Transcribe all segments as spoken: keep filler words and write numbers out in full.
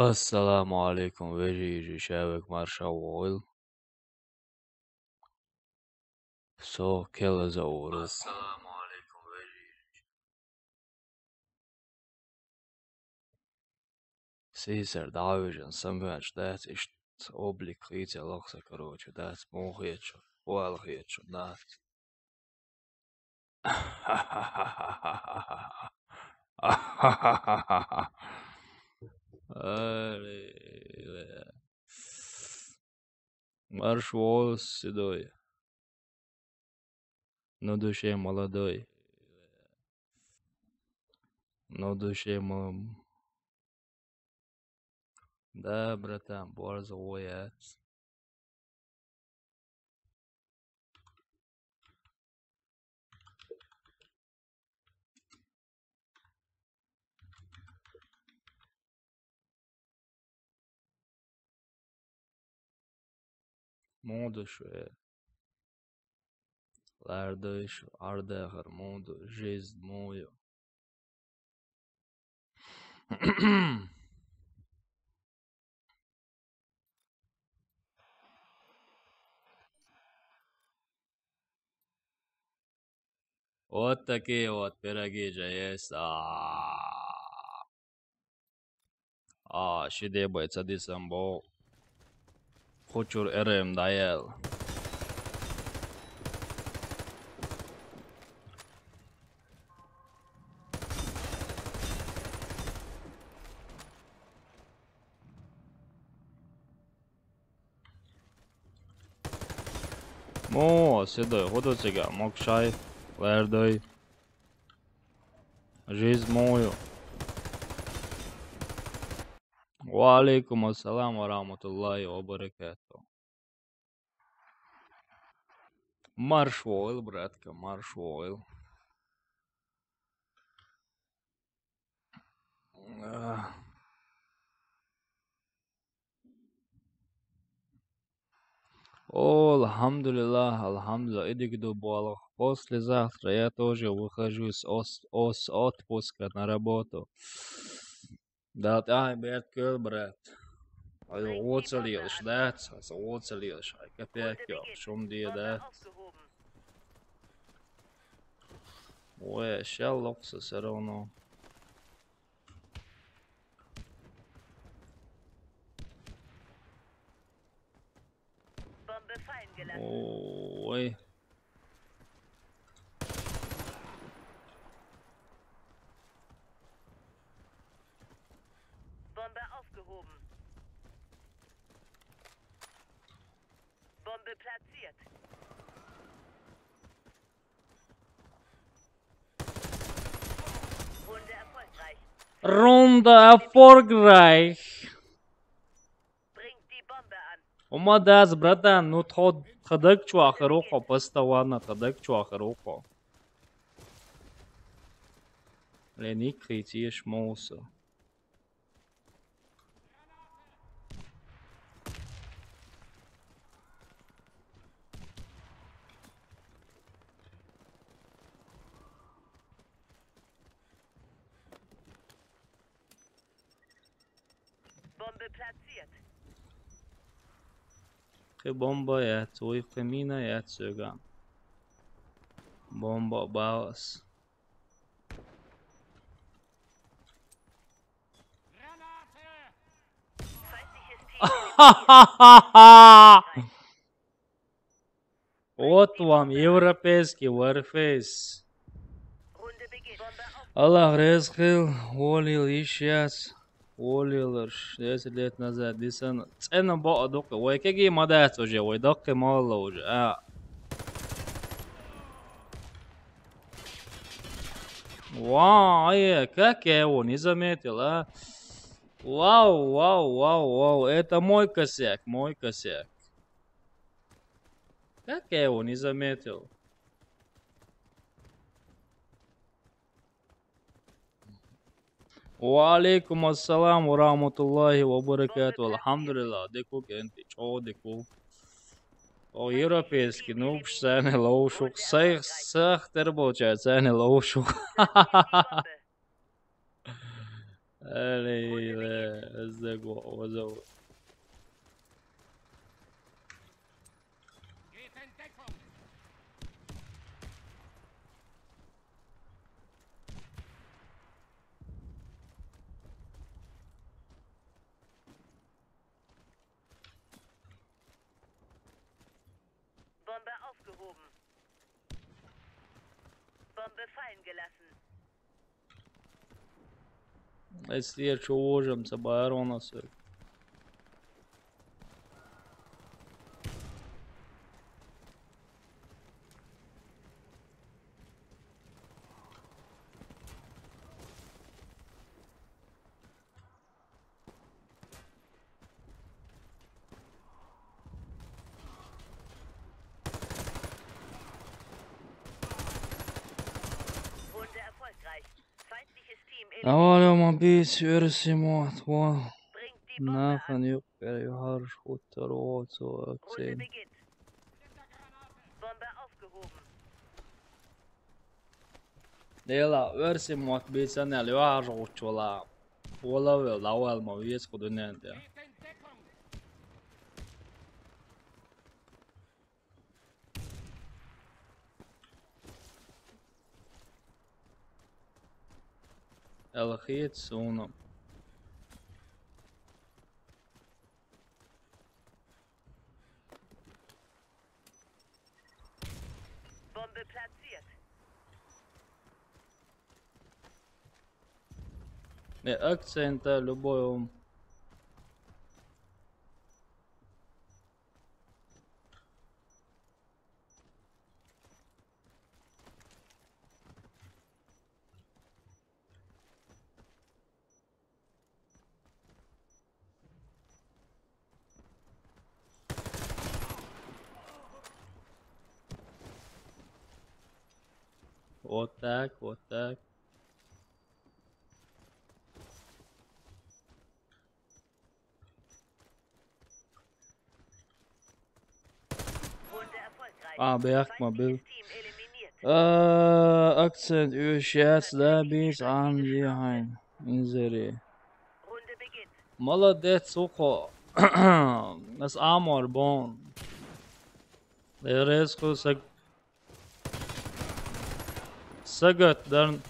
Ассаламу алейкум, вежарий, шаьвек марша воагӀийла. Со Келаза ву. Сийсара дӀавижина самваьнча дац, иштта облик хийцалахь са, короче, дац, муха хеташ, вала хеташ дац. Марш воагӀийла, седой. На душе молодой. На душе мо-, Да, братан, борз гӀо яц. Муха ду шо, э? Лардойш, ардахар муха ду, жизнь муха ю. Вот такие вот пироги же есть. А. А, ши де бай ца дисам бо. Кху чура эр эм дӀаяьлла. Мо, седой, хӀу ду цига, могушай, лердой. Жизнь муха ю. Ва алейкум ассалам ва рахматуллахи ва баракатух. Марш воагӀийла, братка, марш воагӀийла. О, алхьамдулиллах, алхьамдулиллах, и дика ду болх. Послезавтра я тоже выхожу с ос-, ос-, отпуска на работу. Дала тӀехь берт кхел, брат. Ай, гӀо ца лелаш дац, аса гӀо ца лелаш, ай, капек йо, шум де дац. Ой, шел локса всё равно. Bombe fallen gelassen. Ой. Bombe aufgehoben. Bombe platziert. Runde erfolgreich. Runde erfolgreich. Bringt die Bombe an. Хьо ма дац, братан, ну тхо, тха даг чу ахар ву хьо, постоянно тха даг чу ахар ву хьо. Ле, ник хийца еш муса. Bombe platziert. Кхы бомба яц, вай кхы мина яц соьга. Бомба баьлас. Вот вам европейский Warface. Аллах реза хил, волил йиш яц, волиларш десять лет назад дисана. ЦӀена бакъ дукха, вай кегий ма дац уже, вай даккхий ма валла уже, а. Вау, ай, как я его не заметил, а? Вау, вау, вау, вау, это мой косяк, мой косяк. Как я его не заметил? Ва алейкум ассалам ва рахматуллахи ва баракатух. Алхьамдулиллах, дика ву кӀентий, чӀогӀа дика ву. О, европейский, ну, уж царна ловшух, сайх, сах тера болчар царна ловшух. Allez, ouais, vas-y, go, vas-y. Bombe aufgehoben. Bombe fallen gelassen. Es tieši ūžam, sabā ir un es ir. Runde erfolgreich. Feindliches Team eliminiert. Ā, man bijis ürsimot, ko. Bringt die Bombe an. Nākan juk ir jau harš huttaru, so. Runde beginnt. Bombe aufgehoben. Dēlā ürsimot bijis, an jāu harš huttalā. Ola vil, la ola ma vies, ko du nēndi. Ela hit sunu. Bombe platziert. Ne, Akzent, любой. Вот так, вот так. Ā, bēg ma bil. Ā, Akzent, ü šēts, da, bijis an jihain. Inzeri. Молодец, suko. Es amor bon. Reiz, ko sag-, sagatdan.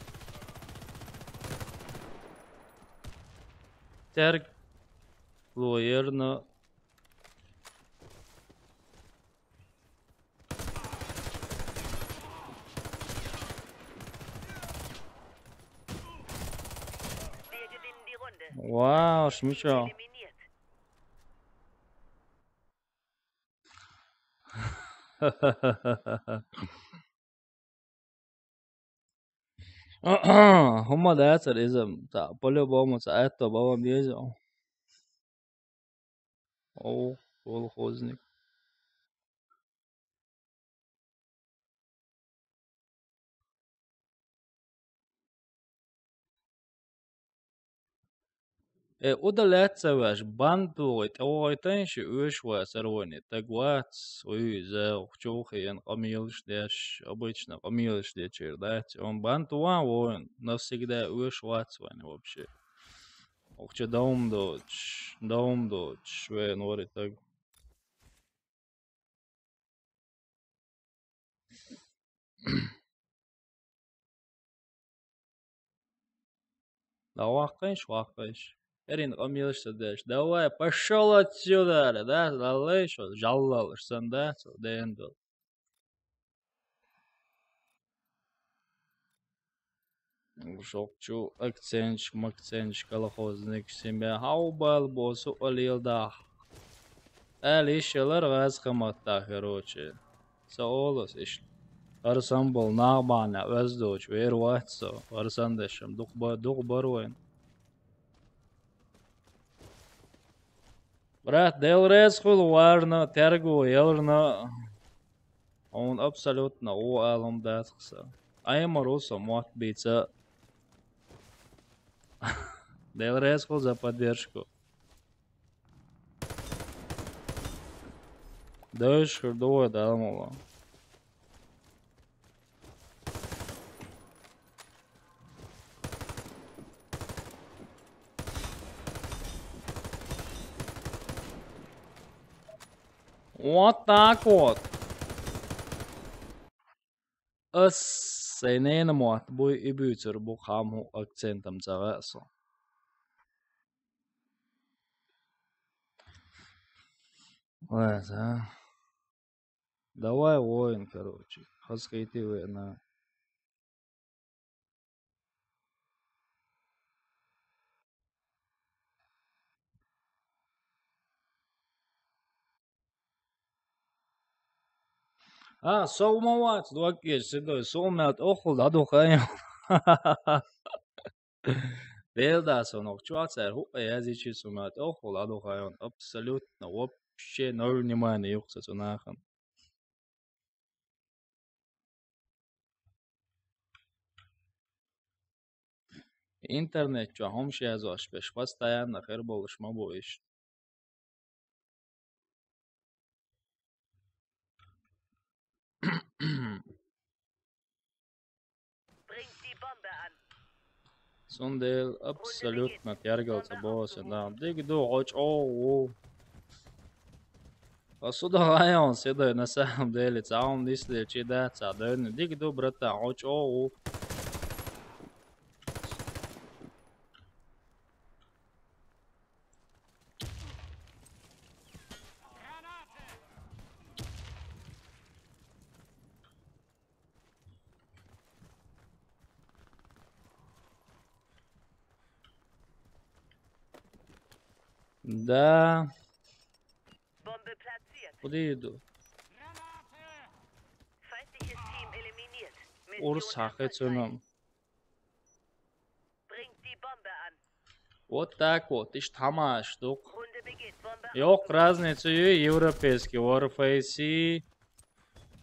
Terg. Lo irna. Wow, šmičo. Huma dācer izam, tā, по-любому, tā, это, баба, бежал. О, колхозник. Э, удалять цаваш, бантугъай, тӏавгъайтанши уьш вацар вайни, таг вац, уьза, ухчухъян, къамийлаш деш, обычно къамийлаш дечир дац, он банту ван войн, навсегда уьш вац вайни вообще. Ухча давм доч, давм доч, вен вари таг. Да вахкъинш, вахкъинш. Эрин къамийлаш са деш. Давай, пошёл отсюда, да, лаллай шо, жаллалаш сан, да, со, дендал. Шокчу акцентчик, макцентчик, колхозник, семья. Хау бал босу алил да. Али шелар газ хаматта, короче. Са олус иш. Арсан бол нагъбана, оздоч, вер ватсо. Арсан дешем, дух ба-, дух барвайн. Брат, Делрез хул варна, тергу елрна. Он абсолютно у алам датхса. Аймар усо мот бица. Делрез хул за поддержку. Дойш хул дуо далмала. Вот так вот. Ас сайнена мотт буй и буьйцур бу хам хӀу акцентам цагъа со. Ой, за. Давай воин, короче. Хазкайти вена. А, со умавац, луаккеш, седой, со умят охул, да, духаем. Велдаса нох чуацар, ху, я зичи сумат охул, да, духаем. Абсолютно, вообще ноль внимания юхса цунахан. Интернет чу хӀума шазош беш, постоянно хер болуш ма бу иш. Bringt die Bombe an. Цундела абсолютно тергал ца босса, да. Диг ду, гӀо чӀогӀу ву. Ас уда гӀайон седой, на самом деле, цаун дисле чи да, ца дойна. Диг ду, братан, гӀо чӀогӀу ву. Да. Bombe platziert. Куда иду? Feindliches Team eliminiert. Mission Урс хахе цунам. Bringt die Bombe an. Вот так вот, иш тамаш дук. Runde beginnt. Bombe Йок, разница ю европейский Warface и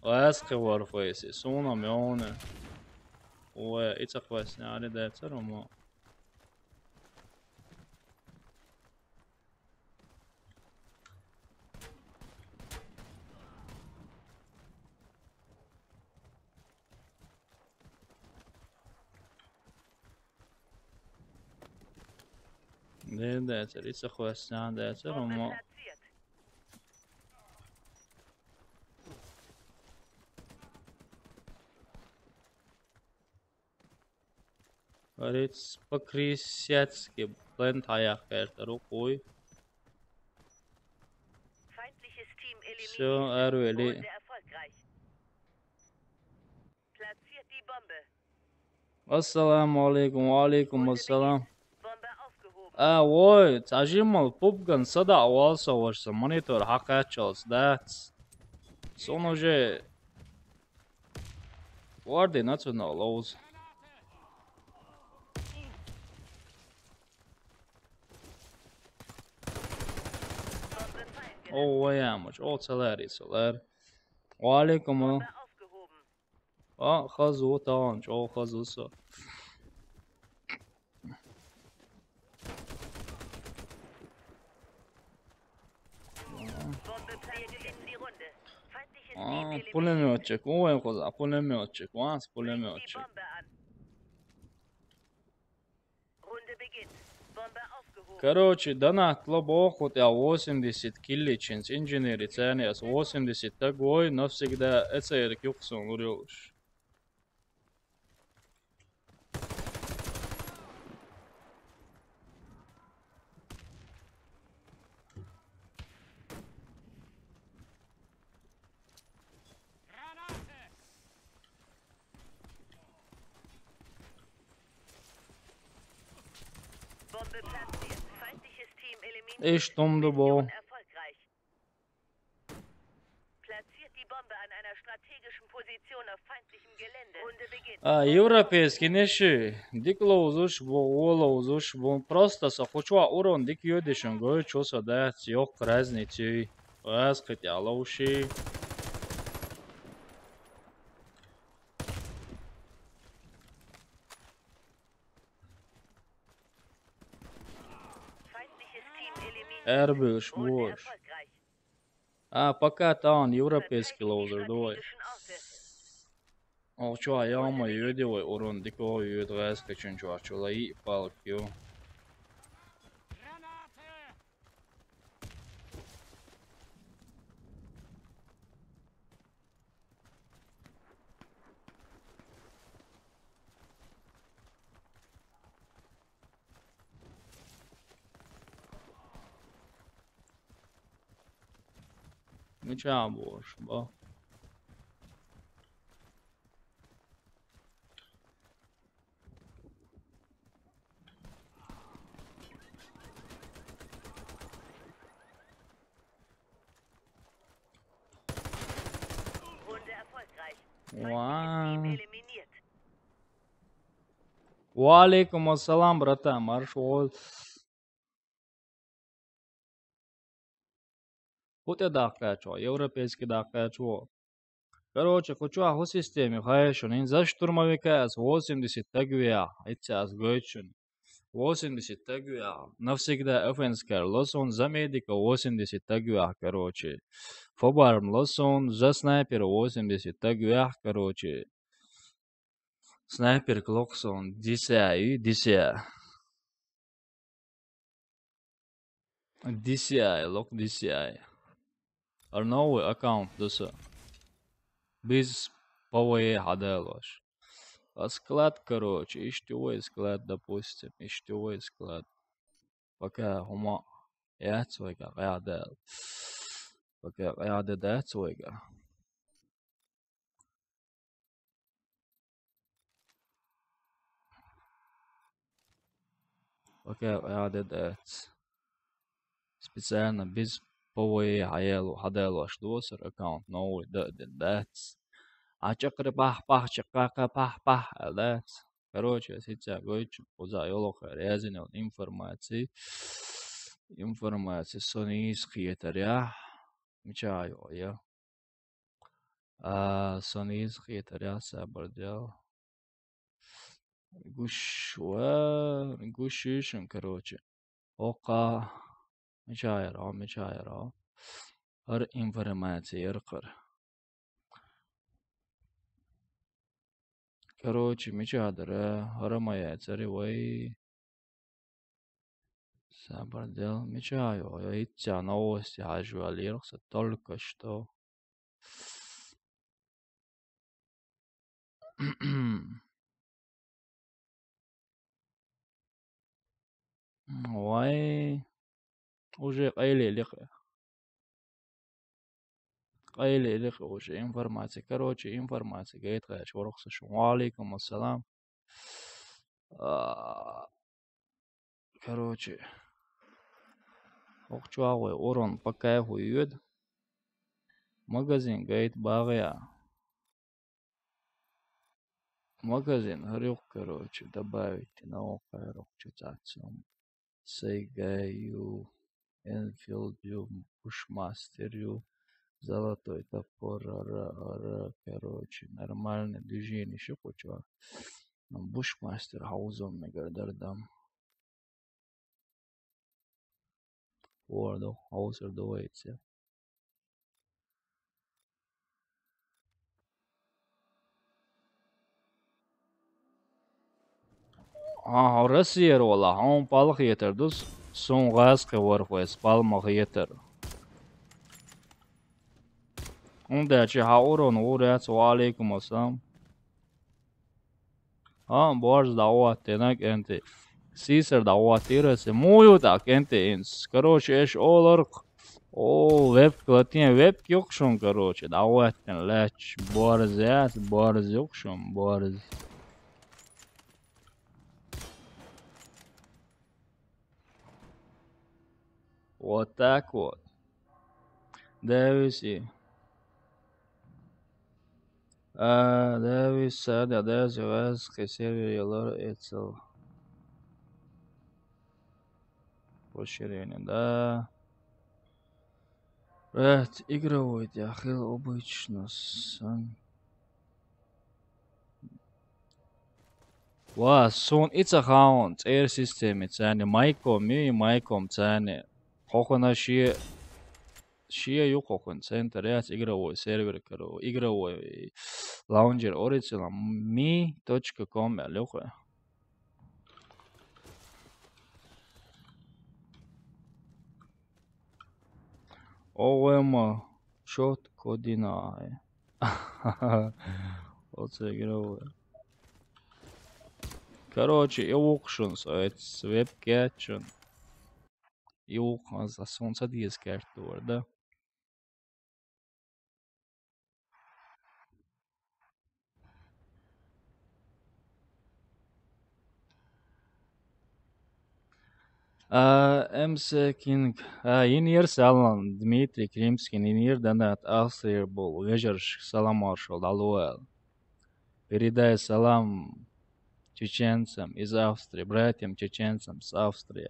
ласки Warface. Суна мёна. Ой, и цахвасня, ари да царумо. Де, де, цари цахвасня, де, царумо. Говорит, по-крестьянски плент хаях кертару куй. Всё, арвели. Ассаламу алейкум, ва алейкум ассалам. А, вой, цажимал пубган сада авалса вашса монитор хакачалс, да? Сон уже Варди национал лоуз. О, ваямыч, о, целери, целер. Ва алейкум. А, хазу, таан, чо хазу со. А, пулемётчик, ой, хоза, пулемётчик, ванс пулемётчик. Короче, донат лобо хотя восемьдесят килли чинц инженери цене ас восемьдесят тагой навсегда эцерик юхсон лурёлуш. Иш тумду бо. Platziert die Bombe an einer strategischen Position auf feindlichem Gelände. А, европейский неши, дик лоузуш бу, о лоузуш бу, просто са хучва урон дик йодишин гой, чо са дац, ёк разници. Аз кытя лоуши. Эрбюш, бош. А, пока таун европейский лоузер, давай. О, чё, а я мой, йоди, ой, урон, дико, йод, газ, качун, чё, а чё, лаи, палк, ё. Мича бохуш бо? Runde erfolgreich. Wow. Team eliminiert. Ва алейкум ассалам, братан, марш вол. ХӀу тӀе даккхаьчо, европейский даккхаьчо. Короче, кху чохь хӀу система хаьшун, хӀинца штурмовика ас восемьдесят тагвеа, иццас гойту шуна. Восемьдесят тагвеа, навсегда Эфенскар лосун, за медика восемьдесят тагвеа, короче. Фобарм лосун, за снайпер восемьдесят тагвеа, короче. Снайпер клоксон, дисяй, дисяй. Дисяй, лок дисяй. Ар новый аккаунт дуса. Без ПВЕ хьадалош. А склад, короче, ишти вай склад, допустим, ишти вай склад. Пока хӀума яц вайга къаьхьа дала. Пока къаьхьа де дац вайга. Окей, къаьхьа де дац. Специально без ПВЕ хьаялу-, хьадалош досар аккаунт новый да-, де дац. А чакхри пах-пах, чакхака пах-пах аьлла дац. Короче, ас хӀинца гойту кхуза йолу хӀара язйина йолу информаци. Информаци со нийса кхетарехь. Мича йо я? А, со нийса кхетарехь, сабар дел. Гуш ва, гуш ю шун, короче. Окха, мича яра, мича яра. ХӀара информаци яркхар. Короче, мича дара, хӀара ма яцара вай. Сабар дел, мича йо, я итца новости хьажа ваьллера со только что. Вай, уже къайле лекха. Къайле лекха уже информация. Короче, информация гайта гӀерташ вара со шуна. Ва алейкум ассалам. А, короче, хӀокху чохь вай урон по кайфу йоьду. Магазин гайта багӀа я. Магазин хӀара юккъе, короче, добавить дина вокхуьнга чу цхьацца хӀума. Сайгай ю, Энфилд ю, Бушмастер ю, Золотой топор, ара, ара, короче, нормальный движение шу кху чохь. Ну, Бушмастер хьовзо мегар дара дам. Вордо, хьовсур ду вайца. Ахьа, Россияра вала, хьуна пал хетар ду, суна гӀазкхи вара хойс, пал ма хетар. ХӀунда аьлча хьан урон вур яц, ва алейкум ассалам. А, борз дӀахӀоттийна кӀентий. Сийсара дӀахӀоттийра аса. Муха ю тӀаккха кӀентий хӀинца? Короче, эш оларх. О, вебка латийна, вебка юкъ шуна, короче, дӀахӀоттийна лаьтташ. Борз яц, борз юкъ шуна, борз. Вот так вот. Дэвис и. А, Дэвис, сада, Дэвис, Дэвис, кхин сервер ялар эцал. Расширение, да. Рахт игровой, тяхил обычно сан. Ва, суна и ца хаун, цӀера система царна, майком, ми майком царна. Хохана ши, ши ю хохана центр яц игровой сервер, короче, игровой лаунжер орицина ми точка ком аьлла ю хӀара. О, вема, чётко динай. Оце игровой. Короче, и вукху шун со, эц веб кечун. И вукху, а, суна ца деза кертор, да? А, М С Кинг. А, йинийр салам, Дмитрий Крымский, йинийр донат, Австрияр бола вежарашка салам-моаршал дӀалуш. Передай салам чеченцам из Австрии, братьям чеченцам с Австрии.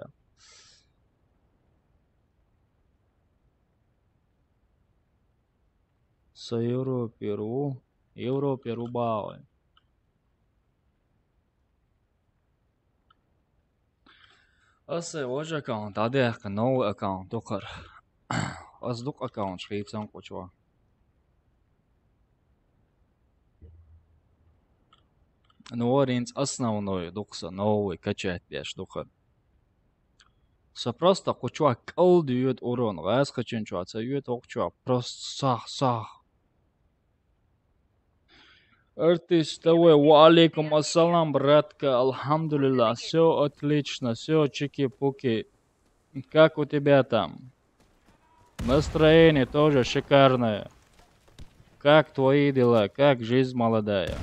Со Европе ру, Европе ру баой. Аса вож аккаунт дӀадаьккха, новый аккаунт дукхар. Ас дукха аккаунташ хийцан кхучо. Ну, оринц основной дукха са, новый качать деш дукхар. Со просто кхучо кӀал дода урон, гӀаз кхачинчо ца йода, хӀокхучо просто сах, сах. Артист ТВ, ва алейкум ассалам, братка, алхамдулилла, все отлично, все чики-пуки. Как у тебя там? Настроение тоже шикарное. Как твои дела? Как жизнь молодая?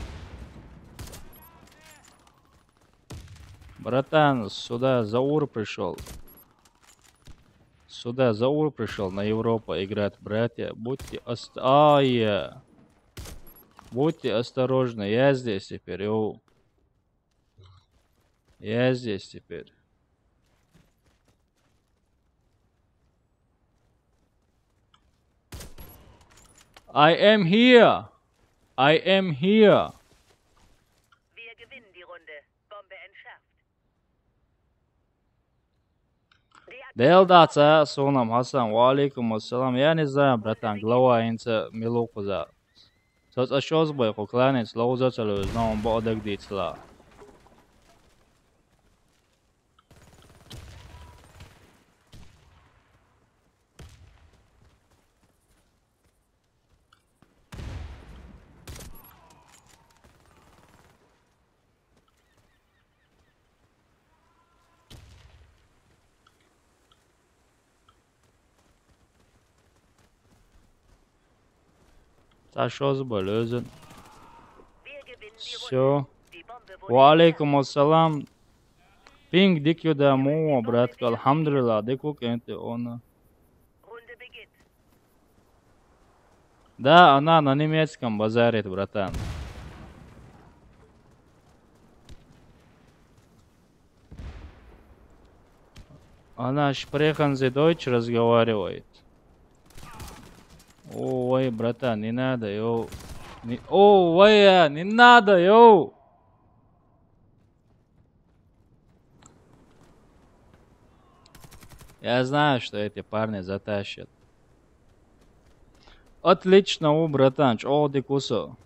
Братан, сюда Заур пришел. Сюда Заур пришел на Европу играть, братья. Будьте ост-, ай, я. Будьте осторожны, я здесь теперь, йоу. Я здесь теперь. I am here. I am here. Wir gewinnen die Runde. Bombe entschärft. Делдаца сунам Хасан, ва алейкум ассалам. Я не знаю, братан, глава инца милукуза. Соц ашоз бай, ху кланец лоуза цалуз, но он бо одак дицла. Цхьа шозза бала оьзан. Всё. Ва алейкум ассалам. Пинг дика ю да, мо, братка, алхамдулиллах, дика ю кӀанте она. Да, она на немецком базарит, братан. Она sprechen Sie Deutsch разговаривает. Ой, братан, не надо, йоу. Не, о, вая, не надо, йоу. Я знаю, что эти парни затащат. Отлично, у, братан, чӀоагӀа дика ю со.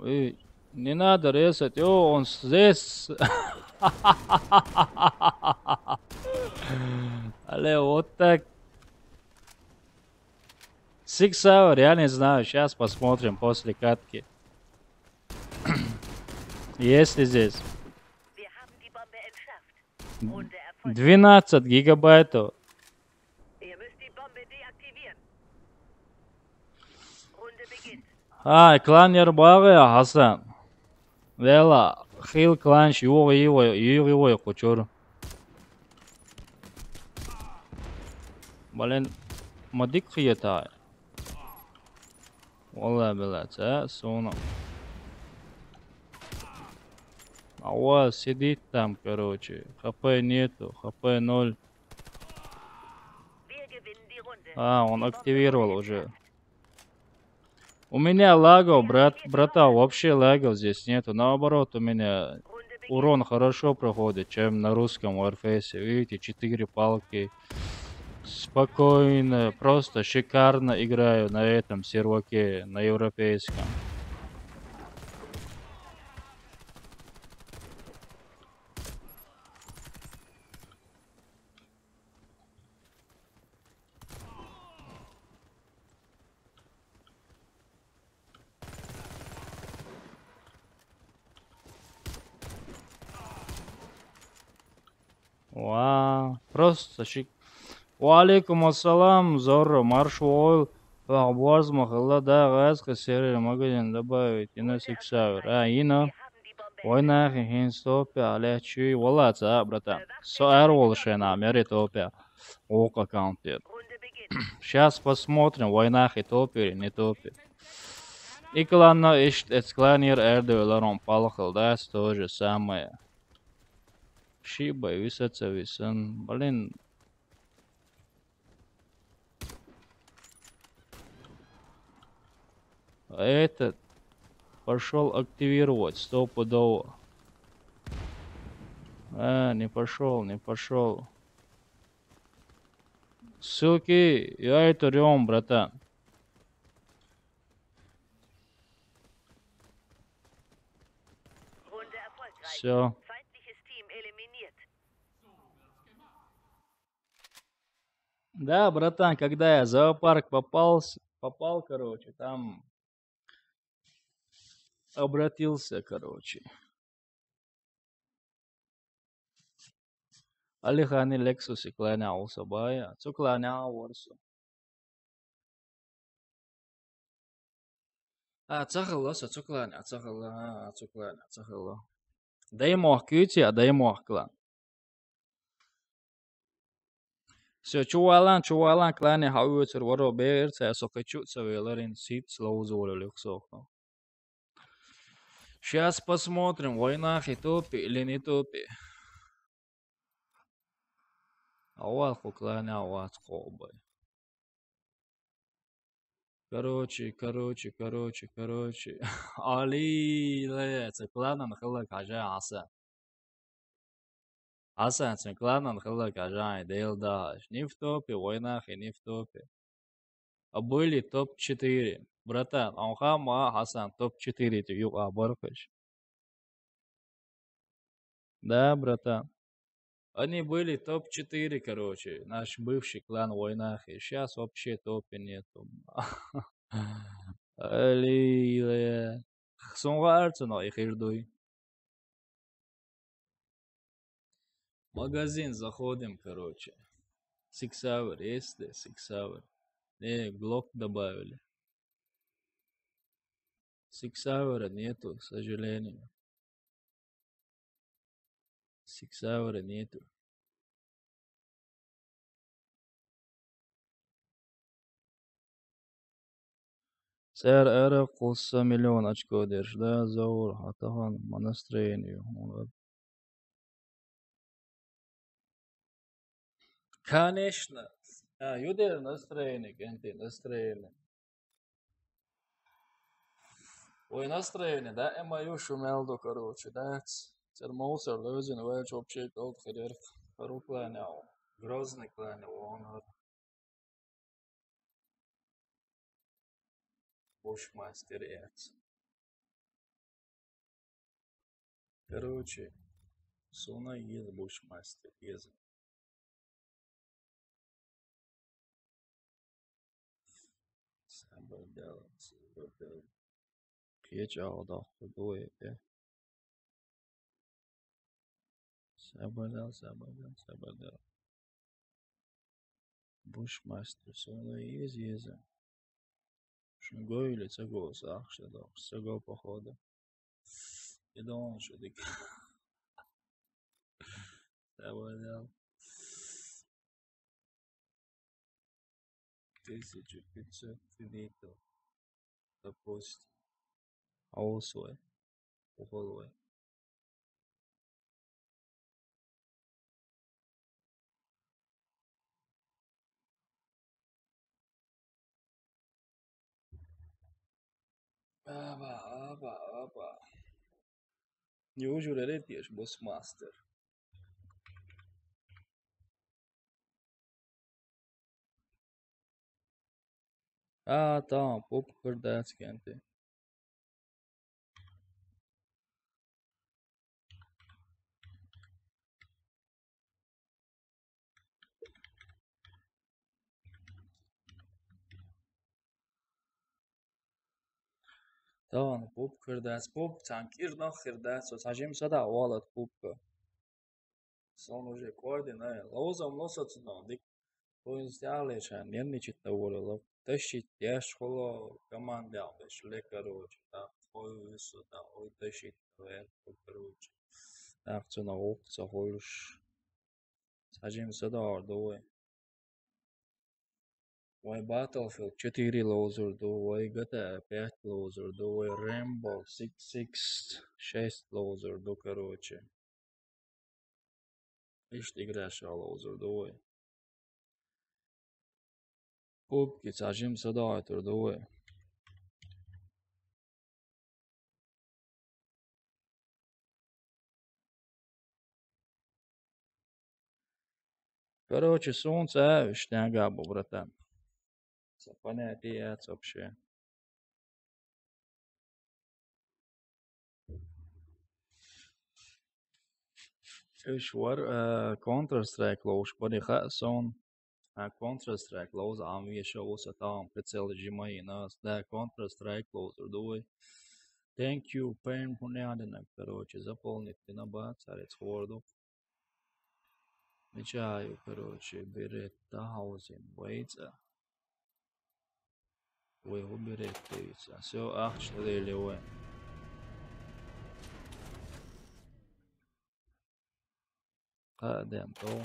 Ой, не надо резать, о, он здесь. Але вот так. Six Hour, я не знаю, щас посмотрим после катки. Есть ли здесь? Wir haben die Bombe entschärft. Runde erfolgt. Двенадцать гигабайтов. Ihr müsst die Bombe deaktivieren. Runde beginnt. Ай, клан яр багӀа, Хасан. Вела, хил кланш югӀ йивай, югӀ йивай кхучур. Блин, ма дика хетатай. Валлахи, била, ца, суна. А у вас сидит там, короче. ХП нету, ХП ноль. А, он активировал уже. У меня лагов, брат, брата, вообще лагов здесь нету. Наоборот, у меня урон хорошо проходит, чем на русском Warface. Видите, четыре палки. Спокойно, просто шикарно играю на этом серваке, на европейском. Ва, просто шик. Ва алейкум ассалам, Зорро, марш войл. Вах, боарза ма хилла, да, гӀаьз кхы сервер магазин добавить, йина сиксавер. А, йина. Войнахи хин стопе, а лечи, вала ца, братан. Со эр волшена, мери топе. Ок аккаунт. Сейчас посмотрим, войнахи топе или не топе. И кланна ишт эцкланир эрдуэларон палахал, да, то же самое. Шиба висаца висан. Блин. А этот пошел активировать стопудово. А, не пошел, не пошел. Ссылки, я это рём, братан. Все. Да, братан, когда я в зоопарк попал, с- попал, короче, там обратился, короче. Алихани Лексус и кланя усабая, цу кланя ворсу. А, цахалла, со цу кланя, цахалла, а, цу кланя, цахалла. Даймох кюти, а даймох клан. Все, чувалан, чувалан, клане хауюцер воро берца, со качу цавеларин сит слоузула люксохно. Сейчас посмотрим, война хитопи или не топи. Авал ху клане авал хобай. Короче, короче, короче, короче. Али, ле, ца кланан хала кажа аса. Аса, ца кланан хала кажа, дел даш. Ни в топе, война хи, ни в топе. А были топ четыре. Братан, он хама, Хасан, топ четыре ты ю а баркаш. Да, братан. Они были топ четыре, короче, наш бывший клан Войнахи. Сейчас вообще топа нету. Аллилуйя. Хсунгъа арцуно ихирдуй. Магазин заходим, короче. Six Hour, есть ли Six Hour? Не, Glock добавили. Six Hour нету, к сожалению. Six Hour нету. Сэр, эра кусса миллион очко держ, да, Заур, атахан, по настроению. Конечно. А, юдер настроение, кенти настроение. Ой, настроение, да, эма юшу мелду, короче, да. Цермоусер лозин, вэлч вообще голд хедер, харукланяу, грозный кланяу, он. Бушмастер яц. Короче, суна ез бушмастер, ез. Сабадал, сабадал. Кеч алда худой, э. Сабадал, сабадал, сабадал. Бушмастер, суна ез, ез. Шунгой или цаго, сахшадо, цаго походу. И дон шудик. Сабадал. Тысяча пятьсот кредитов. Допустим. Аусуэ. Ухолуэ. Аба, аба, аба. Неужели ретеш босмастер? А, тамам, пуп кырдац кенти. Тамам, пуп кырдац, пуп, цанкир нах кырдац, со сажим сада валат пупка. Сон уже кварди на, лаузам лосоцуна, дик. Поинстял леча, нервничать на воля, лав. Тащить, я школа, команда, беш, ле, короче, да. ой высота, ой защита, вверх, короче. Так, цунах гӀулакх ца хуьлуш. Цхьа жима садоагӀар ду вай. Вай Battlefield четыре ловзур ду, вай G T A пять ловзур ду, вай Rainbow Six Six шесть ловзур ду, короче. Иштта играш ловзур ду вай. Кубки цхьа жима садоагӀуьйтур ду вай. Короче, суна цӀа уьш тӀаьхьа бу, братан. Ца понятие яц вообще. Уьш вар, э, Counter-Strike ловш бари хаьа суна. А Counter-Strike ловза Ӏам веша ву сан тахана прицел жима йина ас. Да, Counter-Strike ловзур ду вай. Thank you, Pam, хӀун яхьанаг, короче, заполнить дина бац, царица хор ду. Мича ю, короче, беретта хьовзийна вайца. Вай хӀу беретта вица. Всё, ахча тӀадели вай. Кхаъ ден тӀо.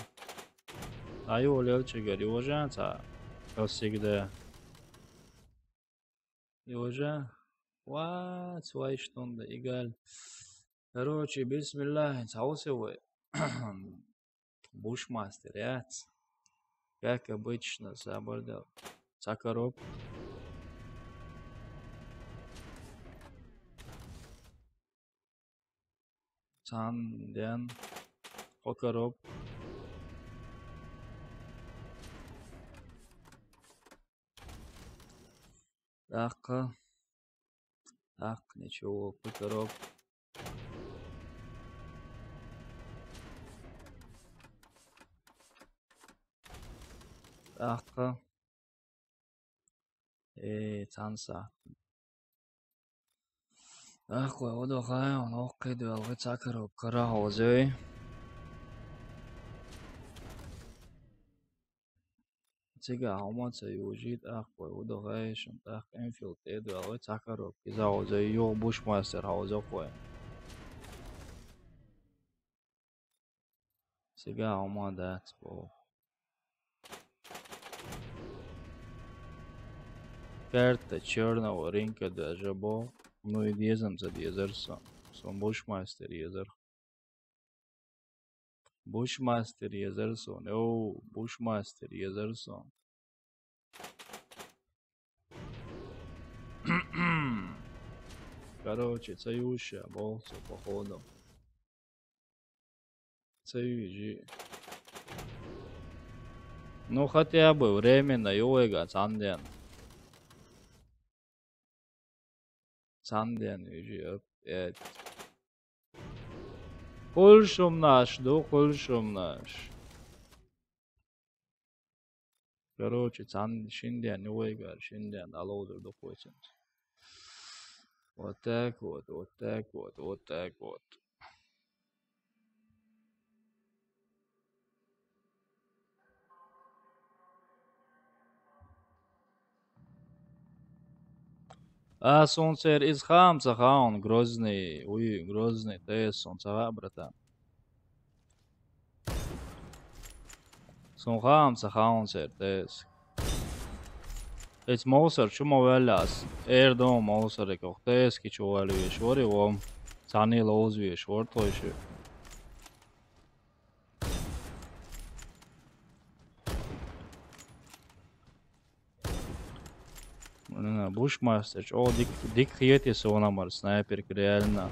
А ю лелчигар южа ца. Как всегда. Южа. Ва, цвай штунда, игаль. Короче, бисмиллахь, цхьа вусе вай. Бушмастер яц. Как обычно, сабар дал. Цхьа коробка. Цхьан ден. Кхо коробка. ТӀаккха. ТӀаккха ничего, кхо коробка. ТӀаккха. Э, цхьан сахьт. Ахкой удохай, он оккхий дуьлгӀи цхьа коробка кара хьозуй. Цига хьо ма ца южийта, ахкой удохай, шун тӀаккха Enfield тӀе дуьлгӀи цхьа коробка. Иза хьозуй, юха Бушмастер хьозу кхой. Цига хьо ма дац боху. Карта чёрного рынка даже бо. Ну и дезам ца дезар сон. Сон Бушмастер езар. Бушмастер езар сон. Йоу, Бушмастер езар сон. Короче, ца юша, бо, ца походу. Ца южи. Ну, хотя бы временно ювега цхьан ден. Цхьан ден южи опять. Кхуьлшумнаш ду, кхуьлшумнаш. Короче, цхьан шин ден ювега, шин ден аловзар ду кхой цунца. Вот так вот, вот так вот, вот так вот. А, сон цер из хам ца хаун, Грозный, уй, Грозный, тӀе сон ца хаьа, братан. Сон хам ца хаун цер, тӀе. Эц мовсар чу ма ваьллас, эр дон мовсарик ох, тӀе ки чу ваьлла веш вари вом. Цхьанний ловза веш вар тхойши. Бушмастер, чӀо дик, дик хети сона мар снайперка, реально.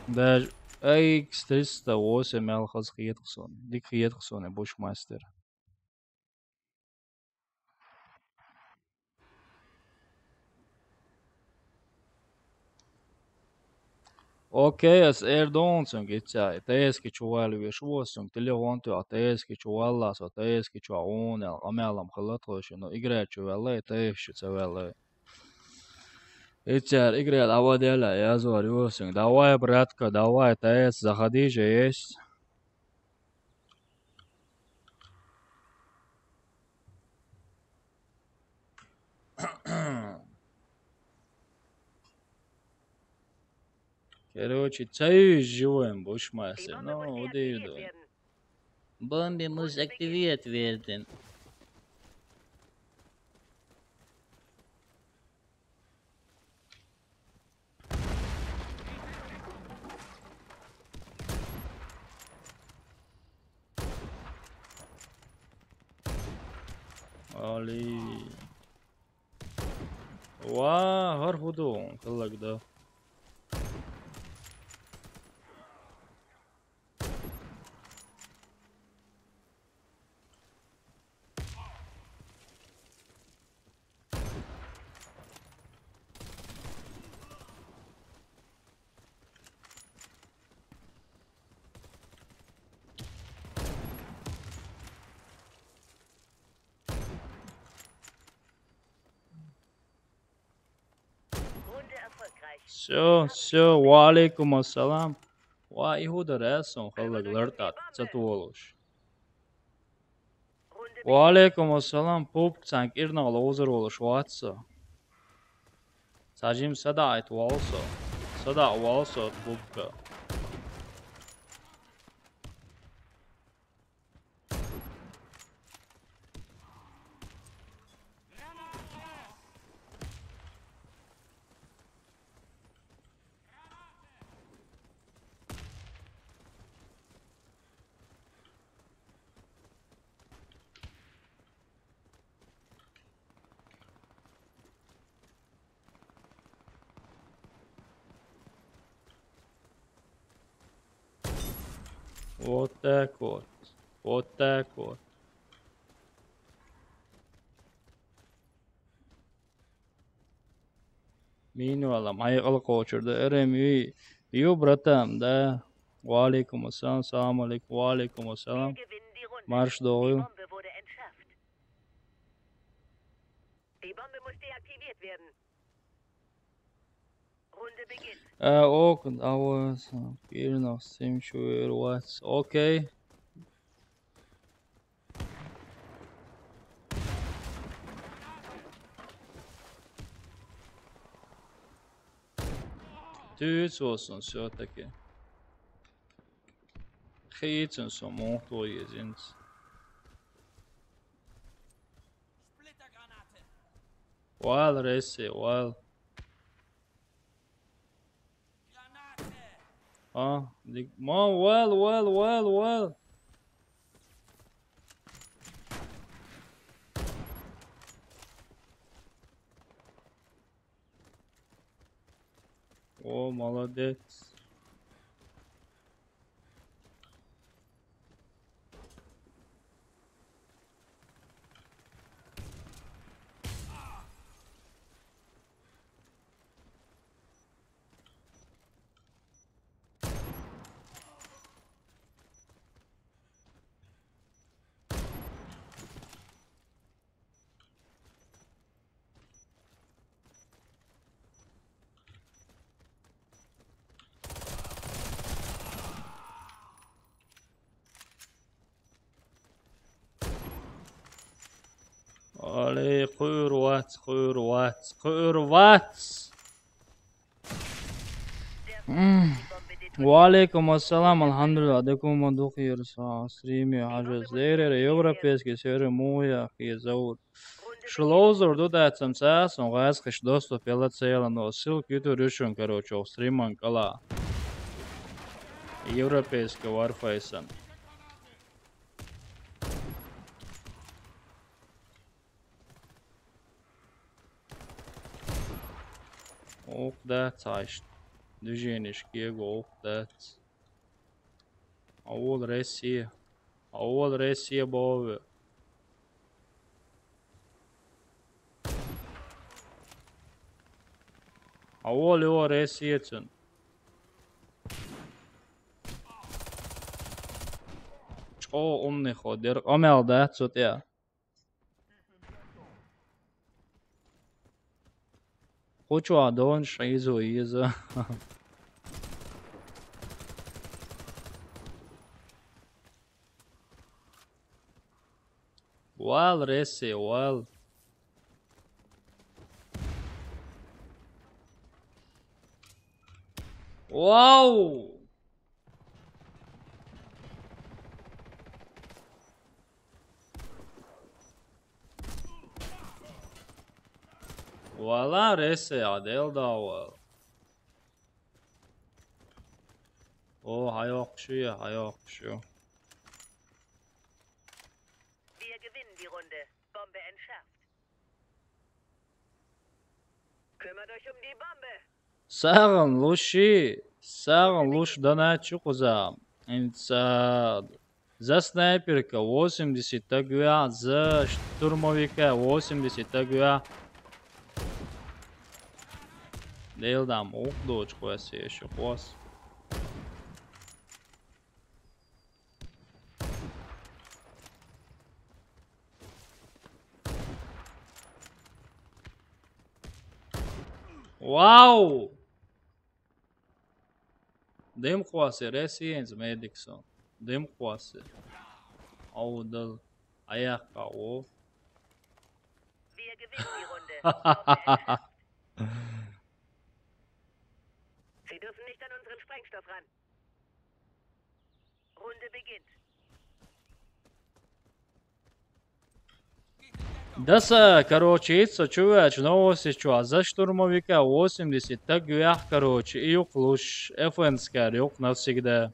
Даже X триста восемь мел хаз хетах сона. Дик хетах сона Бушмастер. Окей, ас эр дон цунга иццяй. ТС-ки чу ваьлла веш вос цунга телефон тоьхна, ТС-ки чу валлас, ТС-ки чу гӀуна аьлла, къамелам хила тхойши, но игра чу ваьлла, ТС чу ца ваьлла. Иццяр игра дӀаваделла, язвар вос цунга. Давай, братка, давай, ТС, заходи же есть. Короче, цаи живой бушмастер. Ну, удивительно. Бомби muss aktiviert werden. Али. Ва, гьар хӀуду, каллаг да. Всё, всё, ва алейкум ассалам. Ва, ихуда рясон, халлаг лартат, цатволуш. Ва алейкум ассалам, пубг цан кӀирнагъ ловзар волуш вац со. Цажим садагӀайт валсо. СадагӀ валсо пубга. Вот так вот. Вот так вот. Минвала майгъал къочурда. Эрем ю, ю, братан, да. Ва алейкум ассалам, салам алейкум, ва алейкум ассалам. Марш догъу. Die Bombe muss deaktiviert werden. Runde beginnt. Э, ок, давай, кирнах сим чуэр вац. Окей. Тюц болсун всё-таки. Хийцин со мохтуй езинц. Вал, Ресси, вал. А, дик-, ма, вал, вал, вал, вал. О, молодец. Али, къуьр вац, къуьр вац, къуьр вац. М. Ва алейкум ассалам, алхамдулилла, декума духир са стриме хьажа зерер, европейский сери муя хи заур. Шу ловзур ду дацам ца, сун гъайсхиш доступ яла цела, но ссылка ютур рушун, короче, ох стриман кала. Европейский Warface-ан. Ох, да, цайш. Движение шкего, ох, да. Авол Россия. Авол Россия бове. Авол его Россия цун. Чо умный ходер. Амел да, цут я. Кучу адон шизу иза. Вал, Ресси, вал. Вау! Вала ресе аделдавал. О, хьайоккхуш ю, хьайоккхуш ю. Wir gewinnen die Runde. Bombe entschärft. Kümmert euch um die Bombe. Сагъан луши, сагъан луш доначу кхуза. Инца за снайперка восемьдесят таг вя, за штурмовика восемьдесят таг вя. Делдам ух доч хвасеш хвас. Вау! Дым хвасе, ресиенс медиксон. Дым хвасе. Ау дал. Аяхка о. Wir gewinnen die Runde. Sie dürfen nicht an unseren Sprengstoff ran. Runde beginnt. Даса, короче, иццо чу ваьча новости чу а за штурмовика восемьдесят таг вяхь, короче, и юкъ луш, эф эн скар юкъ навсегда.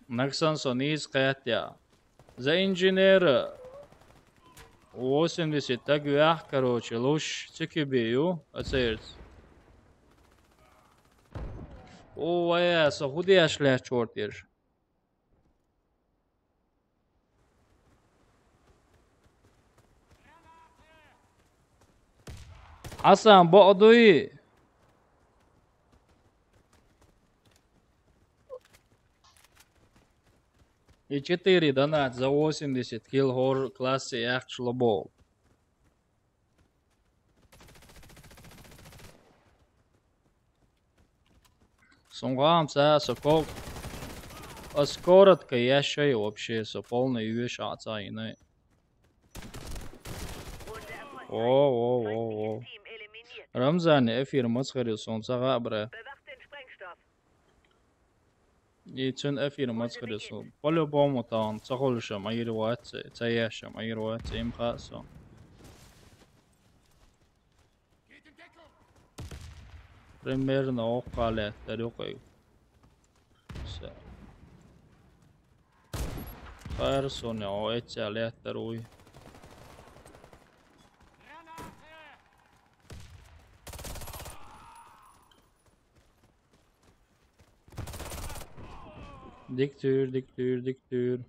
Наксан со низ кхетя. За инженера восемьдесят таг вяхь, короче, луш цикибию, ацерц. О, вая, со худеш лечортеш. Хьасан, бакъдуй? И четыре донат за восемьдесят килл хор классе яхчу лабо. Сумгъамца со ков. А скоротка яшай вообще, со полный юеш а цайны. О, о, о, о. Рамзан, эфир мацхари сон цагъа бра. И цун эфир мацхари сон. По-любому таун, ца холшам айрвац, ца яшам айрвац, им хасо. Примерно около тарюкой. Всё. Хайр соня, о, эця леттер уй. Диктур, диктур, диктур.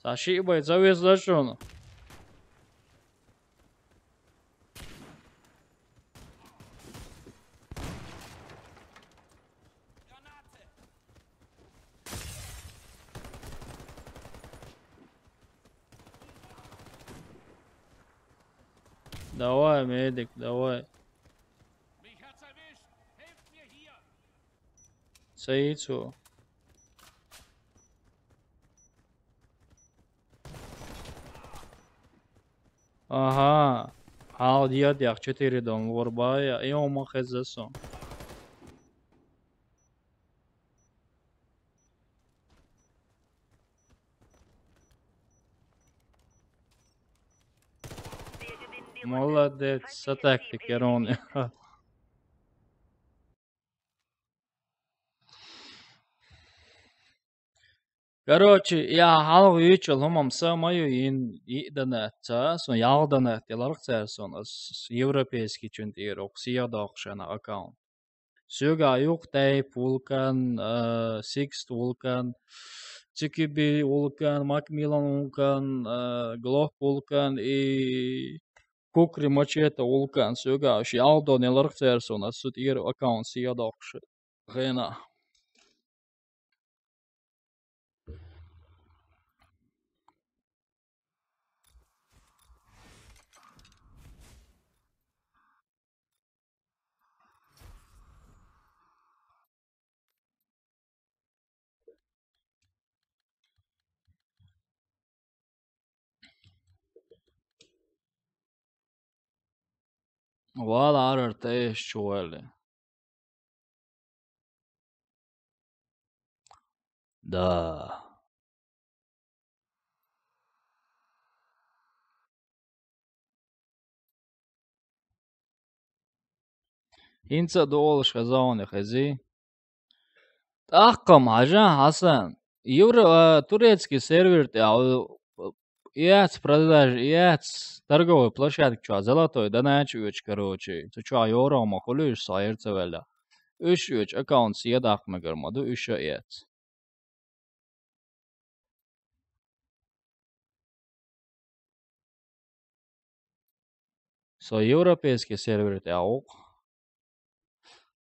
Ца шиъ бай, ца везла шуна. Давай, медик, давай. Саицу. Ага. Хьал диадех четыре дон лорбая, и ома хезза сон. Молодец, со тактика, Рон. Короче, я хьалха юьйчул хӀумам са ма ю йин йиъ донат ца, сон ялх донат яларх цара сон, ас европейский чун тӀера укх сиха доккхуш хьана аккаунт. Соьга юкъ Тайп Вулкан, а, Сикст Вулкан, Цикиби Вулкан, Макмиллан Вулкан, а, Глоп Вулкан и Кукри Мачете Вулкан. Соьга уьш ялх дон яларх цара сон, ас цу тӀера аккаунт сиха доккхуш хьана. Вала арар тӀе эшчу валли. Да. ХӀинца а дуолуш хеза хьуна хези. ТӀаккха-м хьажа, Хьасан, евро, а, турецкий сервер тӀехь, а, яц продажа, яц торговый площадка чохь золотой донача оьцу, короче. Цу чохь евро ма хуьлуьйш, со хьерца ваьлла. Уьш оьцу аккаунт седаккха мегар ма ду, уьш а эц. Со европейский сервер тӀехь ву-кх.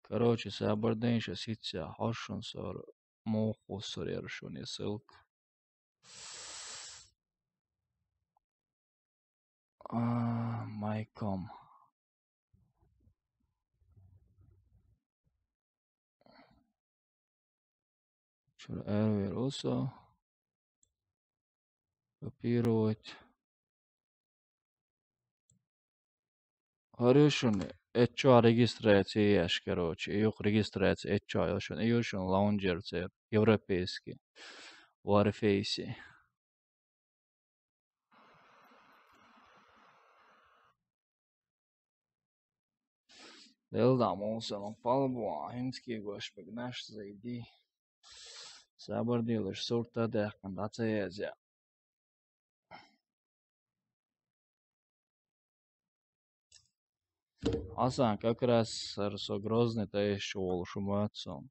Короче, сабарден ша ситца хьошун сор муха хуссур яра шуна и ссылка. А, Майком. Чуьра аьрвер усо. Копировать. ХӀара ю шуна, эцчохь регистрация еш, короче. И юкъа регистрация эцчохь йо шуна. И ю шуна лаунжер церан. Европейский. Варфейси. Делла муса ма палбо, хӀинца кегош бегнаш зайди. Сабар делаш сурт а даьккхина, дӀа ца язъя. Хьасан, как раз сара со Грозный тӀе эшчу волуш хӀума вац сон.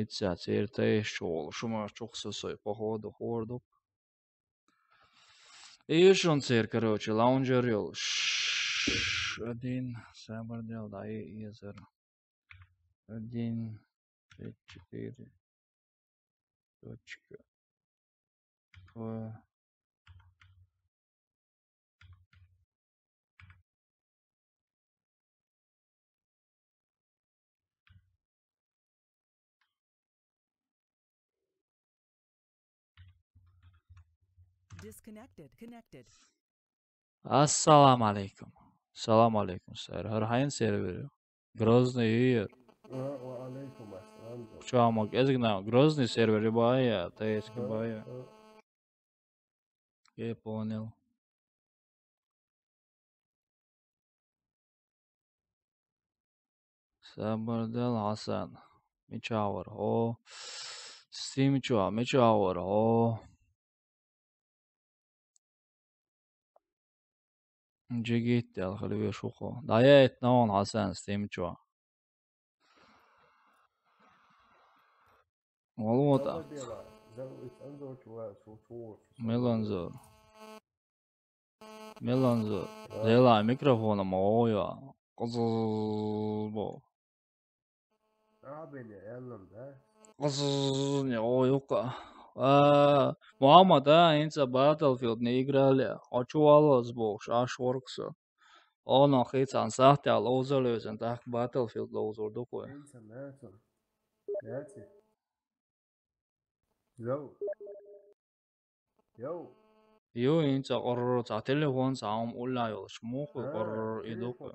Иццац эр тайш чухула, шу ма чухсо сой, походу, хор ду. И шун цер, короче, лаунжер йолуш. Один, сабар дел, да, и езар. Один, три, четыре. Точка. П. Disconnected. Connected. Ассаламу алейкум. Салам алейкум, сэр. ХӀара хьайн сервер ю? Грозный ю яра? А, ва алейкум ассалам. Чуама кӀезиг нах, Грозный сервер ю баья, тайски баья. А, а. Я понял. Сабар дел, Хьасан. Мича вара хьо? Стим чохь мича вара хьо? Джигит аьлла хила веш ву хьо. ДӀаяйта нахана Хьасан Стим чохь. Валута. Меланзор. Меланзор. Дела микрофона ма гӀо йо. Къззз бо. Къззз не гӀо юкъа. А, Мухаммад, а, хӀинца Battlefield не играли. Хьо чу валлалц бохуш, аш воркса. Оно хицан сахтял ловзалевзан, тахка Battlefield ловзур ду кхуй. Йоу. Йоу. Ю, хӀинца къоррор, ца телефон, ца хьума улла йолуш. Муха къоррор и ду кхуй.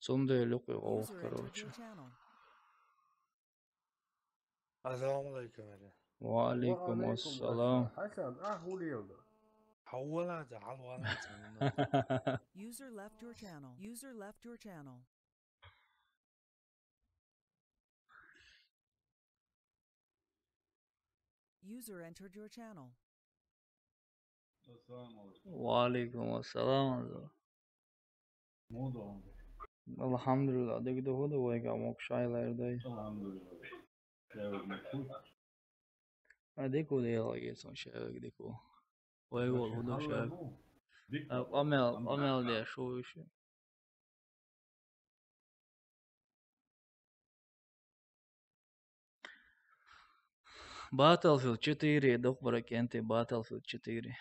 Цундела юкъе гӀовгӀа, короче. Ассаламу алейкум, Эри. Ва алейкум ассалам. Хьасан, а, хӀун лело? Хьо валаца, хьал валаца. User left your channel. User left your channel. User entered your channel. Ва алейкум ассалам. Алхьамдулиллах, дика ду, хӀун ду вайга, мокшай лайр дай? Алхьамдулиллах. А дика ду, Дела гецан шаьвиг дика ду. Вай вол хӀун ду шаьвиг? А, къамел, къамел де, шу виши. Battlefield четыре, дукха бара кӀентий Battlefield четыре.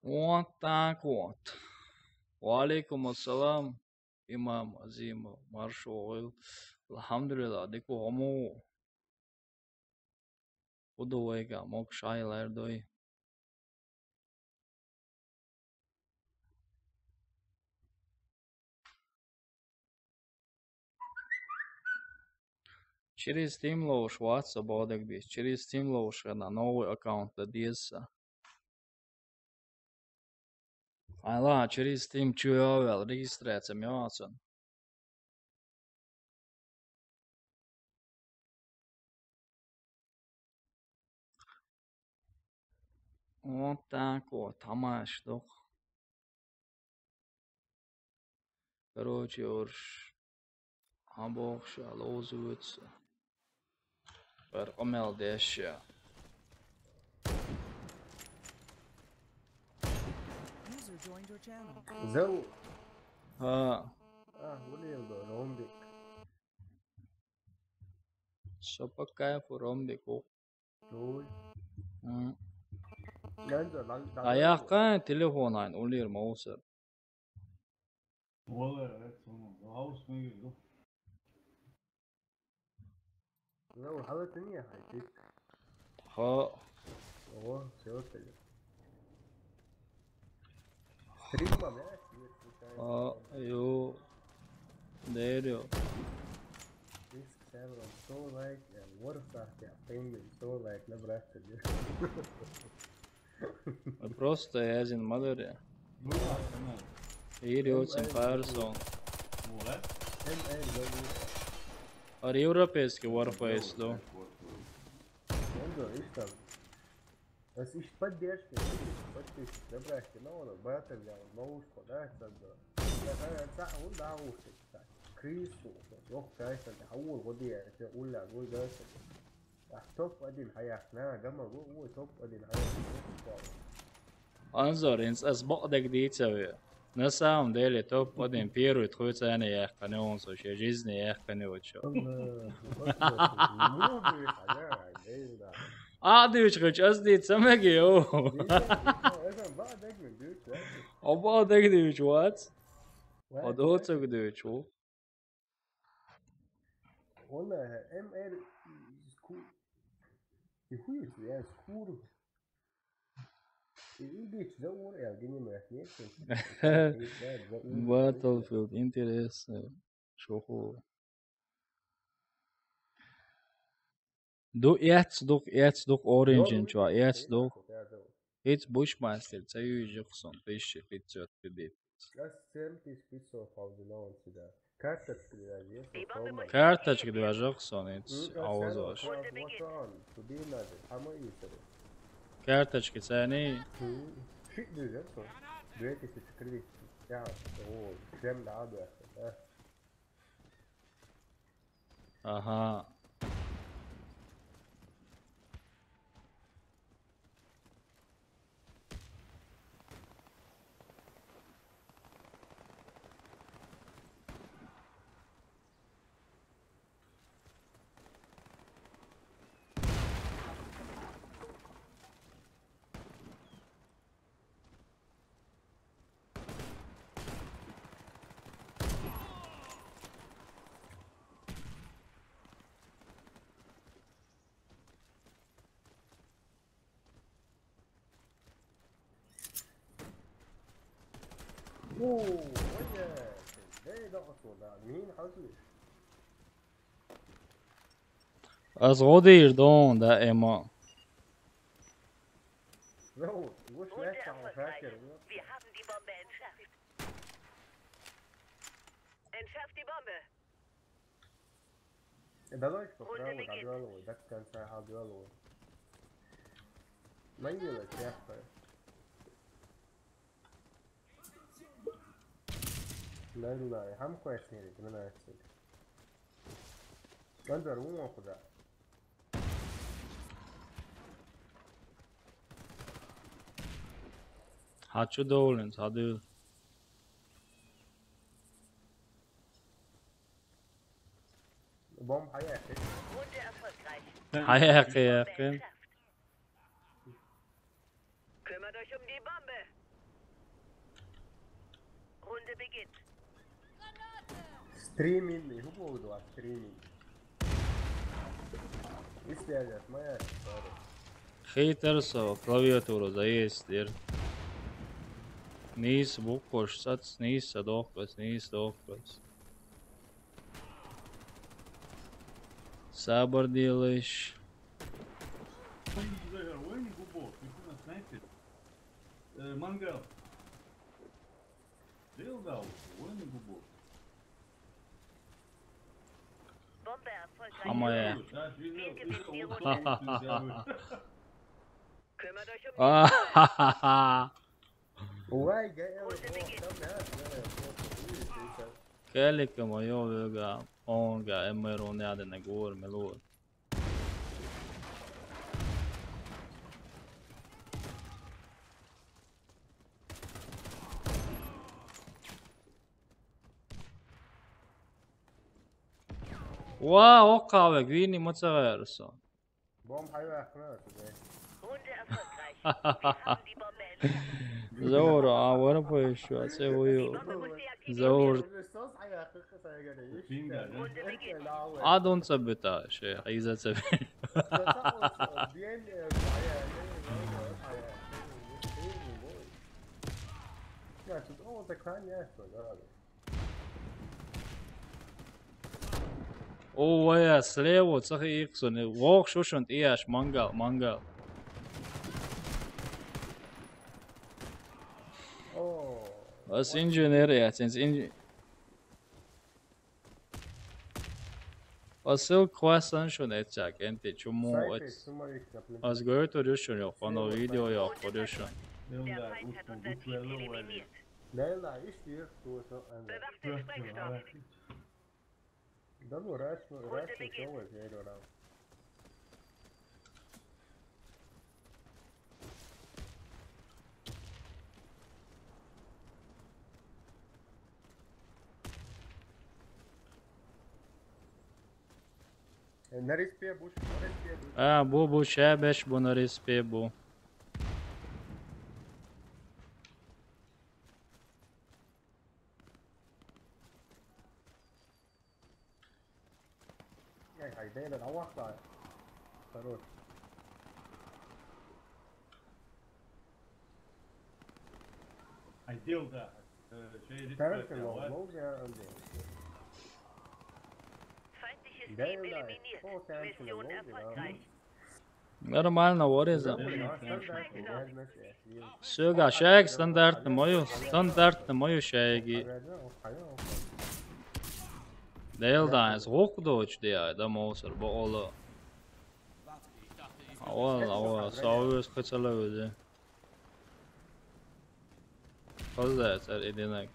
Вот так вот. Ва алейкум ассалам, имам Азимов, маршо гӀойла. Алхьамдулиллах, дика ву хӀама. Худа вайга, мог шай лардой. Через Steam ловуш вац со боху дагадеш. Через Steam ловуш хӀана новый аккаунт дан деза сан. Ай, ладно, через Steam чу йовел, регистрация ма йоагӀа цунна. Вот так вот, тамаш дох. Короче, орш. Хьан бохуш, ловзуьйтуш. Бар къамел деш. User joined your channel. Зау. А. А, улел до, ромбик. Со по кайфу ромбику. Дуй. М. Янза, лан-, лан-, А яхкъа телефон айн, улир ма усар. Валла, это самое, хаус мегер ду. Ну, хала ты не хайти. Ха. Ого, всё, ты. Стримма, да? А, ё. Дерё. Риск сервером сто лайк, э, World of Warcraft, я пенген сто лайк набрать тебе. Просто я один модере. Ну, да, да. И Рио Цимпарсон. Вот. Ар европейский Warface, да? Янза, ишта. Ас ишта поддержка, подписчик, забрать, ну, ладно, батл, я, ловушку, да, это, да. Да, да, да, да, он, да, ловушка, да. Крису, ёх, кайфа, да, а он, вот я, это, уля, ну, да, это. А топ один хьаяхна, гамма, во, во, топ один хьаяхна. Анзор, инц ас бакъдерг дийцаве. На самом деле, топ один первый тхуьца ана яхкане он со, ше жизни яхкане вот шо. Аллах, вот это, ну, блин, да, да, да. А дивич хуч ас дийца меги, о. Дийца, дийца, это бакъдерг мин дийца. А бакъдерг дивич вац? Вац, а доцаг дивич, о. Валлахьи, эм эр ску-, и хуй у тебя, скур. И, и бич, Заур, я, где не мэр, нет? Battlefield, интересно. Шо ху? Ду эц дух, эц дух, Origin чуа, эц дух. Итс Bushmaster, ца южих сон, тысяча пятьсот кредит. Ас семь тысяч пятьсот халдина он сюда. Карточка движи, сон. Карточка движих сон, итс, м, а ос ос. Карточка цени? М, ши движи, сон. Две тысячи кредит. Я, о, семь да, да, да. Ага. Ас гӀо дийр ду даима. Wir haben die Bombe entschärft. Entschärft die Bombe. Давай, что правый, хьадоьллу вай, до конца хьадоьллу вай. Манила чехпа. Дай, дай, хам квешнери, двенадцать. Манзар, вон куда. Хьачу довлин, хьадуьл. Бомб хьаяьккхи. Хьаяьккхи, яьккхи. Kümmert euch um die Bombe. Streaming, hur går det då att streaming? Isteerjät, mä jäät, sorry. Хейтер со клавиатуру заесть дир. Нийса букваш сац, нийса дохкас, нийса дохкас. Сабар делаешь. Э, мангал. Дилдал, вон губу. Bombe erfolgreich. Хамая. Kümmert euch um die Ага. Ой, га-, э, Runde beginnt. Келика моё вега, онга эмеру не адена гур милур. Ва, окаве, гвини мацаверсо. Бом хайва хна сюда. Runde erfolgreich. Wir haben die Bombe entfernt. Заур, а вара поишу, а це вою. Заур. Runde beginnt. Адон цабита, ше, айза цаби. Bien, eh, bien, eh, bien, eh, bien, eh, bien. Yeah, it's all the clan, yeah, so, yeah. О, вая, слева, цахи иксуни. Вох шушунт иеш, мангал, мангал. О. Ас инженер я, сенс инж-, Ас ил квасан шун эцяк, энти чуму эц-. Аз говорю, то решил, я, пано видео, я, то решил. Der Feind hat unser Team eliminiert. Nein, nein, ich dir, du hast noch eine. Bewacht den Sprengstoff. Да ну, раньше, раньше всё, я говорю, да. Э, на респе будешь, на респе будешь. А, бу, бу, ща беш, бу, на респе, бу. Ай, ай, дай, дай, давай, давай. Хорош. Ай, дел, да. Э, şey, Короче, респект, лоу, давай. Лоу, я, Андрей. Feindliches Team eliminiert. Mission erfolgreich. Нормально, Warzone. Всё, га, шайги стандартный мою, стандартный мою шайги. Дел да, звук дочь, да, да, мусор, бо оло. Ава, ава, сауюс кыцала өзі. Кызда, сэр, идинек.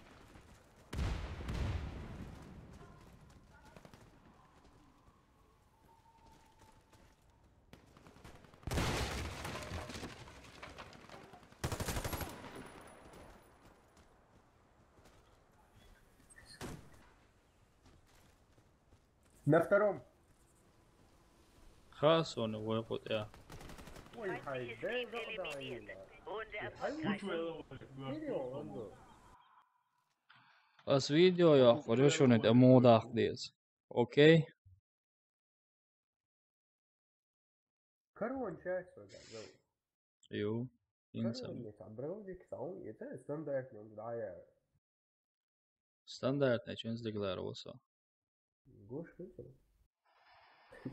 На втором. Хасоны выпут, я. Ой, хай, да, да, да, именно. Хай, видео, он был. Ас видео я, хорошо, не тому дах дес. Окей. Короче, что там, ну? Ю, инсам. Короче, там, бро, дик, там, это стандартный, он, да, я. Стандартный, что он сдеглар, восо. Гош, это.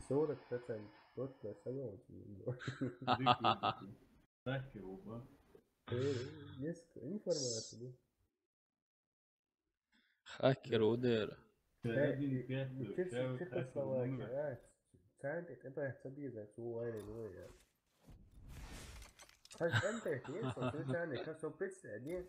Сорок процентов. Вот, на самом деле. Так, оба. Э, есть информация, да? Хакер удер. Э, Чехословакия, Чехословакия, а, центр, это, это бизнес, у, а, не, ну, я. Центр, нет, со, центр, как со, представь, нет.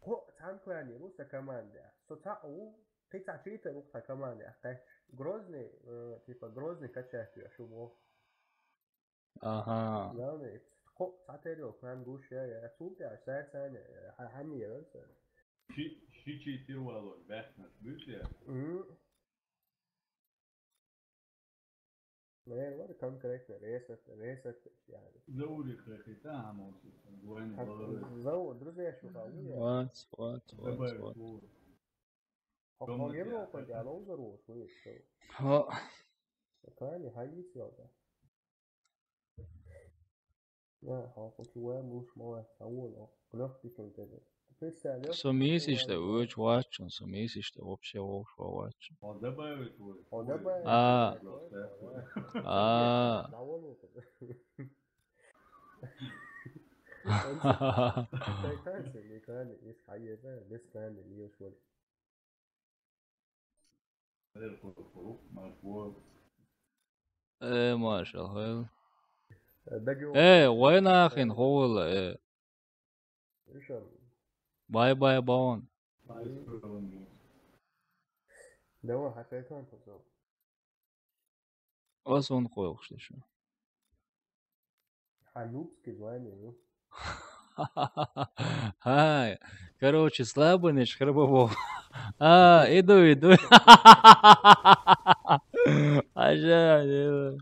Ко, центр, не, руса команда. Со, ца, у, ты, ца, чей-то, руса команда, а, Грозный, э, типа, Грозный качает, я, шумо. Аха. Главное, ко-, цатерио, к нам гуш, я, я, супер, сэр, сэр, я, ха-, хами, я, сэр. Ши-, шичи тирвало, бэхнаш, бюсэ. Мгм. Эр вар конкретно ресет, ресет, яъни. Заури хехита амон. Гуани балары. Зау, друзья, шу хаву я. Вац, вац, вац, Добавить вац. Слово. Хо-, хо Европа, я, лоу зару, шу, шу. Хо. Кани, хайди сёлда. Я, хо, хо, чуа, муш, мала, саву, ло. Глёх, пикин, теде. Представляешь? Со мисишта, уч вачун, со мисишта, вообще, вообще вачун. Он добавит твой. Он добавит. А. А. Довольно. Шайтан, никогда не, не сходи, да, без кани, не ушёл. Э, машалла, хел. Э, вай нахин, ховла, э. Бай-бай, баун. Давай, хакайтан, пацан. Ос он хойхуш дешу. Ханубский звание, ну. Ай, короче, слабый нич храбовал. А, иду, иду. Ажа, не.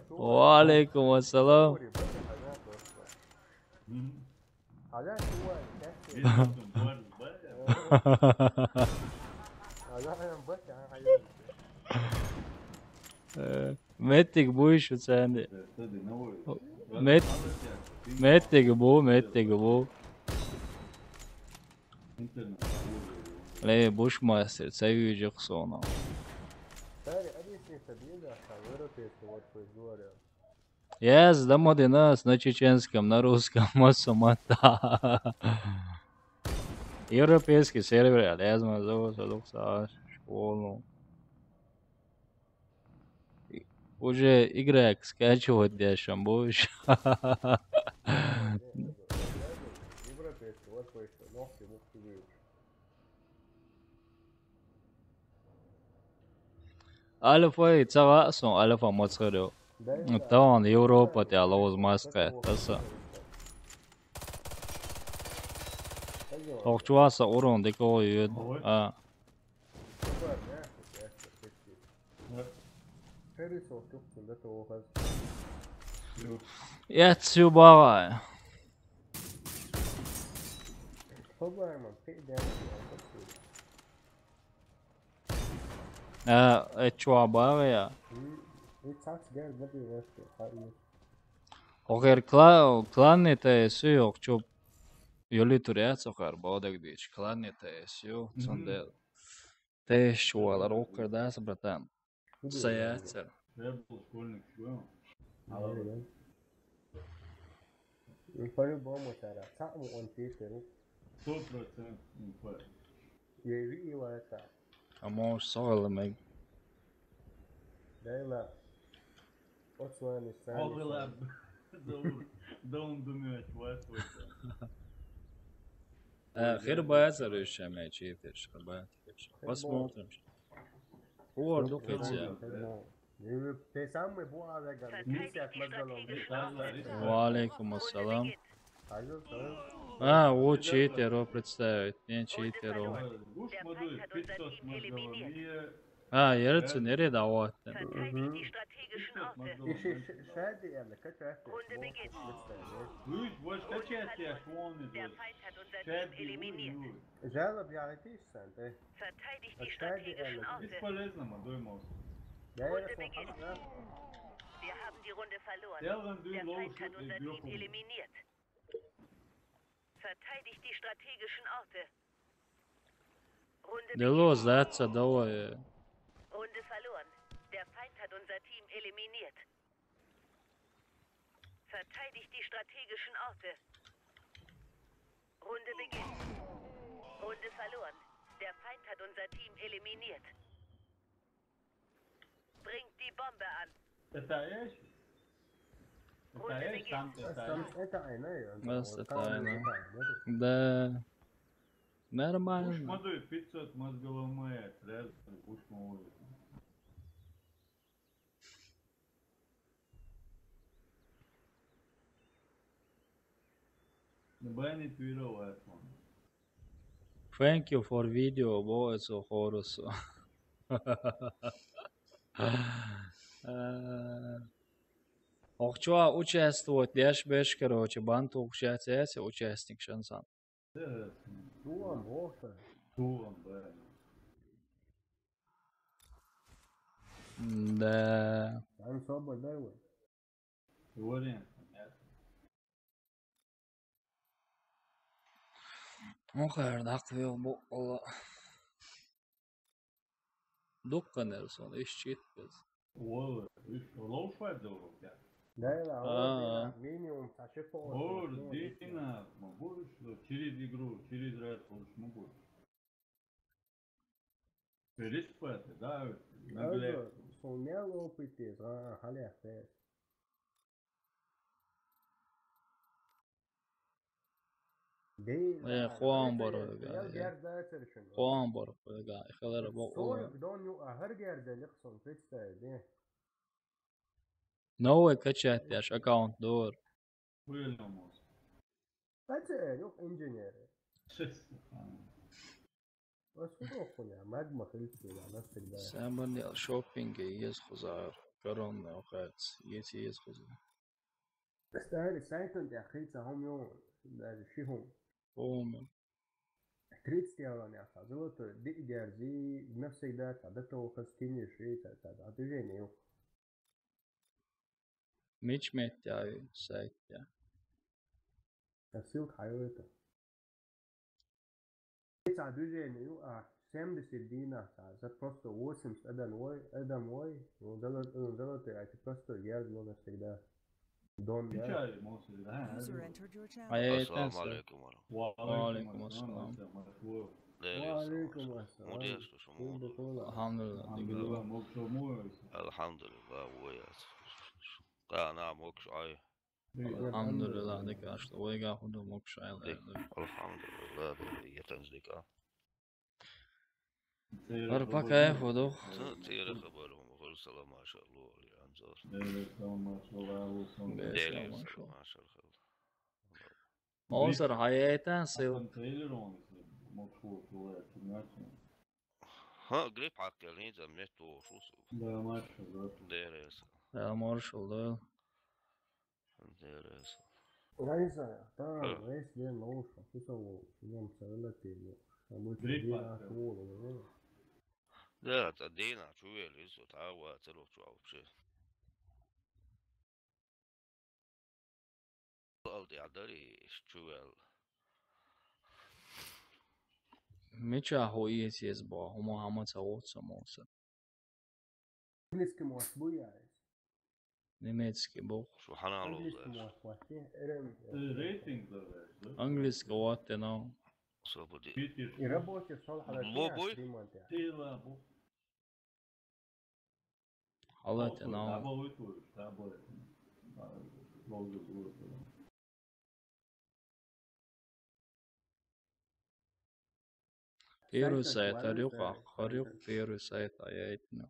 Ва алейкум ассалам. Э, меттиг буйшу ценди. Мет-, меттиг бу, меттиг бу. Ле, бушмастер, цевюжик сона. Яз, да, модинас на чеченском, на русском, масса мата. Европейский сервер, я знаю, зовут, зовут, школу. Уже игрок скачивать дальше будешь. Европейский, вот точно, ногти, ногти. Альфа и цава сон, альфа мацхарио. Таун Европа тя лоз маска, таса. Охчуаса урон дикого юд. А. Я цю бавай. Э, э, чуа бавай я. Охер кла-, кланни та эсю охчу. Юли туряц охер бодаг дич. Кланни та эсю, цунде. Тэ шуалар оккар дас, братан. Саяцар. Я был школьник, школьник. По-любому, Сара. Сам он питер. Сто процентов. Я видела это. А может, согала мэг. Дайла. Отсуаниш сами. Огла. Дом думаешь, вот. Э, хер баьцар ещё, мя читаешь, хер баьцар ещё. Посмотрим. Уор, духайте. Ты самый буавега, миссия от мозголом. Ва алейкум ассалам. А, о, читеро представить. Не читеро. А, ярыцу нере дават. Verteidigt die strategischen Orte. Runde beginnt. Der Feind hat unser Team eliminiert. Verteidigt die strategischen Orte. Runde beginnt. Wir haben die Runde verloren. Der Feind hat unser Team eliminiert. Verteidigt die strategischen Orte. Runde beginnt. Дело сдаться, давай. Runde verloren. Der Feind hat unser Team eliminiert. Verteidigt die strategischen Orte. Runde beginnt. Runde verloren. Der Feind hat unser Team eliminiert. Bringt die Bombe an. Это эш? Это эш, там это эш? Это айна, я. Просто это айна. Да. Нормально. Уж мадуй пятьсот мозголомает, сразу уж мой. Beni Twitter var. Thank you for video, bo, eso horus. Э, Охчо участвовать деш беш, короче, бан тухча цеси участник шансан. Туам, охта. Туам, бе. Да. Там собой дай вот. Говори. Охар дакъвел бу Алла. Дукканер сон иш читбез. Ой, иш лоушвай дорога. Да, да, А. Минимум саши по. Ор, дина, могу, что через игру, через раз, можешь, могу. Переспать, да, нагле. Сон мел опыт, а, халя, Э, хуан бар ойга, э. Хуан бар ойга, хелер бо. Сорок дон ю ахар герде лихсон представь, де. Новый качать яш аккаунт дор. Хуйломос. Качать, ну, инженер. Ас хуохуня, магма хилти, она всегда. Самбан я шоппинге ез хузар, коронный охац, ез ез хузар. Стали сайтон тя хица хом ё, даже ши хом. Хом. Тридцать евро не аса, золото, ди герзи, навсегда, та да то хас кинеши, та, та, та, движение ё. Мич меття, сайтя. Та ссылка хайо это. Ца движение ю, а, семьдесят дина, а, за просто восемьдесят, адам ой, адам ой, ну, золо-, ну, золотый, а ты просто герз ло навсегда. Дон, да? Печали, может, да? User entered your channel. Ай, ай, Ассаламу алейкум, ва алейкум ассалам. Ва алейкум ассалам. Ва алейкум ассалам. Мудеш, что, что мудеш? Алхамдулилла, дигра. Алхамдулилла, мог что мудеш? Алхамдулилла, вояц. Да, на, мог что, ай. Алхамдулилла, дика, что вайга худу мог шайла. Дик, алхамдулилла, да, етен дика. Ар пока я худу. Тира хабар, хабар, салам, машалла, али анзор. Дели салам, машалла. Мозер хаятан сил. Ха, грипп хаккелни, за мет то шус. Да, машалла. Дерес. Да, маршалла. Интересно. Райса, да, Э. Райс не лоуш, а кусал, нем сарала тени. А мы Грипп тебе открыл. Акулу, ну. Да, та дина, чуел, и су, та ва, церок чуа вообще. Алди адари, чуел. Мича хо иес ес ба, хума хама ца отса моса. Английский мос буяйс. Немецкий бог. Субханаллах. Английский мос вати, эрем. Э, рейтинг давай, да? Английский вати, но. Свободи. Питер. И работе сол характере Лобой? Римонте. Тела бу. Халате, но. Таба уйку, таба. А, логик, логик. Первый сайт, сайт арюк, сайт, а, арюк, сайт. Первый сайт, а я это, ну.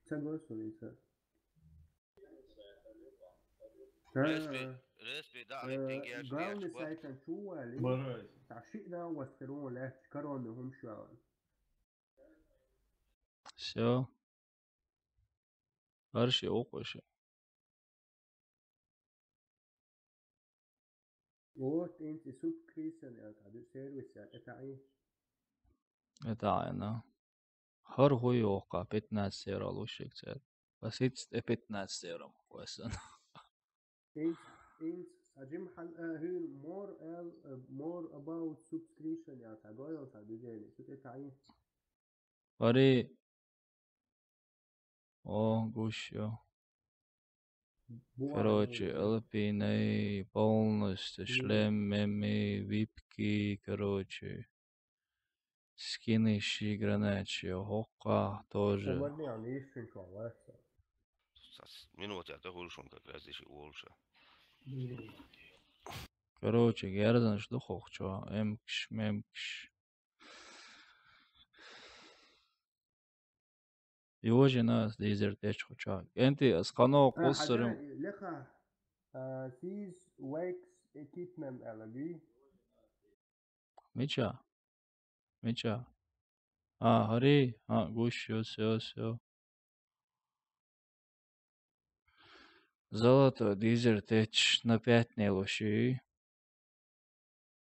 Согласен, Иса. Респи, а, респи, да, а, рейтинг я же главный я сайт, а чё, али? Барай. Таши, да, у вас корона, корона, хум шуал. Всё. Арши окъуша. Вот, инти субскрипшн, это, сервис, это и. Это она. Хар хуй окъа пятнадцать евро лучше цер. Басит э пятнадцать евро. Весан. Ин, ин, саджим хал, э, хин, more, э, э, more about subscription, я, та гойл, та движение, тут это и. Пари. О, гуш, ё. Короче, алпиней полностью, шлем, меми, випки, короче. Скины, ши граначи, хокка тоже. Умарни, они ещё ничего, вася. Минут я так ушёл как раз ещё больше. Короче, герзан что хохчо, эмкш, мемкш. Его жена дезертеч хоча. Энти скано кусарым. Леха, а, сиз вайкс экипмем элали. Мича? Мича? А, хари? А, гуш, всё, всё, всё. Золотой дизер течаш на пятне лучше.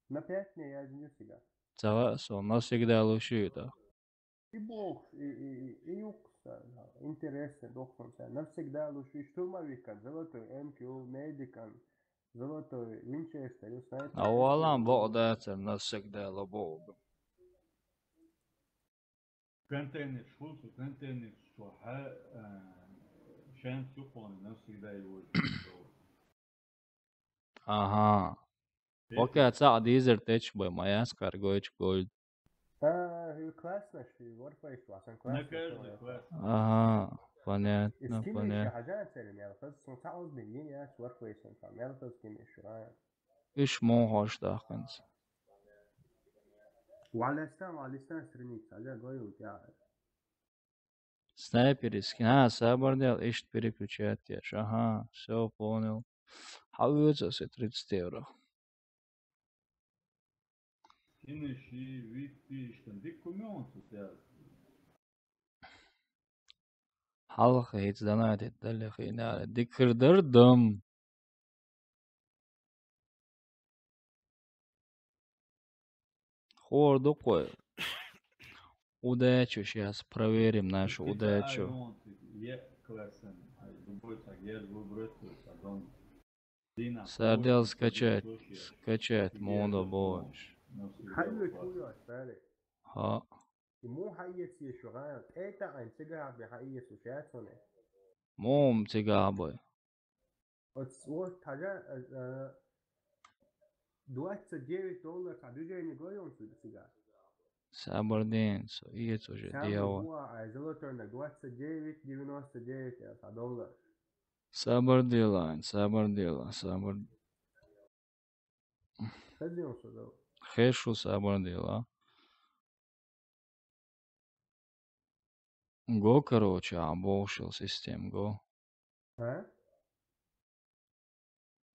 На пятне я не всегда. Цава со навсегда лучше, да. И бокс, и, и, и, и юкса, интересно, докторца. Навсегда лучше штурмовикан, золотой М Q, медикан, золотой Винчестер, и снайпер. А валан бо дацар навсегда лобо. Контейнер шуса, контейнер шуса, э, шанс юкъон навсегда его. Ага. Окей, цаӀ дизер течаш бай, ма яс каргойч гольд. А, классно, что Warface классно. На каждый класс. Ага, понятно, понятно. Скинеш хажан цели мел, фас сон цаӀ уз бин, я Warface сон, мел фас скинеш, а. Иш мон хош дахканц. Валестан, валестан страница, а я гою, я. Снайперский. А, сабар дел, ишт переключать еш. Ага, всё, понял. Хьавоьца се тридцать евро. Скинеш и виппи, иштан дикка меонца сяз. Хьалха хӀинца донатить дале хинала. Дика хир дар дам. Хор дукхой. Удачу сейчас проверим нашу удачу. Сардел скачать. Скачать мода больше. Хьайла чуяс, бали. Ха. И мо хьайец еш вагайл. ТӀета айн цига хьабе хьайец еш яцуне. Мом цига хьабе. Вот, вот, тогда, э, э, двадцать девять долларов, а движение гоем сюда, сюда. Сабар дин, со иец уже дьявол. Самый буа, а золотой на двадцать девять девяносто девять, а, доллар. Сабар дила, сабар дила, сабар. Хазин сюда. Хешу сабар дила. Го, короче, а, бовшил систем, го. А?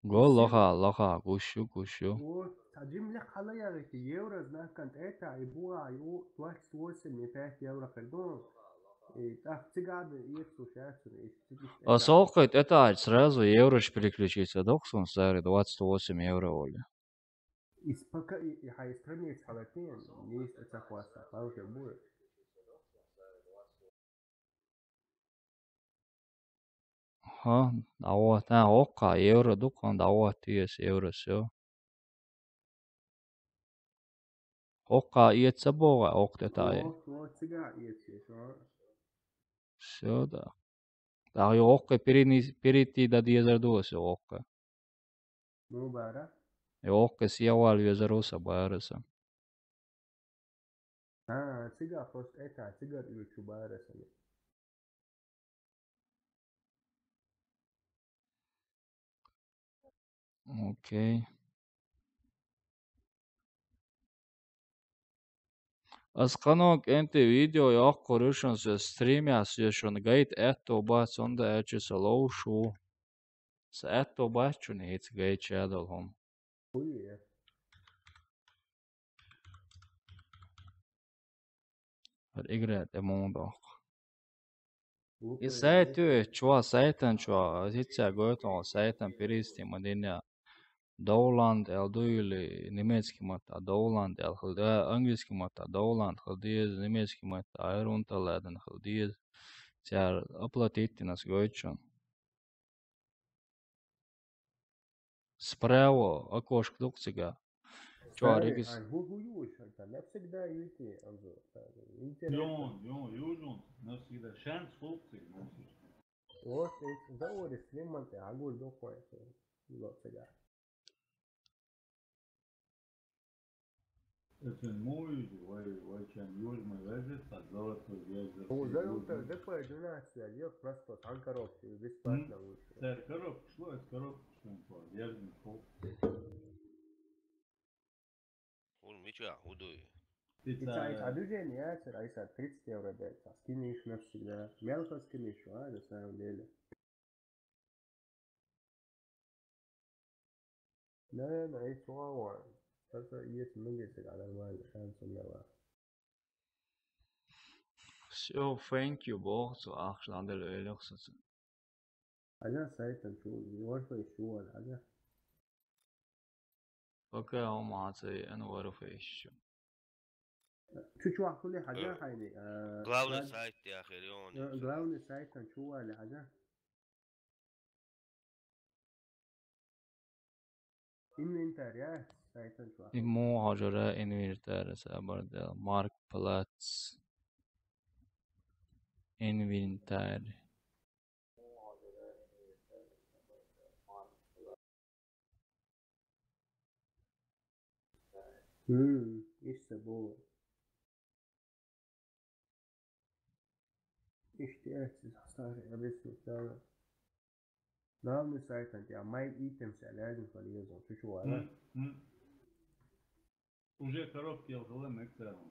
Го, лоха, лоха, гушу, гушу. О, та жимле хала ягъити, евро знакан тӀета, и буа, и у, двадцать восемь и пять евро хирдун. И так цигады, и это слушается, и цигист. А сохет, это сразу еврош переключиться, дохсун сари двадцать восемь евро оли. Из пока и, и хай страниц халатин, не из это класса, а уже будет. Ха, дӀавахьа, а, оккха евро дукха, дӀавахьа тиес евро, всё. Оккха эца богӀа, оккха тӀе тае. О, о, цига эца, о. Всё, да. ТӀаккха йо оккха перени-, перейти да дезар ду аса оккха. Ну, бара. Йо оккха сиявал везар уса бараса. А, цига просто это, цига ючу бараса. Окей. Аз кхано кӀентӀи видео йоккхур ю шун, со стримяс ю шун, гайта аьтту бац, цунда аьлча со ловш ву. Са аьтту бац шуна хӀинца гайта шадолу хӀума. Хуй ве. ХӀара игра тӀе муха доккху. И сайт ю, чуьра сайтан чуьра, хӀинца гойту хьо сайтан перевести ма динна. Довланд аьлла ду или немецкий матта Довланд аьлла хила, а, английский матта Довланд хила деза, немецкий матта Айрунталадан хила деза. Цара оплатить дина ас гойту шуна. Справа окошко ду-кх цига. Чуьра регис-. Ай, хӀу, хӀу ю, ша, там, я всегда ю те, Анзор, там, интересно. Ю, ю, ю, ю, навсегда. Шанс хуьлу цига, навсегда. Вот, э, заори снимать, а гур ду кхой, э, ло цига. Эцен муйзи вай, вай чан южный вежец, а золотой вежец. О, золотой, такой двенадцать, я просто сам коробки бесплатно вышел. Царь коробка шло, из коробки что-нибудь, я же не шел. Хьуна мичахь хӀун дуй? И ца, и ца движение яцара, айса тридцать евро дает, а скинешь навсегда. Мелко скинешь, а, на самом деле. Да, да, и слава. Это есть многие всегда нормально, шанс у меня. Всё, thank you, боху цо, ахча дӀаделла веллех со цунна. Хьажа сайтан чу, Warface чу вала, хьажа. Пока хӀума хьа ца яьхна Warface чу. Чу чохь хуьлий, хьажа хьайна, а, главный сайт, сайт яхир, йони. Главный сайтан чу вала, хьажа. Инвентарь я сайтан чохь. И муха хьожара инвентарь, сабар де. Маркетплац. Инвентарь. Хм, иштта бу. Иштта эцис хастари абисмут дала. Главный сайтан тӀехь My Items аьлла яздина хила еза, чу чу вала. М, м. Уже коробка ял хила мегар царна.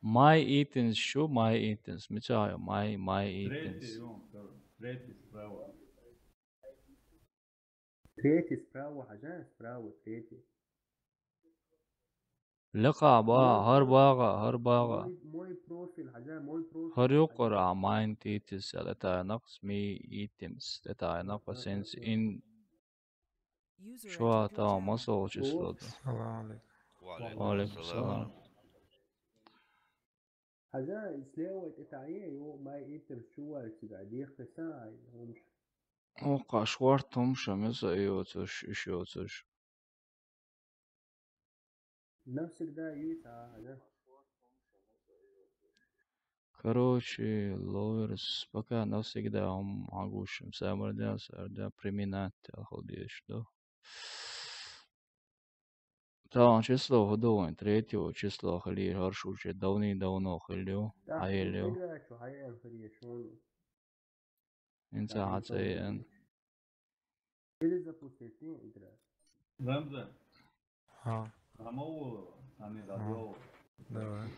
My Items шу, My Items. Мичахь ю My, My Items. Третий, он, кор-, третий справа. Третий справа, хьажа, справа, третий. Лекха ба, хӀара багӀа, хӀара багӀа. Мой, мой профиль, хьажа, мой профиль. ХӀара юкъара а My Items аьлла тӀе тайнакъ, My Items тӀе тайнакъ, сенс ин. Шуна тамам, масолчу слот. Салам алейкум. Ва алейкум салам. Хьажа, слева тӀе тӀе ю, My Items чу вала, цига дехкеса, ай, хӀумаш. О, кхаш варт хӀумаш, меса йоцуш, иш йоцуш. Навсегда ю, ца, хьажа. Короче, ловерс, пока навсегда хӀума хьагуш, сабар де, сабар де, приминать аьлла хила дезаш ду. Тахана число хӀун ду вайн? Третьего число хилира, хӀара шу уже давний-давно хилла ю, хьаелла ю. ХӀинца хьа ца яьхна. Рамзан. Ха. Рамзан. Давай.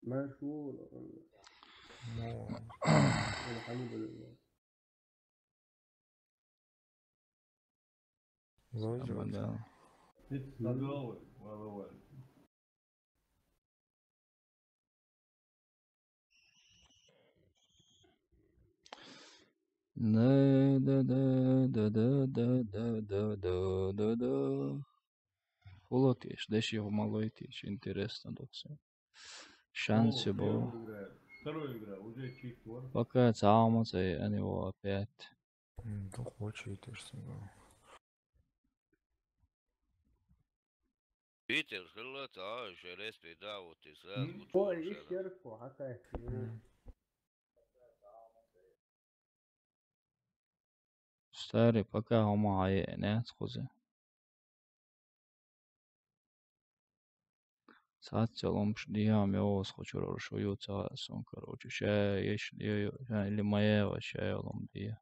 Марш вула. Мо. Алхьамдулиллах. Лозер. Абада. Да, да, да. Хула теш, деши хӀума лой теш, интересно ду цу. Шанс бу. Второй игра, уже чист вар. Пока цхьа хӀума ца яьхна ву опять. М, дукха вочу теш сан. Питер, хилла ца, а, уже респи да, вот и сразу. Ой, иш ярко, хакай. М. Старый, пока хӀума хьаеана яц кхуза. Цхьацца ломаш дехьа ма йогӀу, кху чуьра шу ю ца хаьа суна, короче, ша еш де, ша или ма ява, ша йолу ма де.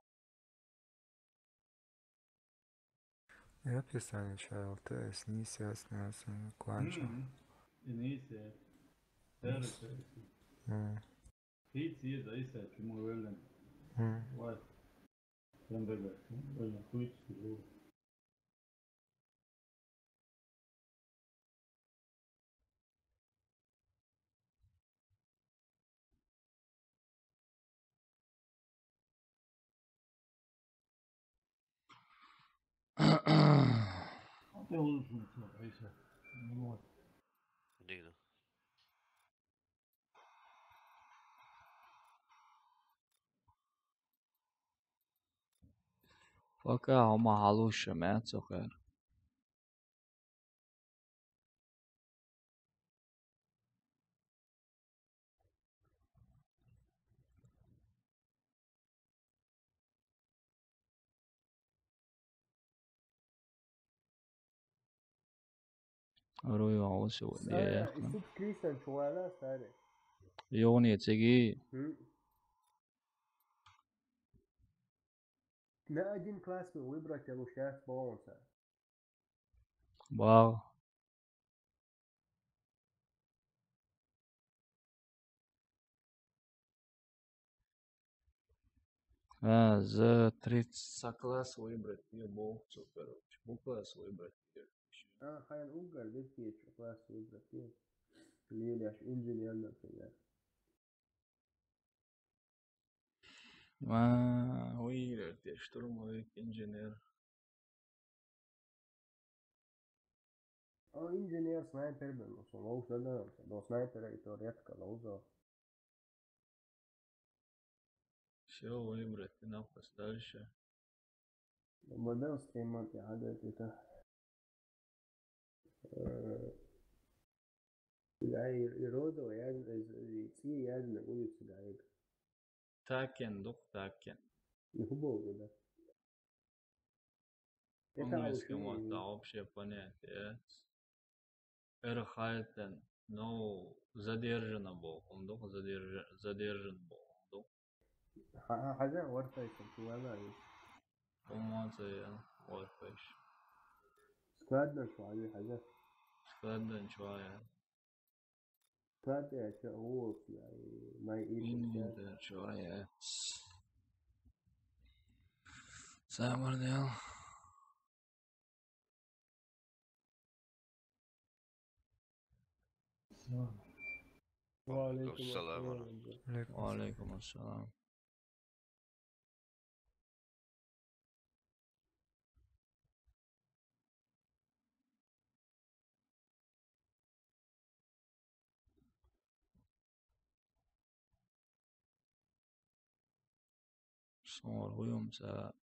Я писание читал, то есть не естественно, кланча. Мгм. И не естественно. Мгм. Ты съедаешь, чему уверен? Мгм. Вот. Там даже, ну, больно хуй, тяжело. Дийна. Пока хӀума хьалуш ма яц цу хера. Ой, а вот сегодня я яхна. Исут Кристиан чу вала, старый. Йоне циги. М. На один класс мы выбрать, я лучше я с Баунса. Бал. А, за тридцать класс выбрать, я мог, всё, короче. Мог класс выбрать. А, хьайн уггар дерг кечу класс выбрать, я. Лелеш инженер, например. Ма, уйрар те штурмовик, инженер. О, инженер, снайпер бен, со лоу шадан, до снайпера и то редко лоузо. Всё, выбрать, кнопка дальше. Модел стрима ти адет это. Э, я и, и розово, я, и, и ци я не будет сюда. Такен, дук такен. Не футбол, да. По-английски мотта вообще понятие. Эрхайтен, но задержано болхун дук, задержа-, задержан болхун дук. Ха-, ха-, хаза варфайсен, кулана. Уманца я, варфайш. Складдан чуа, али хаза. Складдан чуа, я. Складдан чуа, о, я, май и Инда чуа, я. Самар дел. Ва алейкум ассалам. Ва алейкум ассалам. Сор гуюмса.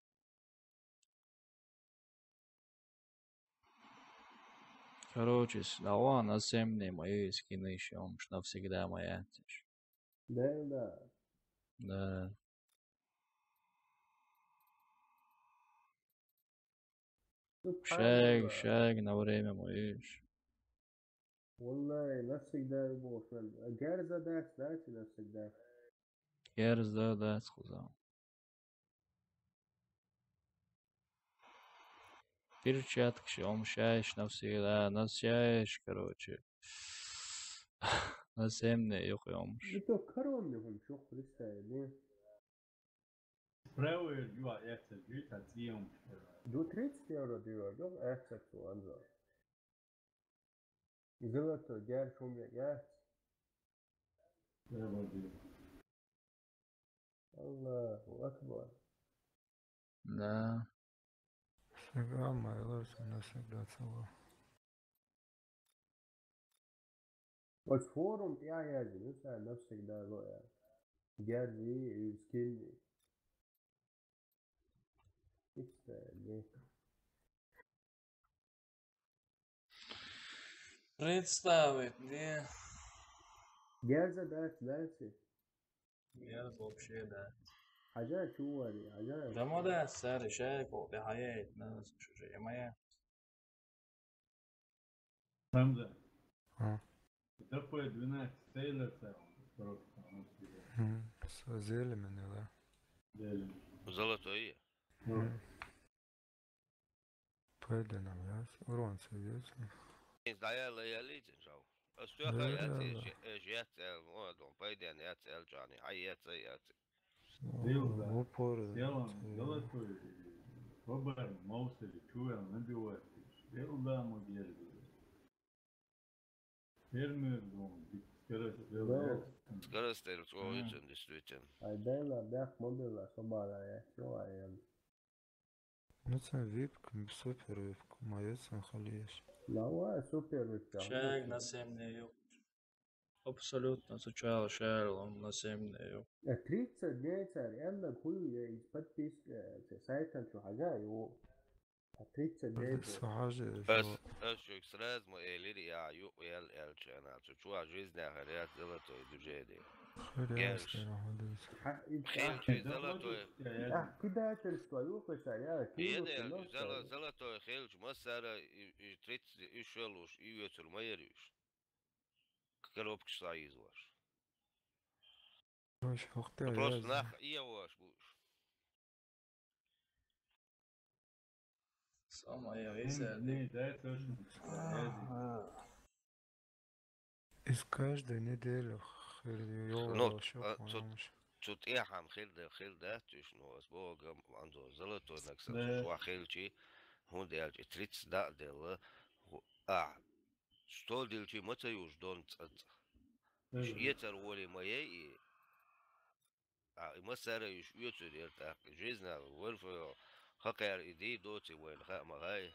Короче, с-, давай на семь дней мои скины ещё, м, ш-, навсегда моя. Да, да. Да. Шаг, шаг на время моиш. Валлахи, навсегда болхун. Герза дац, дац навсегда. Герза дац хуза. Перчатка ш-, омшаеш навсегда, насяеш, короче. На семь дней юк омш. Это коронный хум, чё представили? Правый юа, я це жить, а ци омш. До тридцать евро дивер, да, я це цу анзор. Золотой, дяр шум я, я. Аллаху акбар. Да. Сега майлар сен навсегда цала. Вот форум я язди, ну, са навсегда лоя. Язди и скинди. Представь, не. Представить, не. Герза дац, дац. Герза вообще дац. Хаза чувари, хаза. Да, ма дац, сари, шай, ко, да, хаяет, на, слушай, я моя. Хамза. А. Такое двенадцать сейлорса, просто, ну, себе. М, с-, зелень, да? Зелень. Золотой. Ну. М. Пайденам яц, урон севьёц. Издаялла яллицин жав. Ас тёха яц, э, жец эл, о, дон, пайден яц эл, жани, ай яц, ай яц. Дилда. Упор. Делом, золотой, бобар, маусали, чуял, набивать. Делда могер. Фермер, дон, скорость. Да. Скорость, действительно. Айдайла, бях, мобила, собара, я, чё, а, я. Ну, це випк, супер випк, моє це халієш. Давай, супер випк. Шаг на семь не юк. Абсолютно, сучал шерлом на семь не юк. Э, тридцать дней царь, энда хую я из подписка, э, це сайтан чё хага, его. А тридцать дней. Сахажи, Ас, ас чук сразу мо элир я ю эл эл чана, чу чуа жизнь ахар я золотой дужеди. Хыряс. Ха, и хилчи золотой. А, кидательство, ю, писар, я, кидательство. Золотой хилч, масара, и, и тридцать, и шелуш, и ветер майериш. Коробка союз ваш. Короче, хохте. Просто нах, и я ваш будешь. Самая веселая. Не, не, да, точно. Из каждой недели хер-, ё-, ну, ещё, а, по-моему, тут, ещё. Тут я хам хер да, хер да, то есть, ну, с Богом, андо, золотой наксал, да. Шуа хелчи, хун да, тридцать да, дела, ху-, а, сто дилчи, мацаюш дон ц-, ц-. Мгм. Ецар воли моей и А, и массара уьш оьцур яра тӀаккха. Жизнал, варфо, хакхар и дий доций вайна хаа ма хай.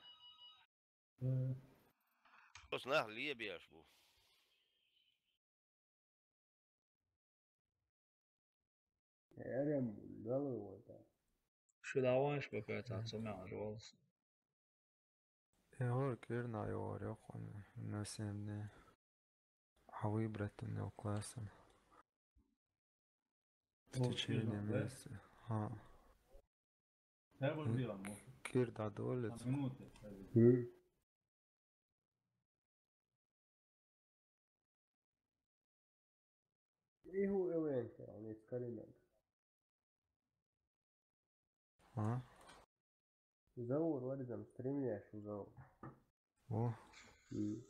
Оцу нах лебеш бу. Эрем, лалуй вайта. Шу давай, пока это отцу мяжу волос. Егор кирна йор йокъон, на семь дней. А выбрать там его классом. В течение месяца. А. Кир да долец. Минуты. Ihú event, on it's Kalinak. А? Заур, варзам, стримляешь, Заур. О. М.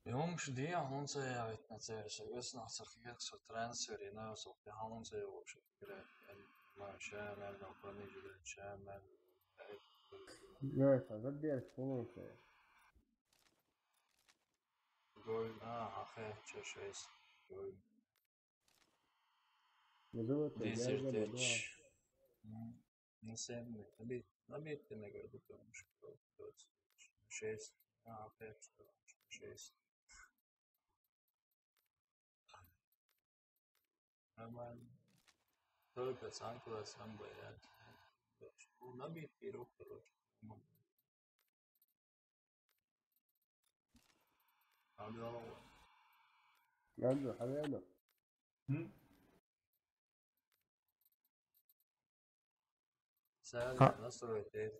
Jums diena un sejā vit na ceres, es nāc ar hieksu transferī, na jau sūk, ja un sejā vopši, ma šajā mērnā panīžu, šajā mērnā. Nē, tas atbieras kolonkai. Going, ah, okay, čia šiais. Going. Zovete, Desert Edge. Mm, ne semmit. Nabit, nabit, ne gaidu, ka on šis. Šis. Ah, okay, šis. Aman. Только сам куда сам боят. Набит и руку. Alo. Alo, حبيبي. Hı? Sen Ha. Nasıl öğreteyim?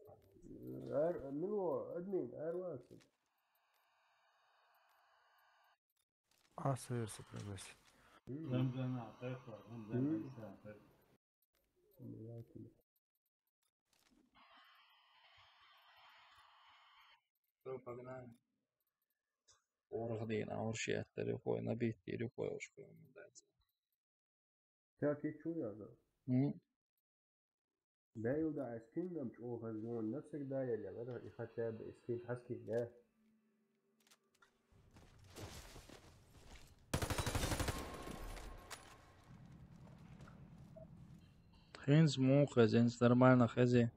Er, Milo, admin, er varsın. А, сервис пригласить. Hı. Ramzan abi, var. Ramzan Hı. abi, sen abi. Merak etme. Всё, погнали. Оргдин, ауршиятта рюхой, набитти рюхой, ошкой, мундайца. Всё, ты чё, я за? М? Да, Илда, а скинь нам чё, хазон, навсегда я, я, и хотя бы скинь, а скинь, да? Хинз мун хезинз, нормально хези.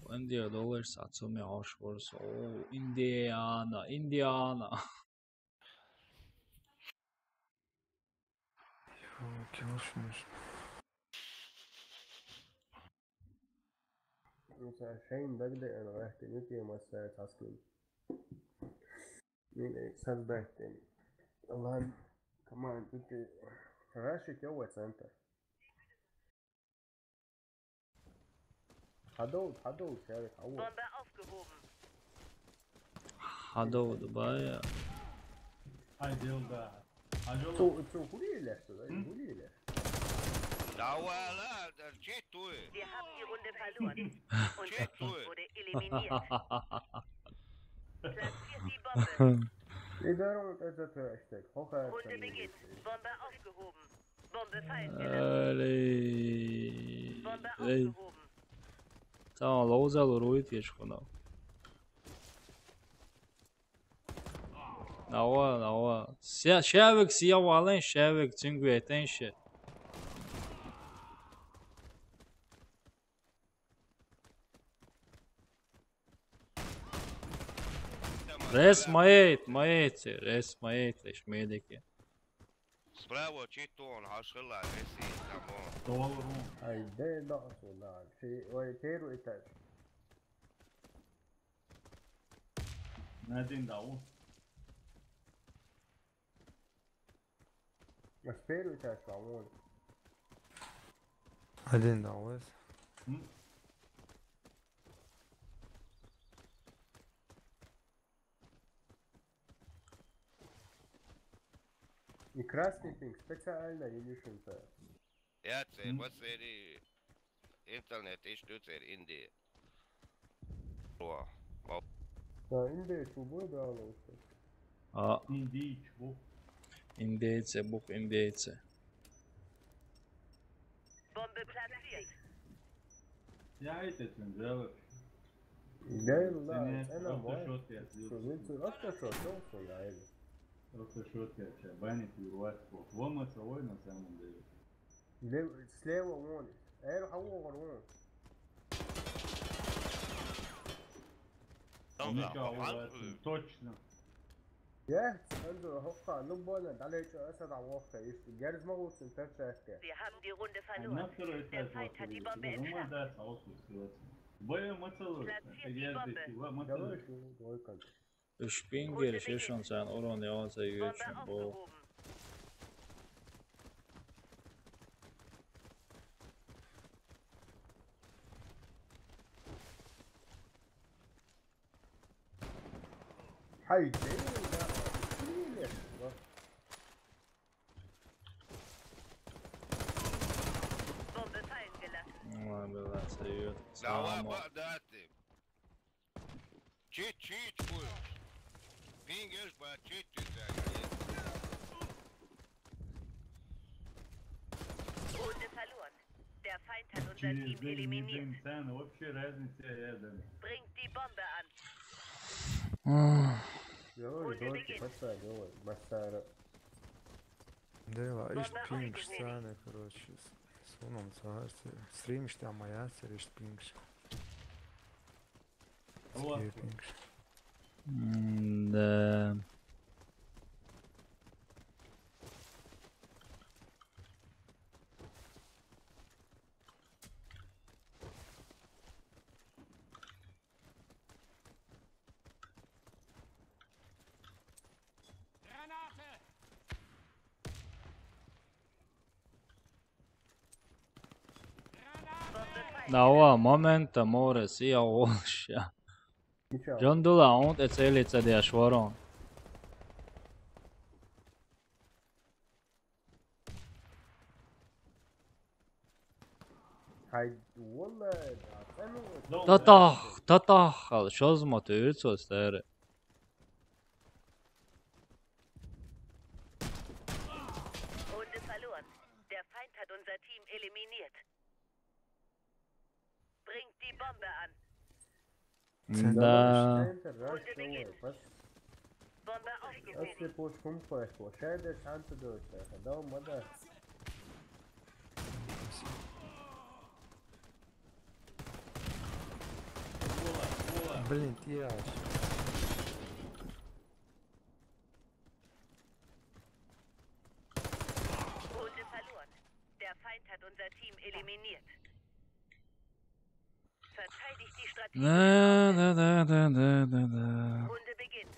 Индия доллар сацуми ашварс. О, Индиана, Индиана. Ёлки-моёки. Mesela şeyin bagde en rahtin iti masaya taskin. Yine sazbahtin. Allah'ın kaman iti. Raşit yawa center. Hadou, hadou, Şerif, hadou. Bombe aufgehoben. Hadou, Dubai. Hai, Dilda. Hai, Dilda. Tu, tu, hulile, tu, Hı? Hulile. Da, voilà, da, ce tu e? Wir haben die Runde verloren. Unser Team wurde eliminiert. Platziert die Bombe. Lideron, ez a to hashtag. Hoha, Runde beginnt. Bombe aufgehoben. Bombe fallen gelassen. Allez. Bombe aufgehoben. Tamam, Loza lor uyut geç kuna. Nava, nava. Sia, şevik, sia valen, şevik, çünkü eten şey. Res majet, majet, res majet, leš medike. Spravo, čiton, hašela, esi, tamo. Doğru. Ay, de, da, da, şey, o, teru etaž. Nadin da, o. Mas teru etaž, pa, on. Один доллар. М? И красный пинг специально или что-то? Я це, М? Басери интернет, и что це, Индия. О, о. Да, Индия, что будет, да, лучше. А. Индийцы, бух. Индейцы, бух, индейцы. Bombe platziert. Ja, aitäh, sind selber. Geil, da, Seni ena aftershot var. Yapıyorsun. Şu Wilson aftershot olsun, geil. Просто щётка, банит и рвать. Вот. Вон мы целой на самом деле. Лев-, слева вон. Эр, хаву вон. Там, да, Мика, по вот, флангу. Точно. Я, Анзо, хокка, ну, больно, далее чё, это да, вохка, если герзма лучше, так что это. Wir haben die Runde verloren. Der Feind hat die Bombe entfernt. Platziert die Bombe. Uch pingir, šešuncān uroni jālacā juoču, bo. Hai, dēļ, jā, mīļies, no. Labi, lācā jūt. Davai, sāmu. Dati. Čit, čit, kur? Pingers, ba, čit, čit, jā, jā, jā. Runde verloren. Der Feind hat unser Team eliminiert. Sen вообще разница, я, да. Bringt die Bombe an. Ах. Runde beginnt. Dēlā, ir pingš sēne, короче, s-, sunum cārsi. Strīmš tā mājās ir, ir pingš. Skirpings. Mm, da. Davai, momenta, more, sija olša. John Dula, un te celica dia švoron. Hai, والله، da, sen o- Tatah, tatah, al šozmo tūcos tēri. Runde verloren. Der Feind hat unser Team eliminiert. Bringt die Bombe an. Da. Center, rush, давай, pas. Bombe aufgefunden. Asli push pumpa, ko šeit ir šansa dot, tā, tā, dau, madā. Блин, тираж. Runde verloren. Der Feind hat unser Team eliminiert. Verteidigt die Strategie. Da, da, da, da, da, da, da. Runde beginnt.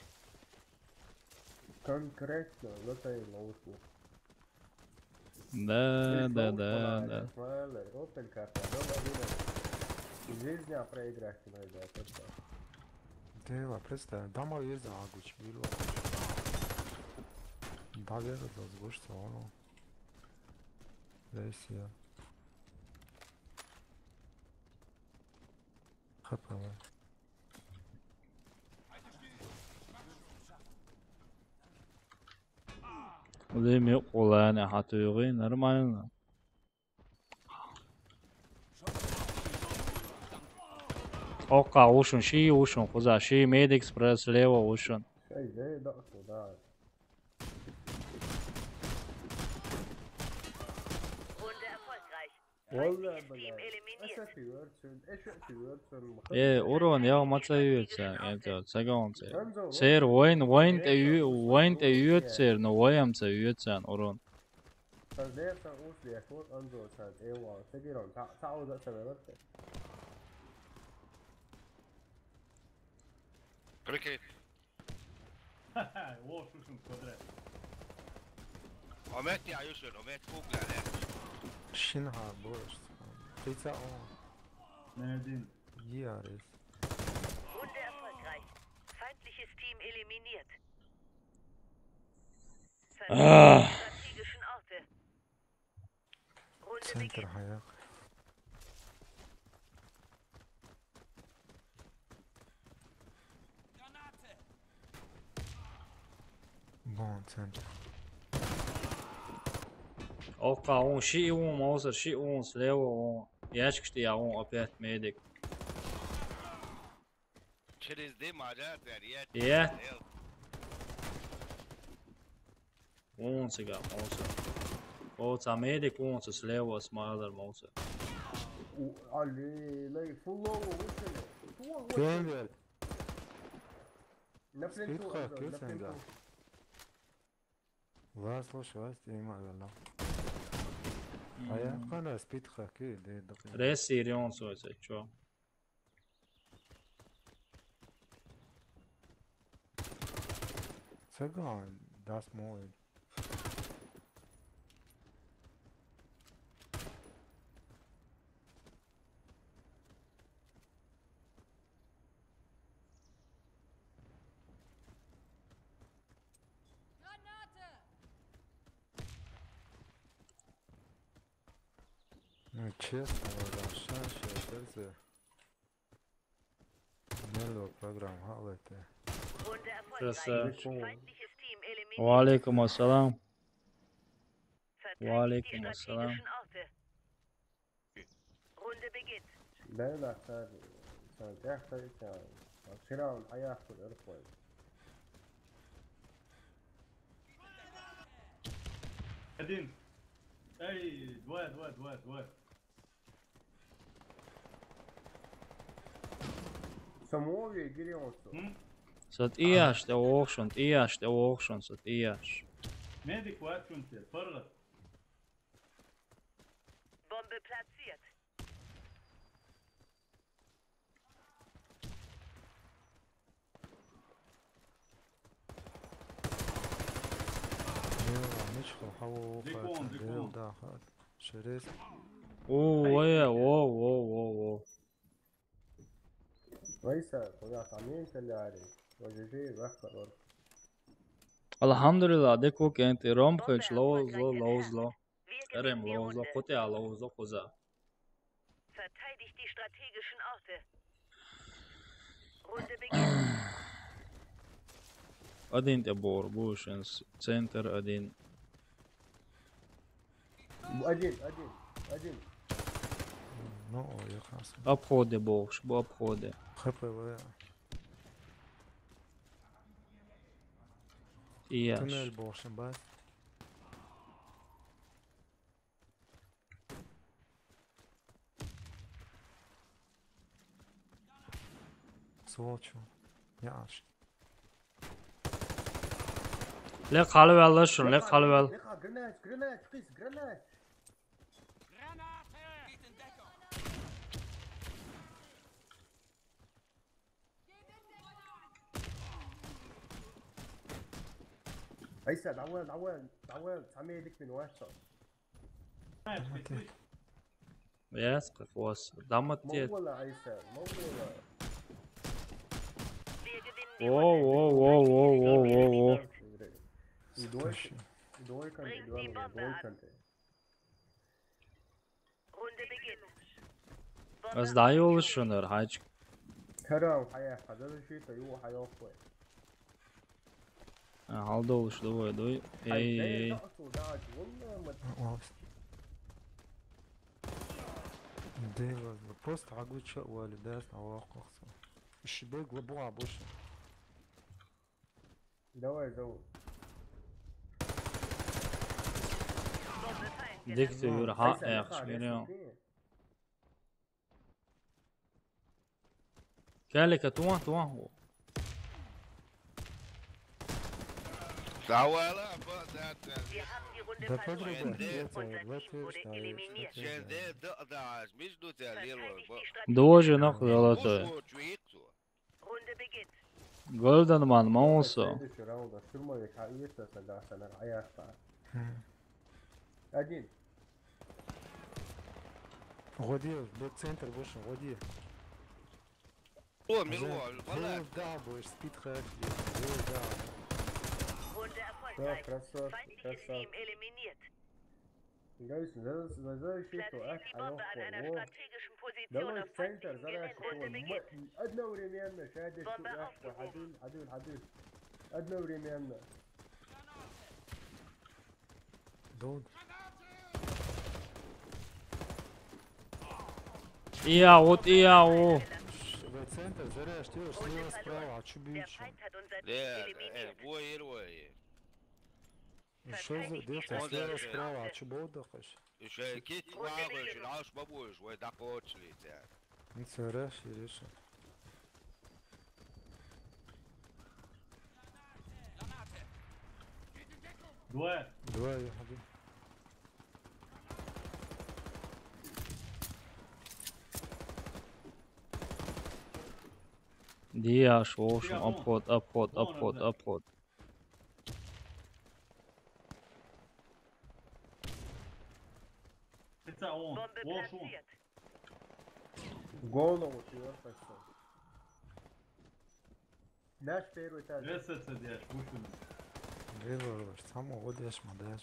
Конкретно в этой ловушке. Да, да, да, да. Оптом карта, дома видно. Жизнь проиграть надо, это что? Dēlā, представь, dama ir zāguči, bilo. Dagēra tas gušs, ono. Reisija. Хапала. Леми къулана хатуйгъи, нормально. Окъа ушун, ши ушун, хуза, ши медик справа слева ушун. Шай, да, да, да. Runde erfolgreich. Feindliches Team eliminiert. Э, урон, я мацаюца, это, цагаунце. Сэр, войн, войн тэ ю-, войн тэ юэт, сэр, но войам ца юэт, сан, урон. Прикинь. О, шушун квадрат. Омет я, юшун, омет кугла, да. Шинха, борщ. Пицца, о. Надин. Ярис. Runde erfolgreich. Feindliches Team eliminiert. Verlassen die strategischen Orte. Центр хаяк. Бон, центр. Окъа, он ши, он маузер, ши, он слева, он ящик, что я, он опять медик. Через дым, а, да, да, я. Я. Э. Unsiga, mūsu. O, ca mēdi kungs, slēvos, mādar, mūsu. Ali, lai, full low, ušele. Tuo, ušele. Kēmvel. Na plintu, Spitha, na plintu. Kēmvel. Vas loš, vas, ima vela. Aja, kana Spitha, kē, de, de. Resi ir jauns, vai se, čo? Sagan, das mooi. Nu, ce să vă dați așa și atât să... Nello program, halete. Runde erfolgreich. Krasa. Feindliches Team eliminiert. Wa alaikum assalam. Verteidigt die strategischen Orte. Wa alaikum assalam. Runde beginnt. لا، لا، صار، صار قاعد، صار، صار شراء الحياة في الأرض. Один. Эй, двое, двое, двое, двое. Самого Гириоса. М? Sat ieš, tev augšan, ieš, tev augšan, sat ieš. Mediku atjungti, parrat. Bombe platziert. Io, miks hawo Dikon, hāta, dikon. Dēl dāhāt. Šerēs. Ū, ē, ū, ū, ū, ū. Laisa, kujā tamīn teljāri. Važižī, vekar, var. Alhamdulillah, dikko kenti, romkhač, lauzlo, lauzlo. Erem, lauzlo, kutjā, lauzlo, kuzā. Verteidigt die strategischen Orte. Runde beginnt. Один te bor, būšans, center один. Один, один, один. Ну, о, я красный. Обходе бокс, бо обходе. Х П В. Ияш. Туннель боксом, бать. Сволочь. Яаш. Ле халвел шун, ле халвел. Ле ха-, гранат, гранат, пис, гранат. Айса, давай, давай, давай, самый эдик минуэсо. Яс, как у вас. Дамат нет. Мовла, Айса, мовла. Воу, воу, воу, воу, воу, воу, воу. Идой, идой, идой, идой. Аз дай олушунар, хач. Тарау, хая, хадалыши, таю, хая, охуй. А, халда олуш, давай, давай. Эй, эй, эй. Ой, ой. Дела, просто агуча, вали, да, на вакуахсу. Ишибе глобуа больше. Давай, давай. Дик ты, Юра, ха, эх, шмирен. Калика, туан, туан. Давай, ла, ба, да, да. Да, подруга, это, вот, видишь, да, это. Дожи нахуй золотой. Гольденман, Маусо. Следующий раунд, а штурмовик, а, есть это, да, сана, а я что? Один. Годи, бэк-центр вышел, годи. О, Мило, вала. Да, будешь спит, да. Да, красавчик, красавчик. Guys, за, за, за защиту, эх, алёха, о. Давай в центр, за защиту, мы одновременно, ща здесь тут, эх, один, один, один. Одновременно. Дон. Иа, вот иа, о. В центр, заряжь, ты слева, справа, а чё бьёшь? Да, э, бой, бой. Шозза дехтар слева, справа, а чу бовдакъаш? Уж кит вагӀаш, уж алш бабуж, вай дакъочли цӀа. Ница раш, ириша. Двое. Двое, я ходил. Диаш, в общем, обход, обход, обход, обход. Бомба планирована. Голову четвёртый. Наш первый этаж. Весаца деш, бушун. Гелор, само одеш ма деш.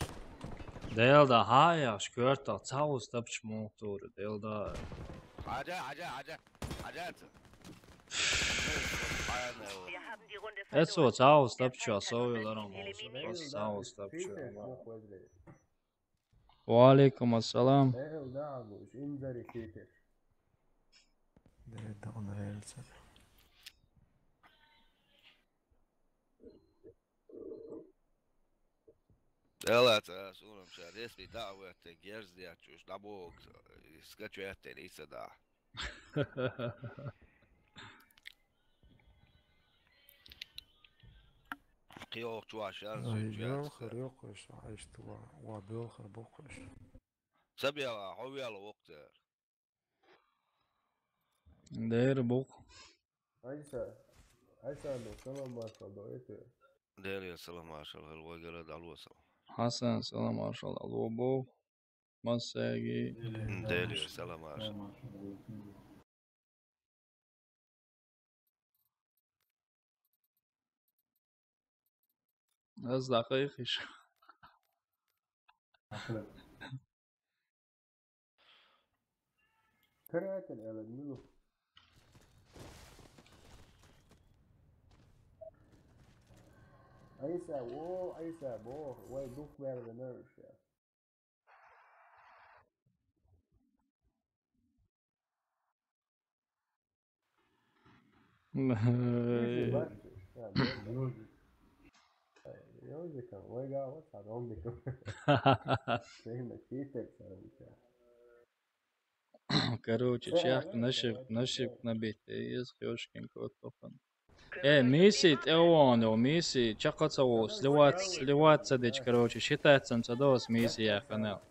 Делда хаяш, кёртал, цаус тапч мутур, делда. Хажа, хажа, хажа. Хажа. Эцо цаус тапча, сови ларам олсу. Ос цаус тапча. Ва алейкум ассалам. Эл да, бу, инзари хитер. Де, да, он рельса. Эл аца, сурам ша, респи да, вете, герздя, чуш, да, бог, скачу, это, риса, да. Кхиох чуаш яр. Ай, су чуяц. Белхар йокъуш, айшту ва, ва белхар бокъуш. Сабияла, ховяла вокътер. Дер бокъ. Айса, Айса, ну, салам маршал, до это. Дер салам маршал, хел вагера далуса. Хасан, салам маршал, алу бо. Масаги. Дели саламаш. Аз дакъикъиш. Кратен элен милу. Айса, о, Айса, бо, вай дух верде нервиш, я. Короче, чех нашиб, нашиб набить, из ёшкин кот топан. Э, миссия, тӀеонал, миссия, чакъа ца вос, сливать, сливать ца дечи, короче, считать ца дос миссия, канал.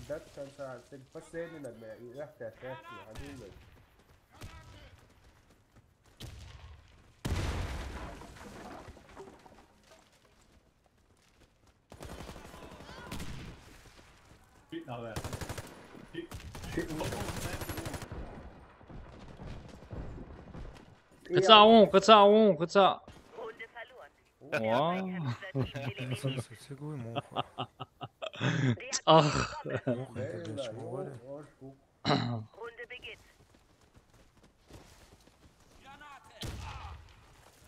До конца, ты последний над меня, и я опять, я один. Къица ун, къица ун, къица. Ва. Ах.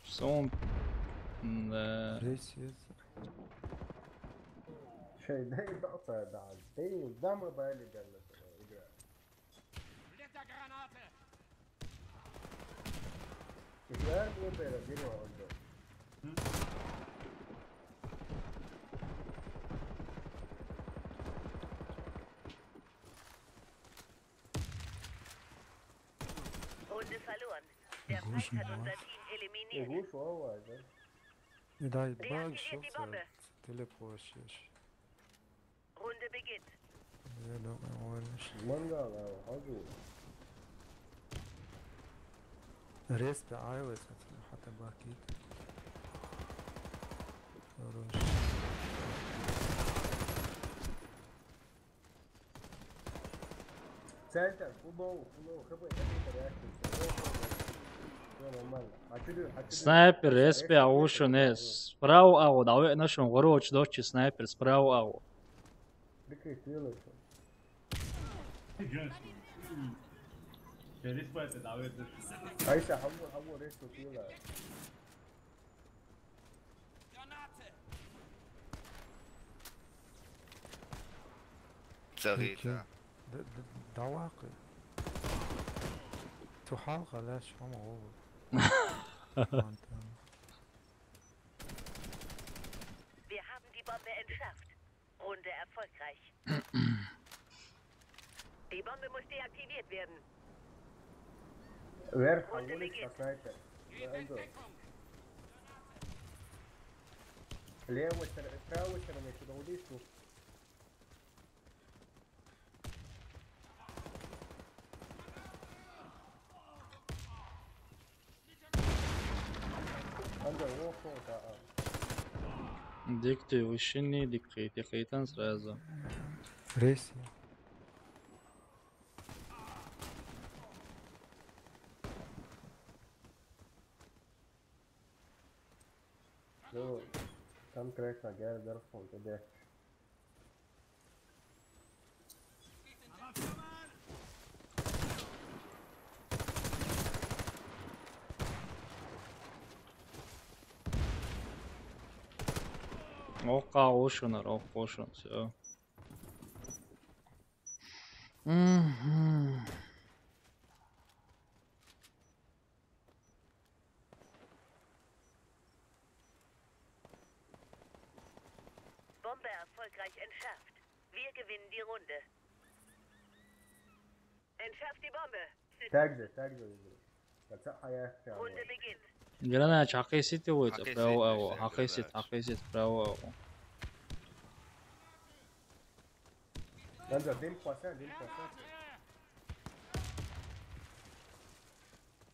Сон. Да. Здесь есть. Шей, дай баца, да. Дай, да, мы бали, да, игра. Игра, мы бали, герой, он был. Runde verloren. Der Feind hat unser Team eliminiert. Ого, слава, да? И дай баг, что ты телепортируешь? Runde beginnt. Я думаю, он... Мангал, а, хагу. Респи айлес, хата бакит. Хорош. Центр, футбол, футбол, хп, хп, реакция. Всё нормально. А чё ты, а чё ты? Снайпер, респи, а уши не. Справа, а вот, а вы нашим, короче, дочь снайпер, справа, а вот. Прикрыть, стрелы. Айса, хаву, хаву, респи, стрелы. Цагита. Д-, д-, давакъи. Тухал халаш, хама гъо. Wir haben die Bombe Runde erfolgreich. Die Bombe muss deaktiviert werden. Wer? Runde beginnt. Sniper. Also. Левой стороны, правой стороны, сюда убийству. Анда, о, о, да, а. Дикти ушини, дикти хитан сразу. Рейс. Ну, там красный, я вверху, тебе. Окка ушунар, окка ушун, все. Мгм. Bombe erfolgreich entschärft. Wir gewinnen die Runde. Entschärft die Bombe. Так же, так же выиграл. Хотя, а я прям Runde вот. Beginnt. Граната хакисити войт, Хакисити, право аво, хакисити, хакисити, да. Хакисити, право аво. Надо дым пасать, дым пасать.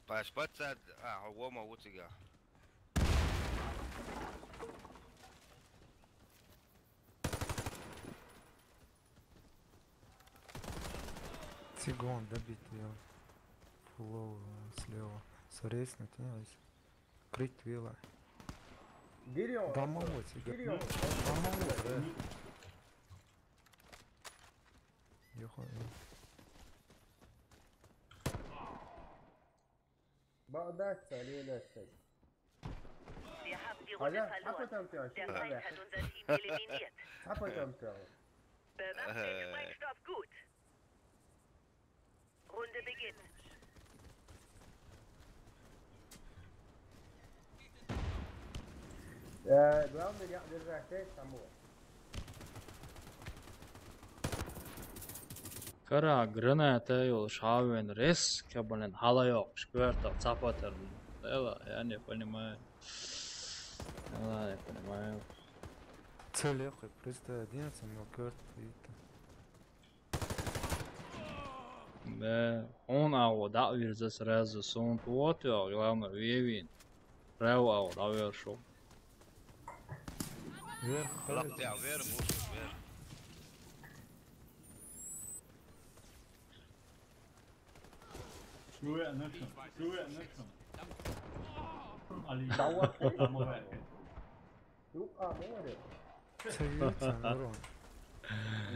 Пас пацан, а, уома уцига. Цигун добит его. Фуллоу слева. Сорейс натянулись. Крыть вела. Гирион. Домовой, цигун. Гирион. Домовой, да. Йохо. Багдад, Салилес. Wir haben die Runde Hala, verloren. حطيتهم فيها. Der Feind hat unser Team eliminiert. حطيتهم فيها. Bewacht den Sprengstoff gut. Runde beginnt. آه، Главный, я держать здесь, там вот. Кара граната йол шавен рес, кабален халайок, шквертал, цапатер. Эла, я не понимаю. Эла, не понимаю. Цель легкой, просто одиннадцать, но карт и это. Да, он аво, да, вирза сразу, сон туот, я, главное, вевин. Право аво, да, вершу. Вверх. Лапте, а, вверх, вверх. Sure, ne schon. Sure, ne schon. Ali. Давай. Самурай. Ну, а, море. Цель, урон.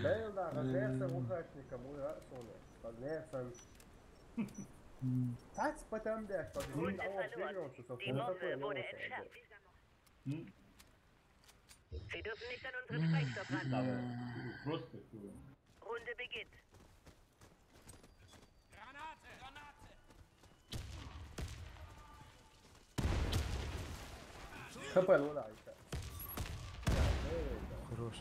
Да, да, размерся ухачником, ура, соне. Размерся. Tac, потом дальше, подожди, Runde того, verloren. Гирион, что Die Bombe wurde entschärft. Hm? Sie dürfen nicht an unseren Sprengstoff ran. Aber просто sure. Runde beginnt. ХП, ну да, это. Хорош.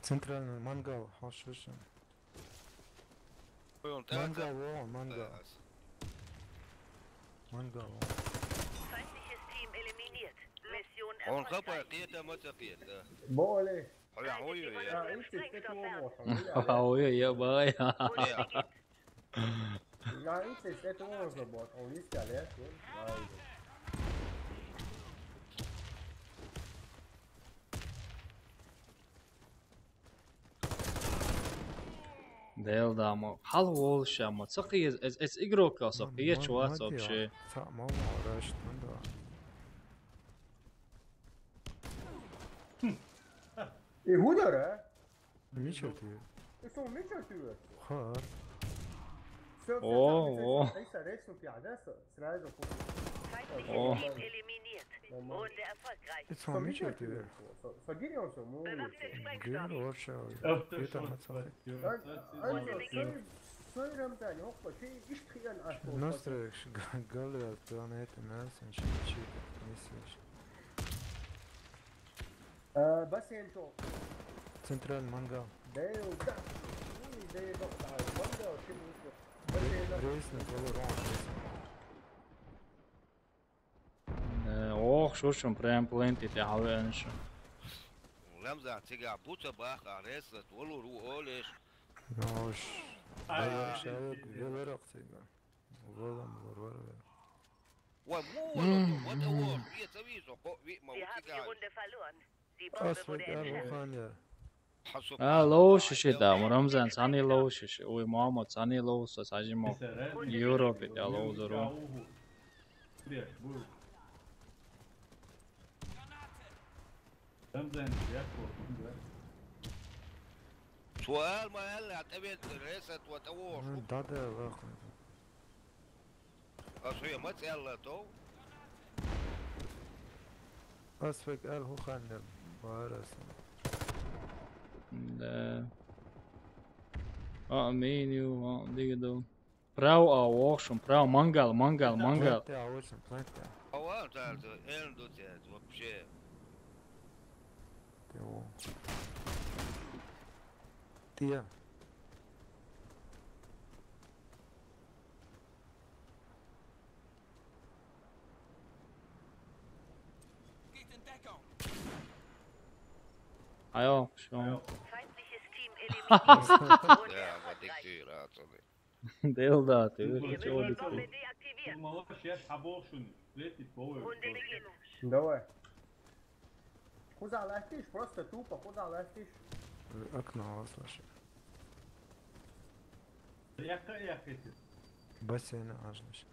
Центральный мангал, хорошо. Ой, он Мангал, так. о, мангал. Мангал. Feindliches Team eliminiert. Mission Он хапа, erfolgreich. Киета, мата, киета. Боли. Ой, ой, ой, ой. А, итис, это можно. Ой, я бая. Runde beginnt. А, итис, это можно, вот. Он есть, а, нет? Дел да, мо. Хал волша, мо. Цакъи эс, эс, эс игрокал, цакъи, я чувак, вообще. Самого рашт, ну да. И гудара? Мичо ты. И что, мичо ты? Ха. Все, О, о. все, все, рейсу пиадеса, сразу. Feindliches Oh. Team eliminiert. Runde erfolgreich. Это мичо ты. Сагирион, что мы Bewacht den Гыр Sprengstoff. вообще. Öfter Это schon. мацафе. Runde beginnt. Сойрам да, не окко, чи ишт хиян ашко. Настройш галер планеты мясо, ничего, ничего. Э, бассейн чу. Центральный мангал. Дел, да. Ой, дел, да, мангал, чё не успел. Бассейн, да. Рейс на полу, рон, рейс. Э, ох, шо шун прям пленти тӀе хьавеана шу. Рамзан, цига буца баха, ресла, толу ру олеш. Нош. Ай, ай, велерок цига. Валам, вар, вар, вар. Ва, му, вала, вата, вор, вия, ца визо, ко, ви, ма, у цига. Ас век ар ваханья. А, лоу шиши да, Рамзан, сани лоу шиши. Ой, мама, сани лоу са, сажимо. Европе да лоу зуру. Суал ма алла, атӀавет ресат ва тӀавор. Да, да, вахун. Ас ве ма цӀелла тов? Ас век ал хуханна барас. Да. А, меню, а, дига дов. Прав, а, вохшун, прав, мангал, мангал, мангал. Планте, а, очень планте. А вон, да, да, эн дутя, вообще. Ты его. Ты я. Айо, шо. Feindliches Team eliminiert. Runde erfolgreich. Делда, ты. Ihr müsst die Bombe deaktivieren. Runde beginnt. Давай. Куда ластишь? Просто тупо куда ластишь? Окно слушай. Якка, якка. Бассейн ажныш.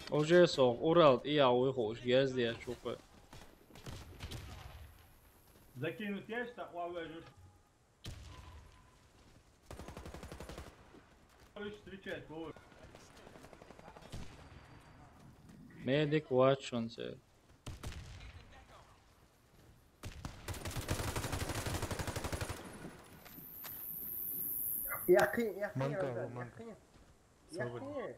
Уже со, Урал, я уйхуш, я здесь, чукы. Закинуть есть, так, лавы. Встречать, вот. Медик вачунсе. Якын, якын, манка, манка. Якын. Свободно. Якын.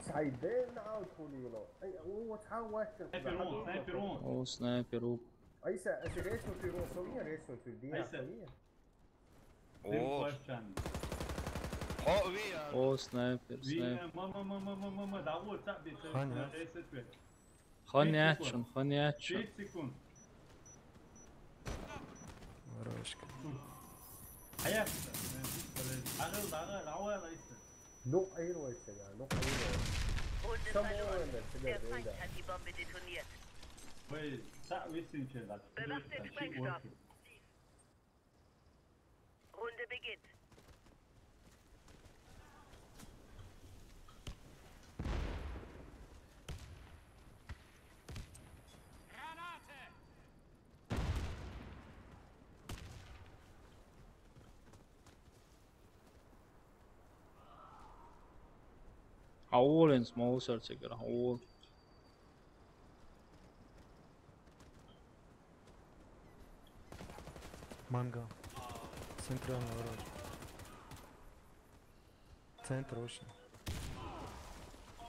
Сайден аут хулило. Эй, о, вот how what? Снайпер он, снайпер он. О, снайпер он. Айса, ай, ай, рейс на фиру, со меня рейс на фиру, дина, со меня. О. О, ви, а. О, снайпер, ви, снайпер. Мама, мама, мама, мама, да вот, так, без. Ханя. Рейс ответ. Хан ячун, хан ячун. Беш секунд. Хорошка. Аяк. Ағыл, ағыл, ағыл, ағыл. Noch einmal, Digga, noch einmal. Runde verloren. Der Feind hat die Bombe detoniert. Ой, са висинче да. Bewacht den Sprengstoff. Runde beginnt. Гьавур ин смоусер цигара, гьавур. Манго. Центральный ворота. Центр очень.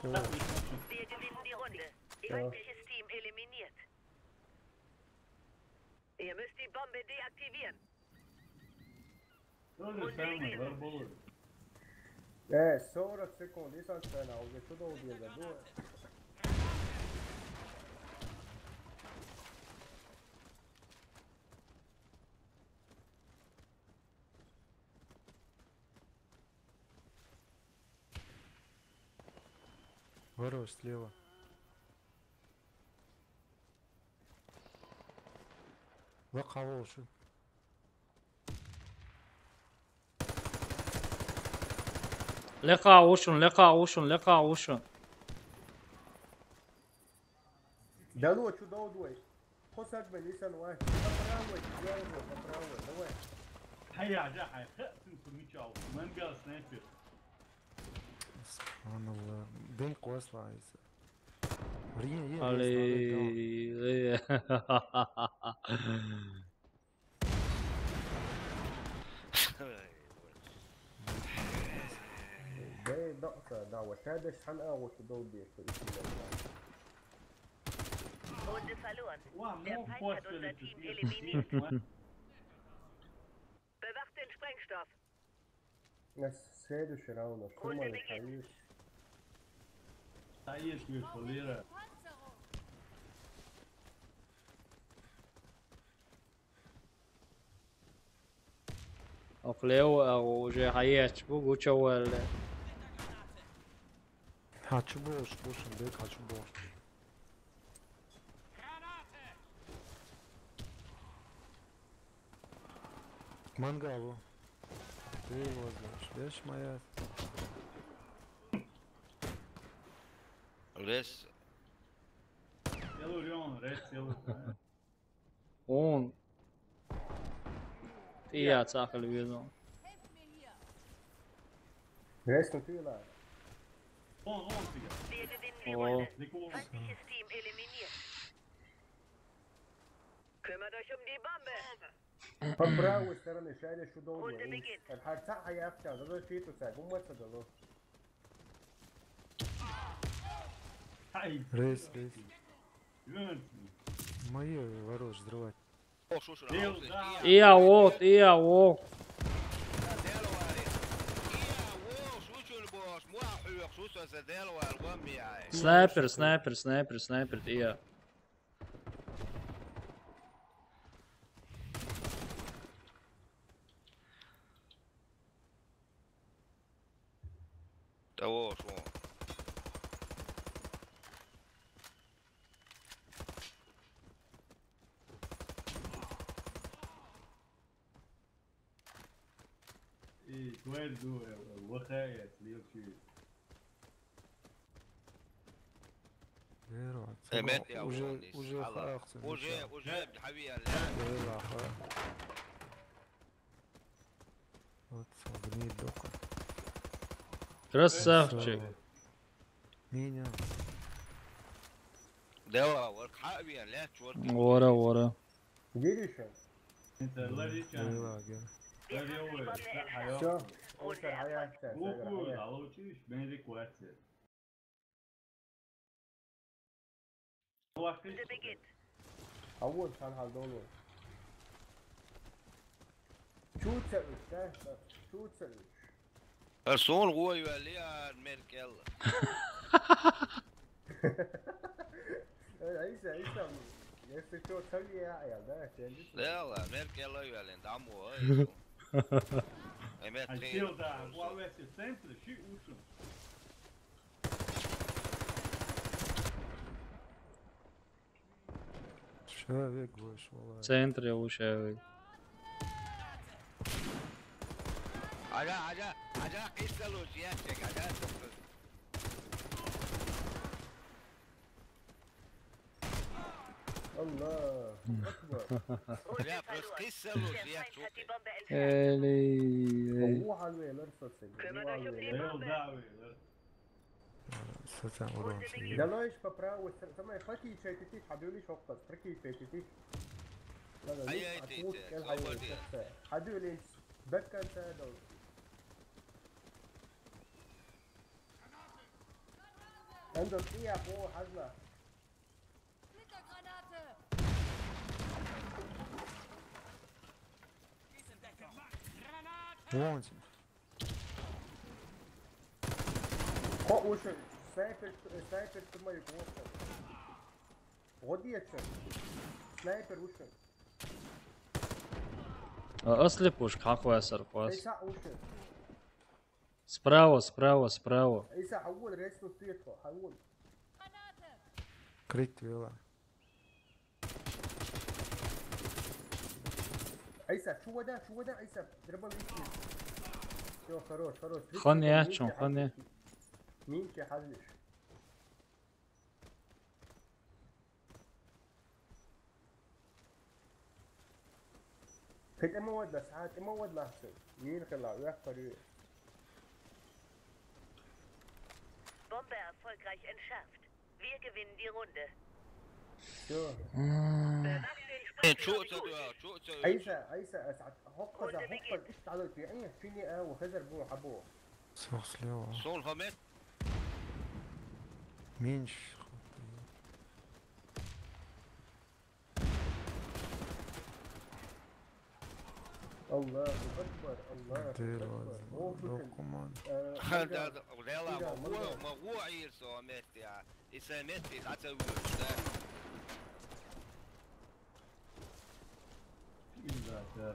Давай. Wir gewinnen die Runde. Feindliches Team eliminiert. Ihr müsst die Bombe deaktivieren. То же самое, варболы. Э, сорок секунд, и со сцена, уже чудо убьет, забыл. Хорош, слева. Ва каву шу. Лекъа ушун, лекъа ушун, лекъа ушун. Да ну, а чё, да удвоить? Хосак бы не сан вай. По правой, по правой, по правой, давай. Хая, да, хай, хэ, ты сумичал. Мангал снайпер. Субханалла. Дым косла айса. Rien, rien, Allez, reste dans le allez. Ey, no, ça, non, ouais, t'as des chan a, ouais, tu dois dire que ici, là, là. Runde verloren. Wow, Der more Feind hat unser force Team eliminiert. Bewacht den Sprengstoff. Mas cedo, geral, nós Runde fomos beginnt. cair. Tá aí, esse meu coleira. Auf Leo, er уже хаять, bu gucha welle. Хачу бош, бошун бек хачу бош. Мангало. Ты его знаешь, видишь, моя. Лес. Yellow, Leon, red, yellow. Un. Tijā cakal viezo. Resta tu lá. On, on, figa. Wir gewinnen die Oh. Runde. Nico. Feindliches Team eliminiert. Kümmert euch um die Bombe. По правой стороне, шайде шудо. Runde beginnt. Харца хаяфта, да да фиту са, гумма са дало. Ai, Рейс, рейс. Grande. Мои ворот взрывать. О, слушай, Deu, слушай, dá. Ia wok, ia wok. Delo ali. Ia, wow, slučajno boš, moja uvijek slučaj se delo ali, gombi aj. Sniper, sniper, sniper, sniper, ia. Te ovo smo. I Guerdo, Wahaia, Leo Chief. Верно. E, meti ja Уже, uvonis. уже Hala. хаахцен. Уже, уже, حبيبي, لا. Верно, ха. Вот, гнид дока. Красавчик. Меня. Delo, ورك حبيبي, لا, تشورك. Ora, ora. Видишь? انت الله يجعل. Верно, ген. الله يجعل. Все, он сарая. Гукуй, алучиш, бензик ватсер. Вахиш. Runde beginnt. أول كان هالدولو. شو تسوي؟ شو تسوي؟ Person هو يولي ميركل. عيسى، عيسى، يا أخي، شو تسوي يا عيال؟ ده عشان لا والله، ميركل يولي دعمو. اي ميركل. Aquilo da Huawei sempre, Chico. Человек больше, والله. Центре ушевый. Aga, aga, aga, قصة لوجياتك, aga. الله أكبر. Aga, بس قصة Der Feind hat die لوجياتك. Bombe entfernt. Eli. هو حلوة، لا نفسك. Kümmert euch um die Leo Bombe. Dawi, Leo. Сатан урон себе. Да лоиш по правой стороне. Самое, факи чай тити, хадули шокка, факи чай тити. لا، لا, Ай, ليش ай, هتموت؟ تيتا، يا الحيوان، صبر يا. شخصية. هدول انت. بك انت هدول. عندك ايه يا اخو، حزمة؟ Вон. خو وش؟ سنايبر، سنايبر تما يتوقع. غدية شو؟ سنايبر وش؟ А, ослеп уж, как у вас, اي Аркас? صح وش؟ Справа, справа, справа. عيسى حول ريس وفيتو، حول. Крит вела. عيسى، شو ده؟ شو ده عيسى؟ ضربة مين؟ يو، хорош، хорош. خلني يا شون، خلني. مين كي حلش؟ كنت امود لساعات، امود لحظة. مين خلا ويا فريق؟ Bombe erfolgreich entschärft. Wir gewinnen die Runde. Всё. Bewacht den Ey, çu Sprung. çu du, çu çu. Aysa, Aysa, Asad, hokkaza, hokkaza, iş tadı ki, ayı, fini, e, o hazır bu, abu. Сох слева. Sol hamet. Меньше. Allahu Ekber, Allahu Дел Ekber. ваз. O bütün, Документ. e, Hal hocam, da dela Hocam, ma hocam. ma gu ayır so hamet ya. İsa met is atsa vurdu.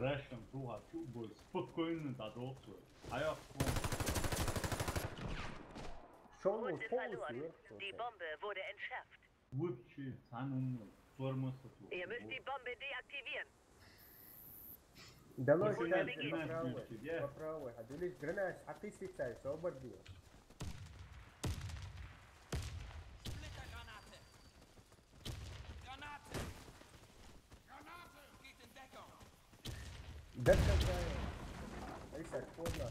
Рашен туга чу бой спокойно да доктор. Аяк Şol Runde sol verloren. istiyor. Die Bombe wurde entschärft. Вучи санун сормоса ту. Ihr müsst die Bombe deaktivieren. Давай, Какой Шамиль, нахер по правой, тебе? По правой. А ты лишь гранат, а ты сейчас, собор бил. Splitter-Granate! Granate! Granate! Geht in Deckung! Да какая? Алиса, поздно.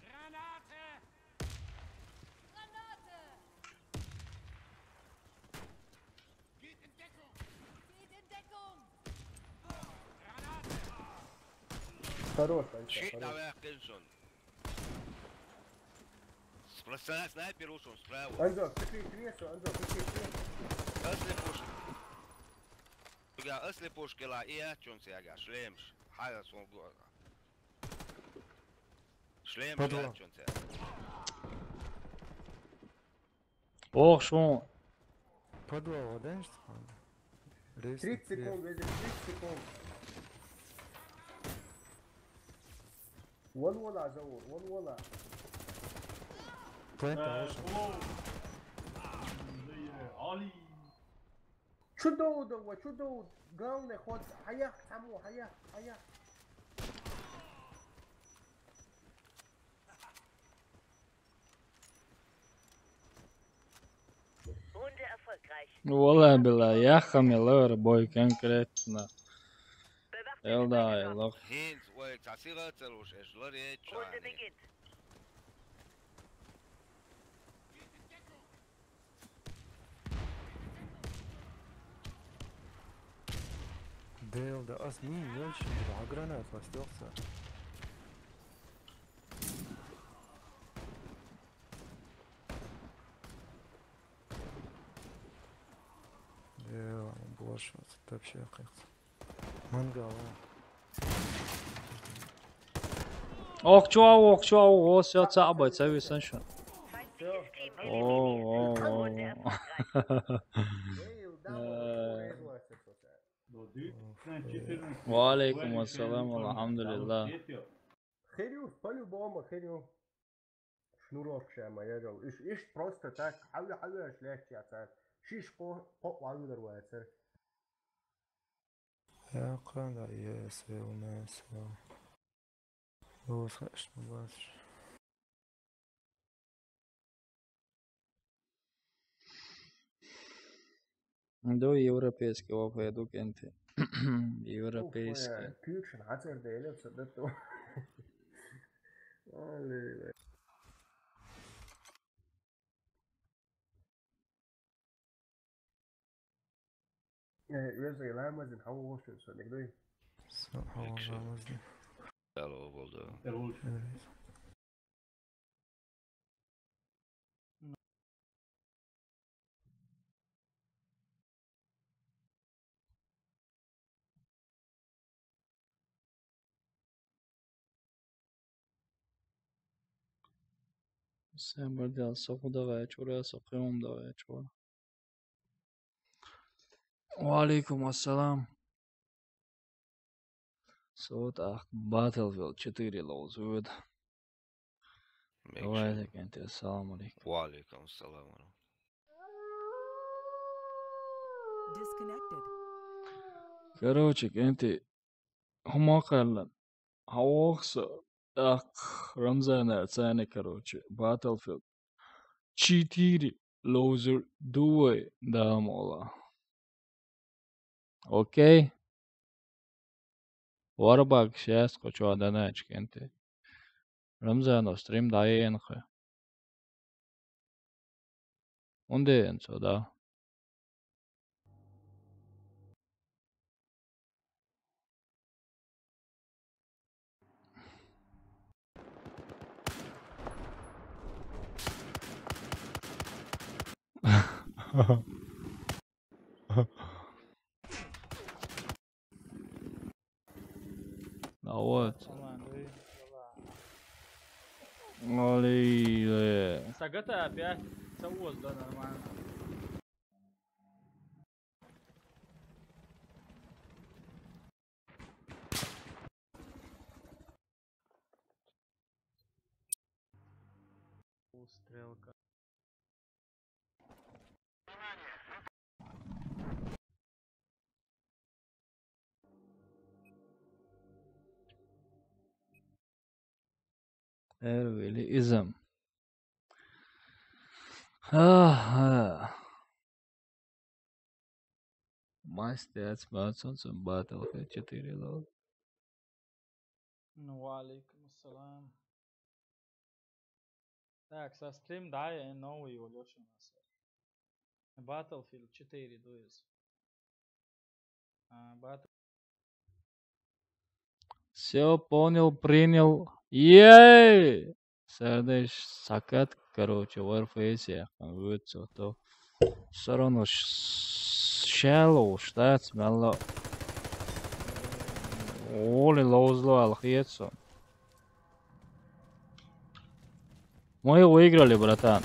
Granate! Granate! Geht in Deckung! Geht in Deckung! Granate! Хорош, Алиса, Shit, da хорош. wäre ich schon. Справа, снайпер ушел, справа. Анзо, прикрий кресло, Анзо, прикрий кресло. Ösli puška. Ja, ösli puška la, ja, čuns, ja, ga, šlemš. Hajde, son go. Šlemš, Padlo. Ja, čuns, ja. Oh, šun. Подвал, да, что ли? Лестница. тридцать секунд, Везир, тридцать секунд. Вон вон, Азаур, вон вон. Плент Э, а ушел. о. Али. Чудо удово, чудо уд. Главное, ход, хаях, саму, хаях, хаях. Runde erfolgreich. Вала била, яха ми лор бой конкретно. Bewacht den Ел да, Sprung. ел лох. Hins, oj, tas ir atcerušies, lori Runde ečani. Beginnt. Дел, да, аз мин, мелчи, два гранат остался. Дел, больше вообще как. Мангала. Ох, чё, ох, чё, ох, всё, цаба, цави саншо. Feindliches Team О, о, eliminiert. о, Runde о. erfolgreich. Эй, да, Э. вот, вот, вот, вот. До дит, значит, четырнадцать. وعليكم السلام والحمد لله. Херюс, по-любому, херю. Шнурок шама, я говорю. Иш, иш просто так, хавли, хавли, аш легче отца. Шиш ко, ко, валу дарвайцер. Я канда, я сел, не сел. Лос, что вас. До европейского пойду кенти. Европейский. Кюкшин, хацер дейле, садату. Али. Э, Везир, ламазин, хаву вошен, со, не гдой. Все, хавалазни. Hello, buldu. Эрол. Evet. Sen bir daha sokuda ve çura sokuyorum da ve çura. وعليكم السلام. Сот ах Battlefield четыре лоузуд. Давай, кенти, ассаламу алейкум. Валейкум салам. Disconnected. Короче, кенти, хума калла. Хавокса, ах, Рамзана цане, короче, Battlefield четыре лоузур дуой дамола. Окей? Варбак сейчас хочу аданач, кенти. Рамзано стрим даенха. Унденцо, да. А вот. Али, э. Сагата опять соус, да, нормально. Стрелка. Эрвилизм. Ага. Мастер, смотрим, Battlefield четыре, лол. Ну, ва алейкум ассалам. Так, со стрим дай новый улучшил нас. Battlefield четыре, дуйз. А, Battle- Всё, понял, принял. Ей! Сардеш сакат, короче, Warface, вот что. Всё равно ш-, Shallow, штатс, мало. Оли лоузло алхиецо. Мы выиграли, братан.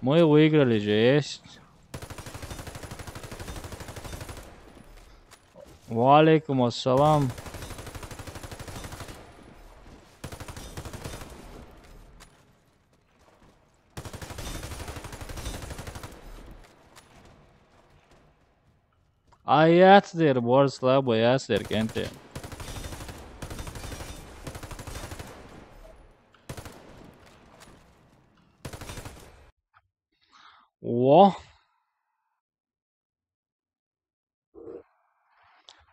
Мы выиграли, жесть. Ва алейкум ассалам. Ай, яц дер, бор слабый, яц дер, кенте. О!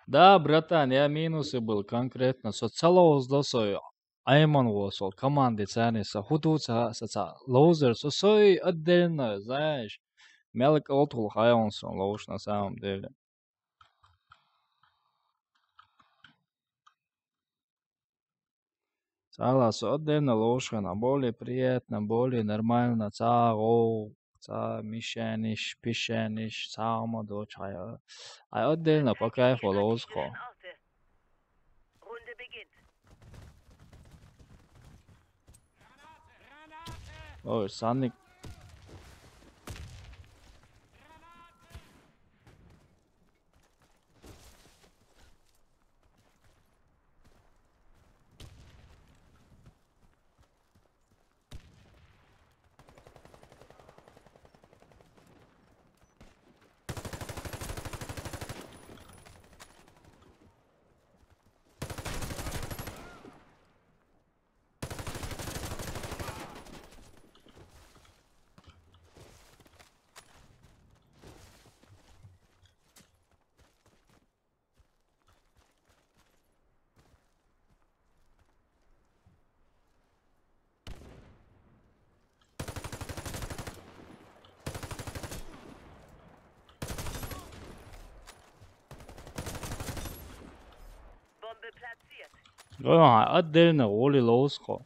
Да, братан, я минусы был конкретно. Со целого зло сой. Айман восол, команды цены со, худу ца, со ца, лоузер, со сой отдельно, знаешь. Мелк олтул хайон сон, лоуш на самом деле. Цала со отдельно лоушхана, более приятно, более нормально, ца гол, ца мишениш, пишениш, ца ма дочая. Ай отдельно по кайфу лоузко. Runde beginnt. Ой, Санник. Bombe platziert. Ой, отдельно, оли лоуско.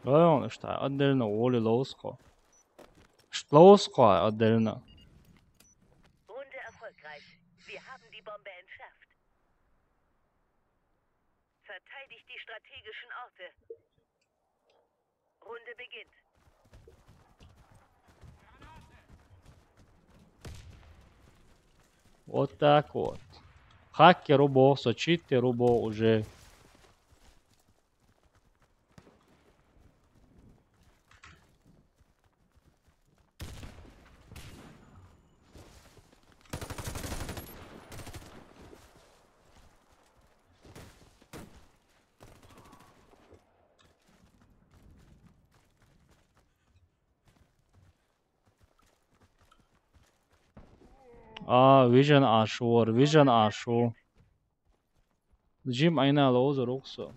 Ой, он что, отдельно, оли лоуско. Что лоуско, отдельно. Runde erfolgreich. Wir haben die Bombe entschärft. Verteidigt die strategischen Orte. Runde beginnt. Вот так вот. Хакке рубо, со читте рубо уже. А, вижен ашу, вижен ашу. Джим айна лоузер уксо.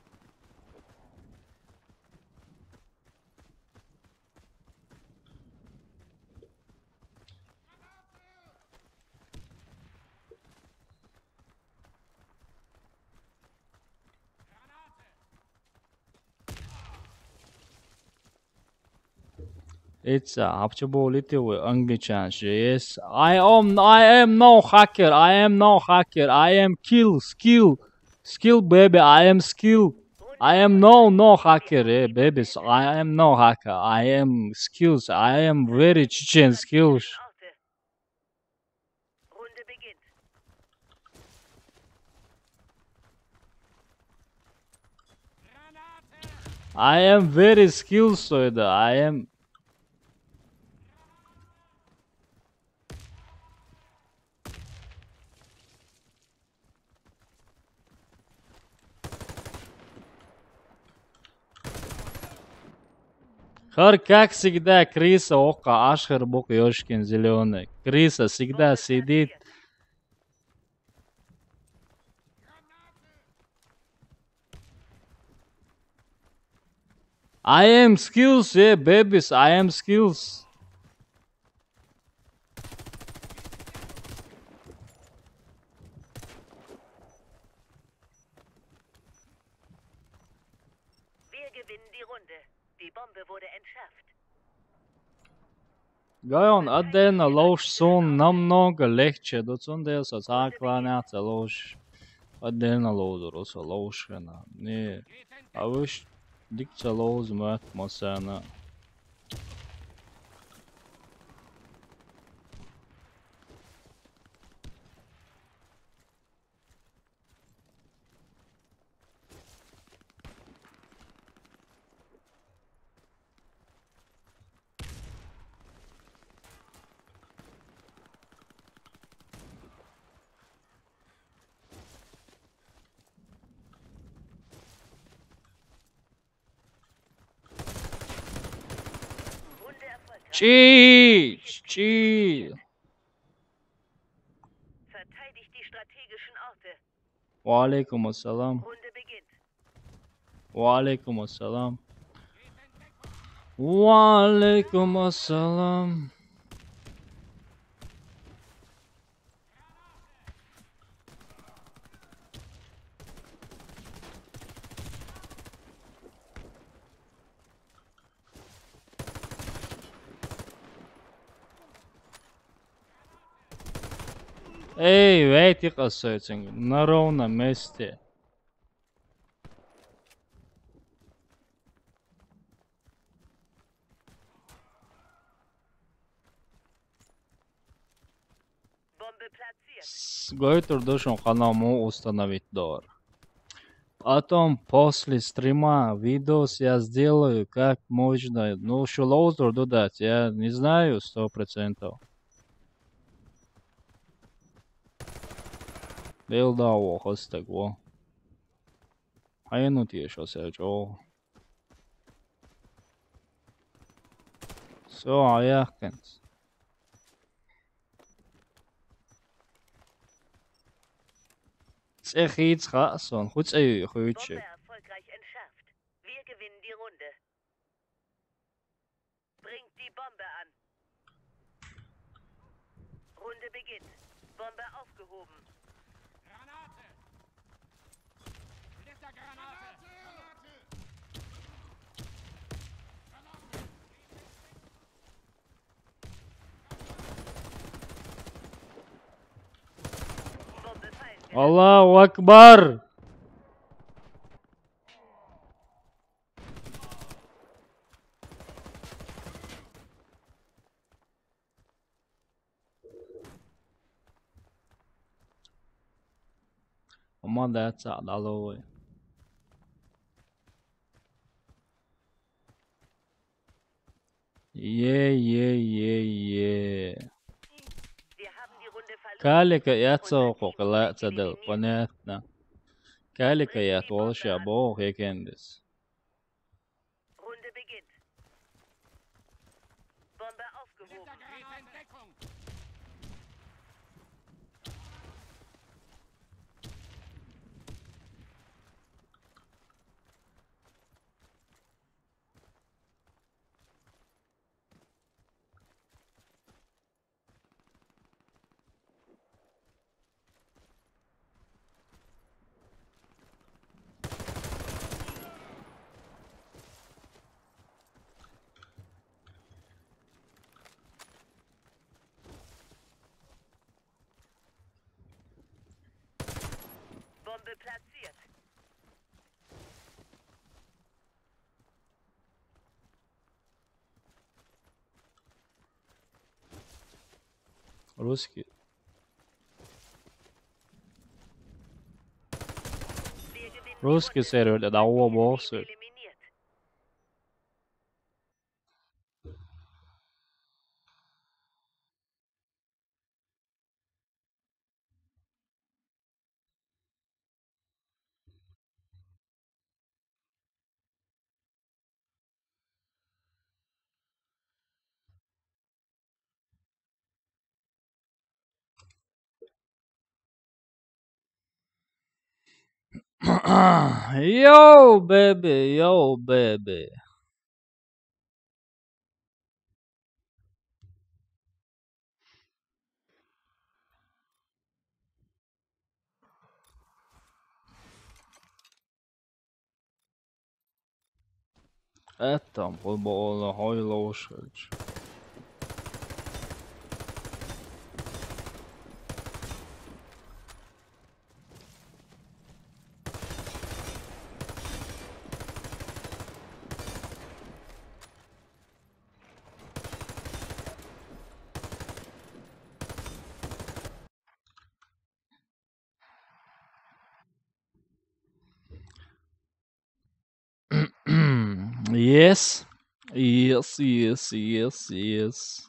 It's a, а почему улетел англичан же? Yes, I am, I am no hacker, I am no hacker, I am kill, skill, skill, baby, I am skill. I am no, no hacker, eh, babies, I am no hacker, I am skills, I am very Chechen skills. Runde beginnt. I am very skilled, so I am. Хар, как всегда, крыса, ока, ашхар, бук, ёшкин, зеленый. Крыса всегда сидит. I am skills, yeah, babies, I am skills. Wir gewinnen die Runde. Die Bombe wurde entschärft. Гаон, отдельно лоуш сун намного легче, да цун дел со цакланяца лоуш. Отдельно лоузер, со лоуш хена. Не, а выш дикца лоуз мат масана. Чи, чи. Verteidigt die strategischen Orte. Ва алейкум ассалам. Runde beginnt. Ва алейкум ассалам. Ва алейкум ассалам. Эй, вейти къасойцинг, на ровном месте. С-, гойтур душун канал му установить дор. Потом после стрима видос я сделаю, как можно. Ну, шулоузер додать, я не знаю сто процентов. Белдаво хостаго. Айну тиешо сячо. Всё, аяхкенс. Цехиц хасон, хуцею хуйче. Bombe erfolgreich entschärft. Wir gewinnen die Runde. Bringt die Bombe an. Runde beginnt. Bombe aufgehoben. Granate! Splittergranate! Аллаху акбар! Ама да цаъ далой. Е, е, е, е. Калика яцо къокъла цадал, понятно. Калика ят волша бо хекендис. Runde beginnt. Bombe aufgehoben. Русский. Русский сервер, да, да, о, боксы. Yo, baby, yo, baby. Attends, pour le bol, hoy lošač. Yes. Yes, yes, yes, yes.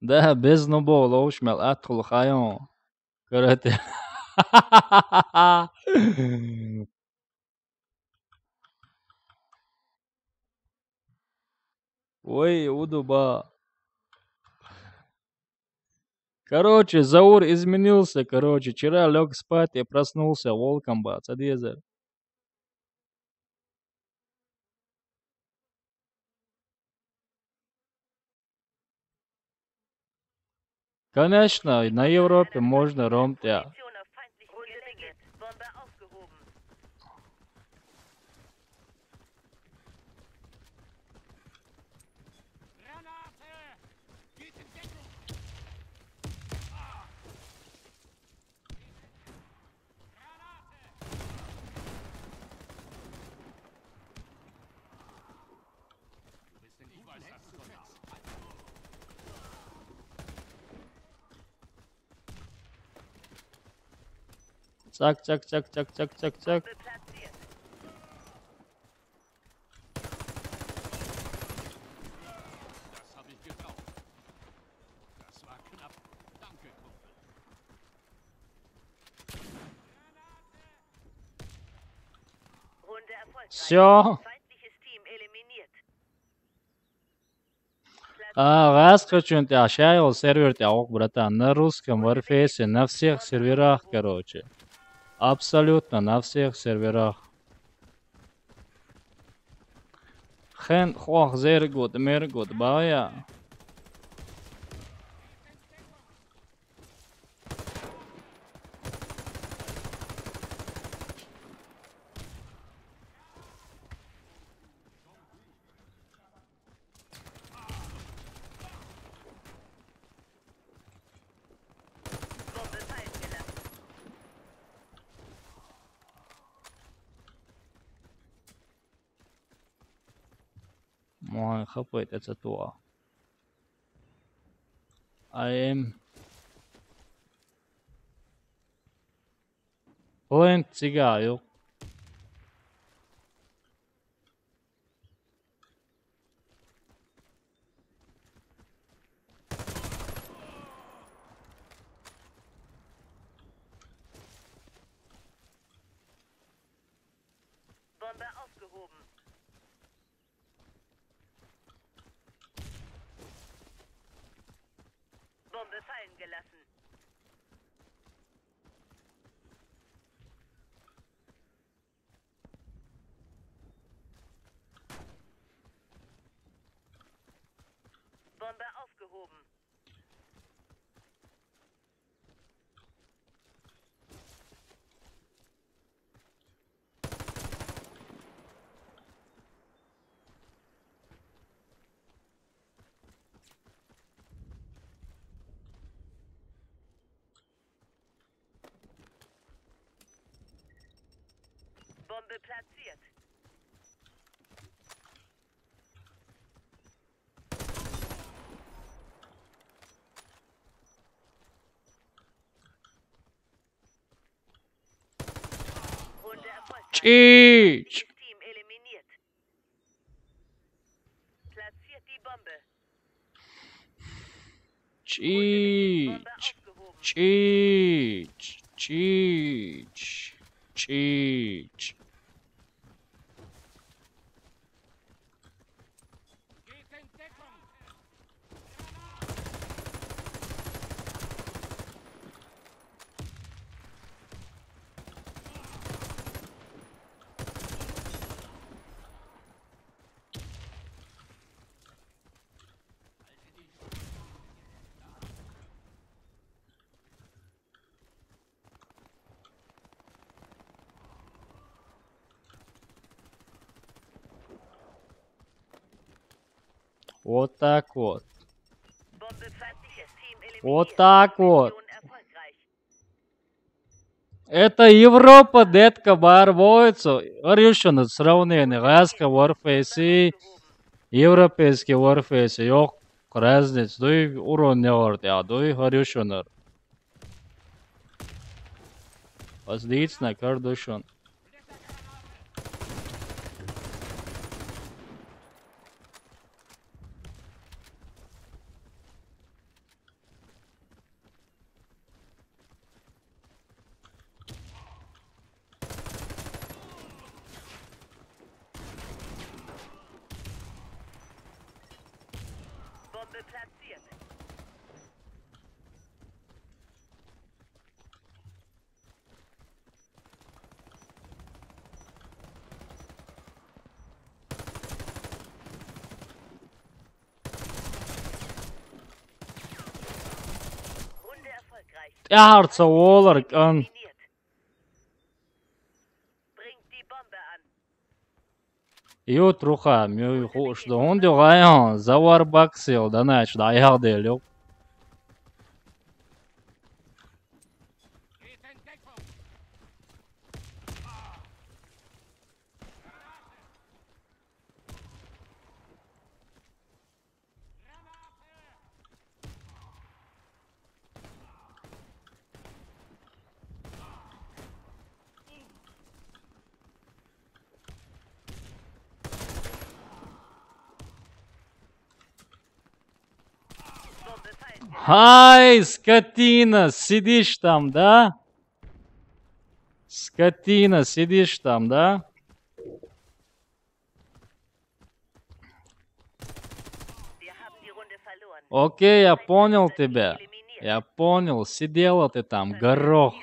Да, без нубов ловчмел атхул хайон. Короче. Ой, удуба. Короче, Заур изменился, короче. Вчера лёг спать и проснулся волком, ба, цадезер. Конечно, на Европе можно ромтя. Zack, zack, zack, zack, zack, zack, zack. Das habe ich gebraucht. Das war knapp. Danke, Kumpel. Runde erfolgreich. Всё. Feindliches Team eliminiert. А, раскачан ты, а ща его сервер тебя ок, братан, на русском Warface, на всех серверах, короче. Абсолютно на всех серверах. Хен хох зергут, мергут, бая. Мой хапает это то. I am. Плент цигаю. Bombe aufgehoben. Bombe fallen gelassen. Bombe aufgehoben. Bombe platziert. Čič. Team eliminiert. Platziert die Bombe. Čič. Čič. Čič. Čič. Вот так вот. Bombe platziert. Team eliminiert. Вот так вот. Mission erfolgreich. Это Европа, детка, бар, воится. Арюшина сравнение. Гайска Warface и европейский Warface. Ёк, разница. Дуй, урон не горд, я, дуй, Арюшина. Отлично, Кардашьян. Bombe platziert. Runde erfolgreich. Тӏехьарца уолар кӏан. Eliminiert. Bringt die Bombe an. Ю труха, мю хууш ду. Хунди гайхан, завар баксил, данач, дайхал делю. Ай, скотина, сидишь там, да? Скотина, сидишь там, да? Окей, я понял тебя. Я понял, сидела ты там, горох.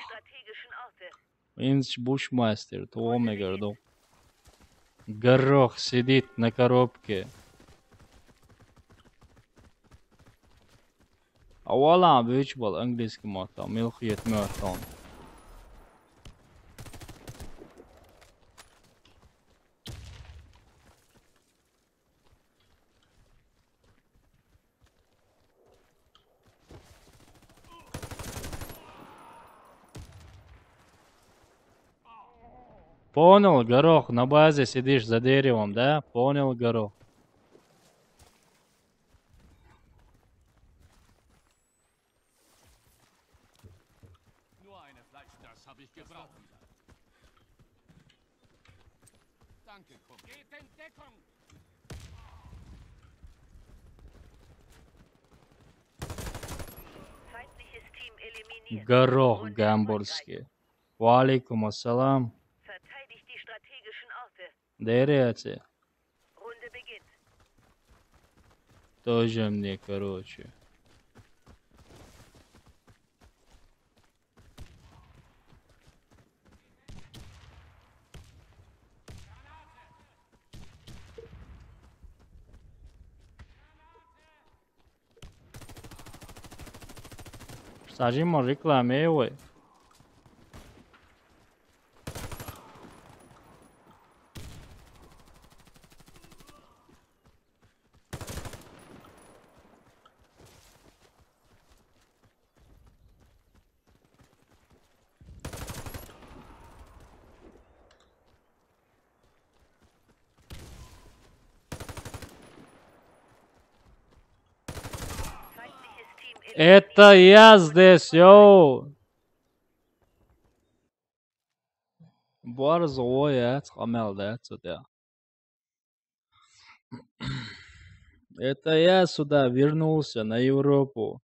Инч бушмастер, туоме гордо. Горох сидит на коробке. А вала бич бал английский мата, милх етмёртон. Понял, горох, на базе сидишь за деревом, да? Понял, горох. Nur eine Fleisch, das habe ich gebraucht. Danke, Kumpel. Geht in Deckung! Feindliches Team eliminiert. Горох гамбургский. Ва алейкум ассалам. Verteidigt die strategischen Orte. Деревья. Runde beginnt. Тоже мне, короче. Сажим рекламе, ой. Это я здесь, йоу! Барз гӀо яц, къамел дац цу тӀа. Это я сюда вернулся, на Европу.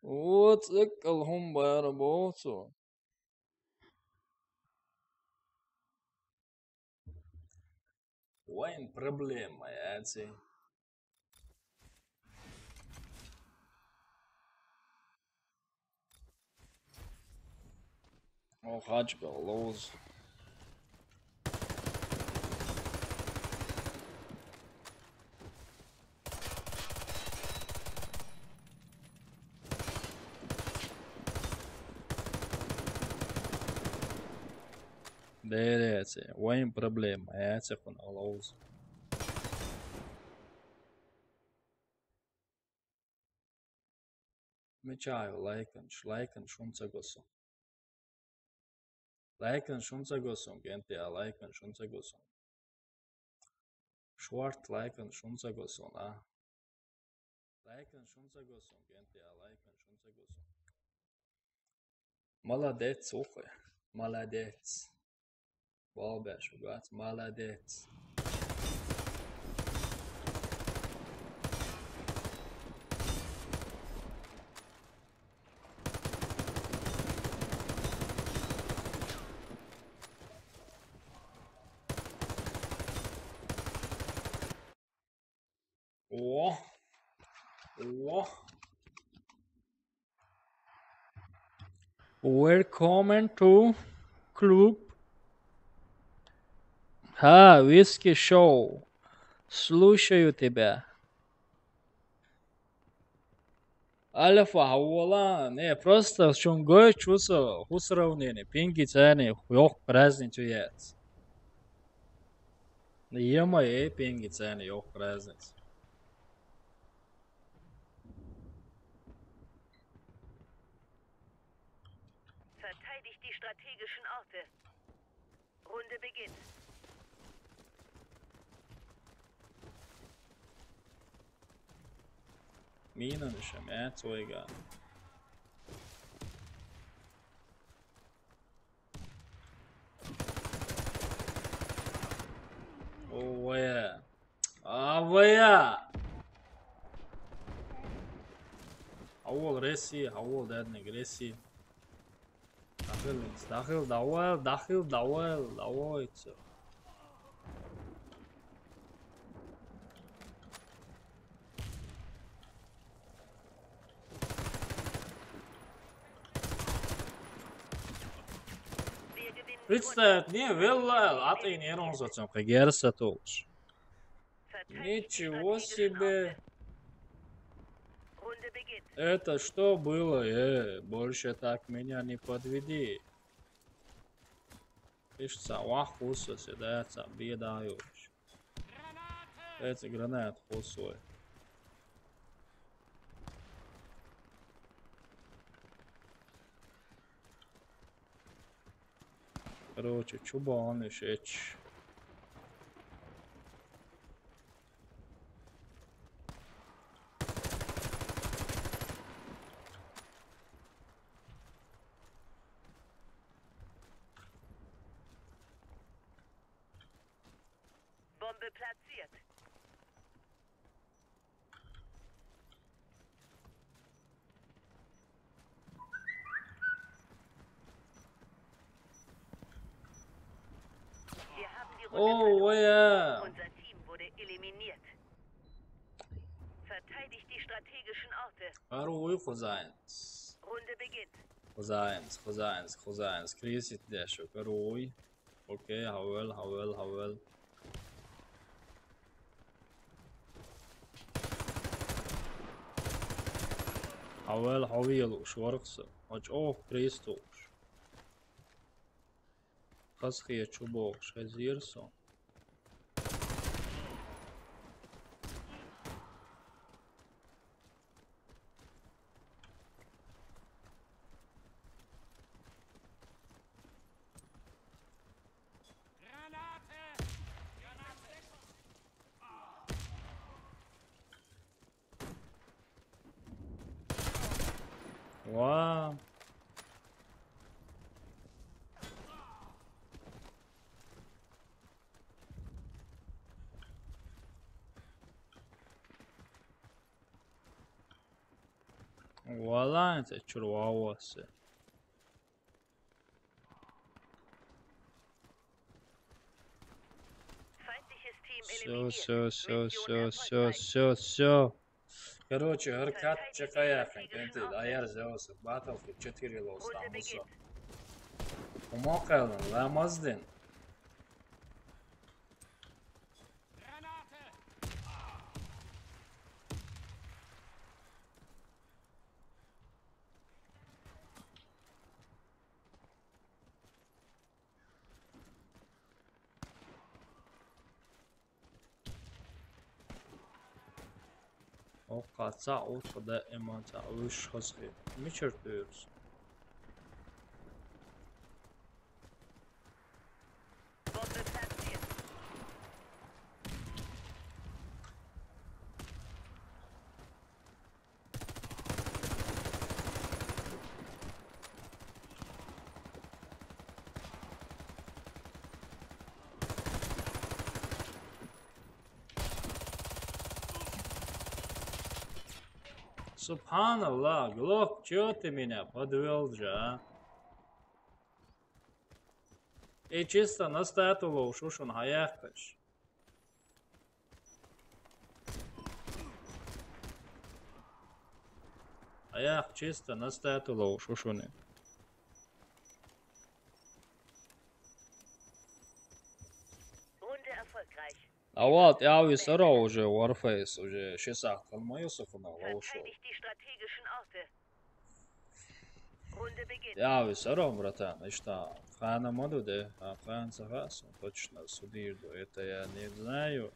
О, цӀиккӀал хӀума бара боху цо. Вайн проблема яци. О, хачка лоз. Дереци, вайн проблема, яци хӀуна лоз. Мичахьа лайканаш, лайканаш хӀунда ца го со? Лайканаш хӀунда ца го со, Г Н Т А, лайканаш хӀунда ца го со? Шорт, лайканаш хӀунда ца го со, а? Лайканаш хӀунда ца го со, Г Н Т А, лайканаш хӀунда ца го со? Молодец, ухуй. Молодец. Балбеш ву гац, молодец. О! О! Welcome to клуб. Ха, Виски Шоу. Слушаю тебя. Альфа, хьавола, не, просто шуна гойту хӀусу, хӀусу сравнение, пинги цӀени, йоккха разница яц. Ема, э, пинги цӀени, йоккха разница. Verteidigt die strategischen Orte. Runde beginnt. Мина мешам, э, цойга. Овая. Авая. Хьавола, Реси, хьавола, даьдниг, Реси. Дахил, дахил, давай, дахил, давай, давай, всё. Представь, не, велла, а ты не рон зацем, как герса толш. Ничего себе! Это что было, э? Больше так меня не подведи. Ишца вах хусус, да, ца бедаешь. Эти гранат хусой. Короче, чубаны шеч. Bombe platziert. Wir haben die Runde Oh, verloren. Unser Team wurde eliminiert. Verteidigt die strategischen Orte. Ruhig Husayins. Runde beginnt. Husayins, Husayins, Husayins. Krisit de şu ruhig. Окей, хьавел, хьавел, хьавел. Хьавел, хьавел, уж варгса. Ач ох, Христос. Хазхе чубохуш хезира со. Wow. Валанца чур вавасы. Всё, всё, всё, всё, всё, всё, всё. Короче, гьар кат чакхаяьккхина, кӀентий, дӀаяр зевса, Battlefield четыре ловза, тамуса. Умакъалан, ламаздин. Окъа цаӀ утӀа даиман цаӀ вуьш хазхи. Мичара туьйрус? Субханаллах, Глок, чё ты меня подвёл же, а? Э, чисто на стату ловзуш шуна хьаяьккхача. Хьаяккха чисто на стату ловзуш шуна. Runde erfolgreich. Авал тӀаьхьа висар уже Warface, уже ши сахьат хила ма ю со кхунах ловзуш. Verteidigt die strategischen Orte. Runde beginnt. ТӀаьхьа висар, братан, иштта хана ма ду де, а хана ца хаьа сона, точно судир ду, это я не знаю.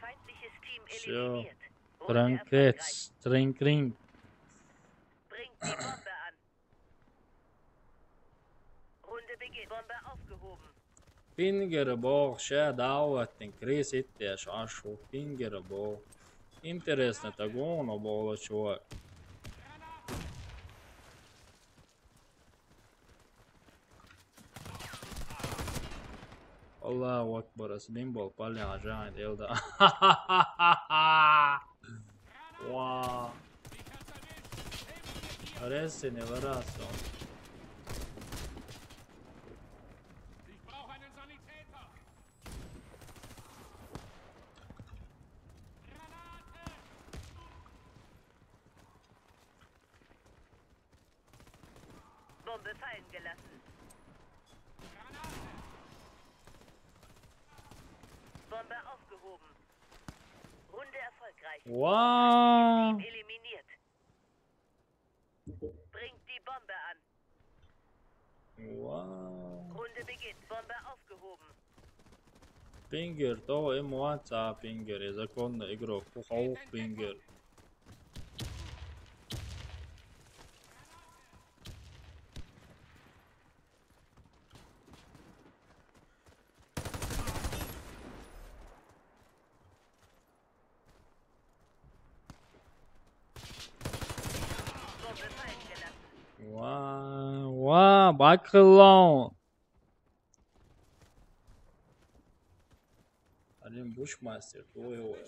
Feindliches Team eliminiert. Всё. Runde erfolgreich. Тринкец, тринг-ринг. Bringt die Bombe an. Runde beginnt. Bombe aufgehoben. Пингер боху, ша дӀа а хӀоттина, Крис иттеш Ӏаш ву, пингер боху. Интересно, тагуна болачо. Аллаху акбар, ас бин бол паллин Ӏажаин элда. Ва. Ресси не варасо. Bombe fallen gelassen. Bombe aufgehoben. Runde erfolgreich. Wow. Team eliminiert. Bringt die Bombe an. Wow. Runde beginnt. Bombe aufgehoben. Пингер, то ему отца пингер, я законный игрок, пухаух пингер. Ва, ва, бакылон. Один бушмастер, ой, ой.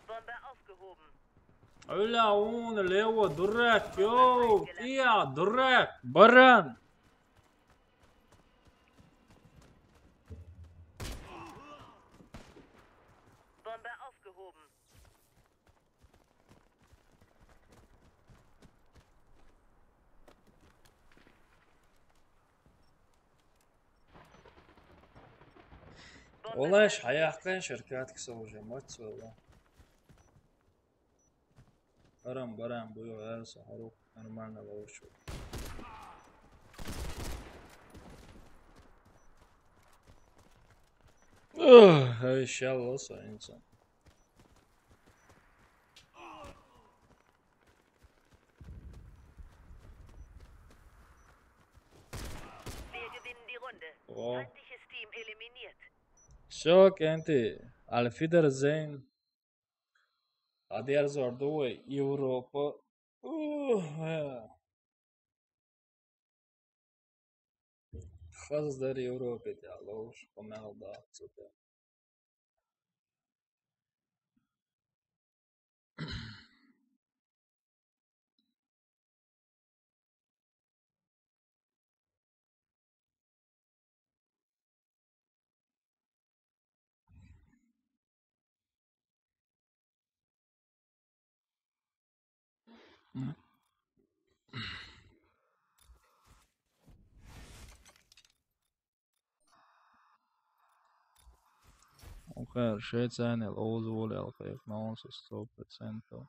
Bombe aufgehoben. Öyle onu levo, dürrek, yo, ya, dürrek, barın. Bombe aufgehoben. Ola iş hayakkan şirkat kısa olacağım, maç valla. Барам, барам, буюр, эр сахару, нормально лоуш. Эх, иншалла, со инсан. Wir gewinnen die Runde. О. Feindliches Team eliminiert. Всё, кенти, auf Wiedersehen. Адер зардуй Европа. Ух, э. Хаздар Европе тя лоуш, помел да, цуте. Ухар шецанел озволел фейк наунсу сто процентов.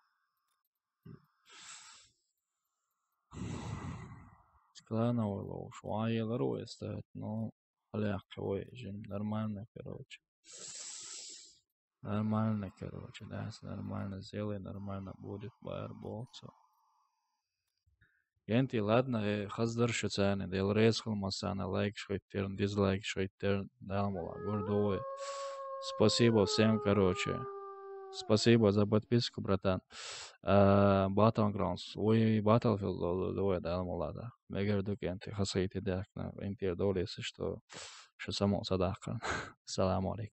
Склановый лоуш, вайелар ойстат, ну, олякка ой, жим, нормально, короче. Нормально, короче, да, всё нормально сделай, нормально будет, байер болцо. Кенти, ладно, э, хаздар шуцаны, дел рейс хылмасана, лайк шойттер, дизлайк шойттер, далмула, гордовой. Спасибо всем, короче. Спасибо за подписку, братан. А, Battlegrounds, ой, Battlefield, давай, далмула, да. Мегер ду, кенти, хасайты дякна, интер доли, если что, что само садакан. Салам алейкум.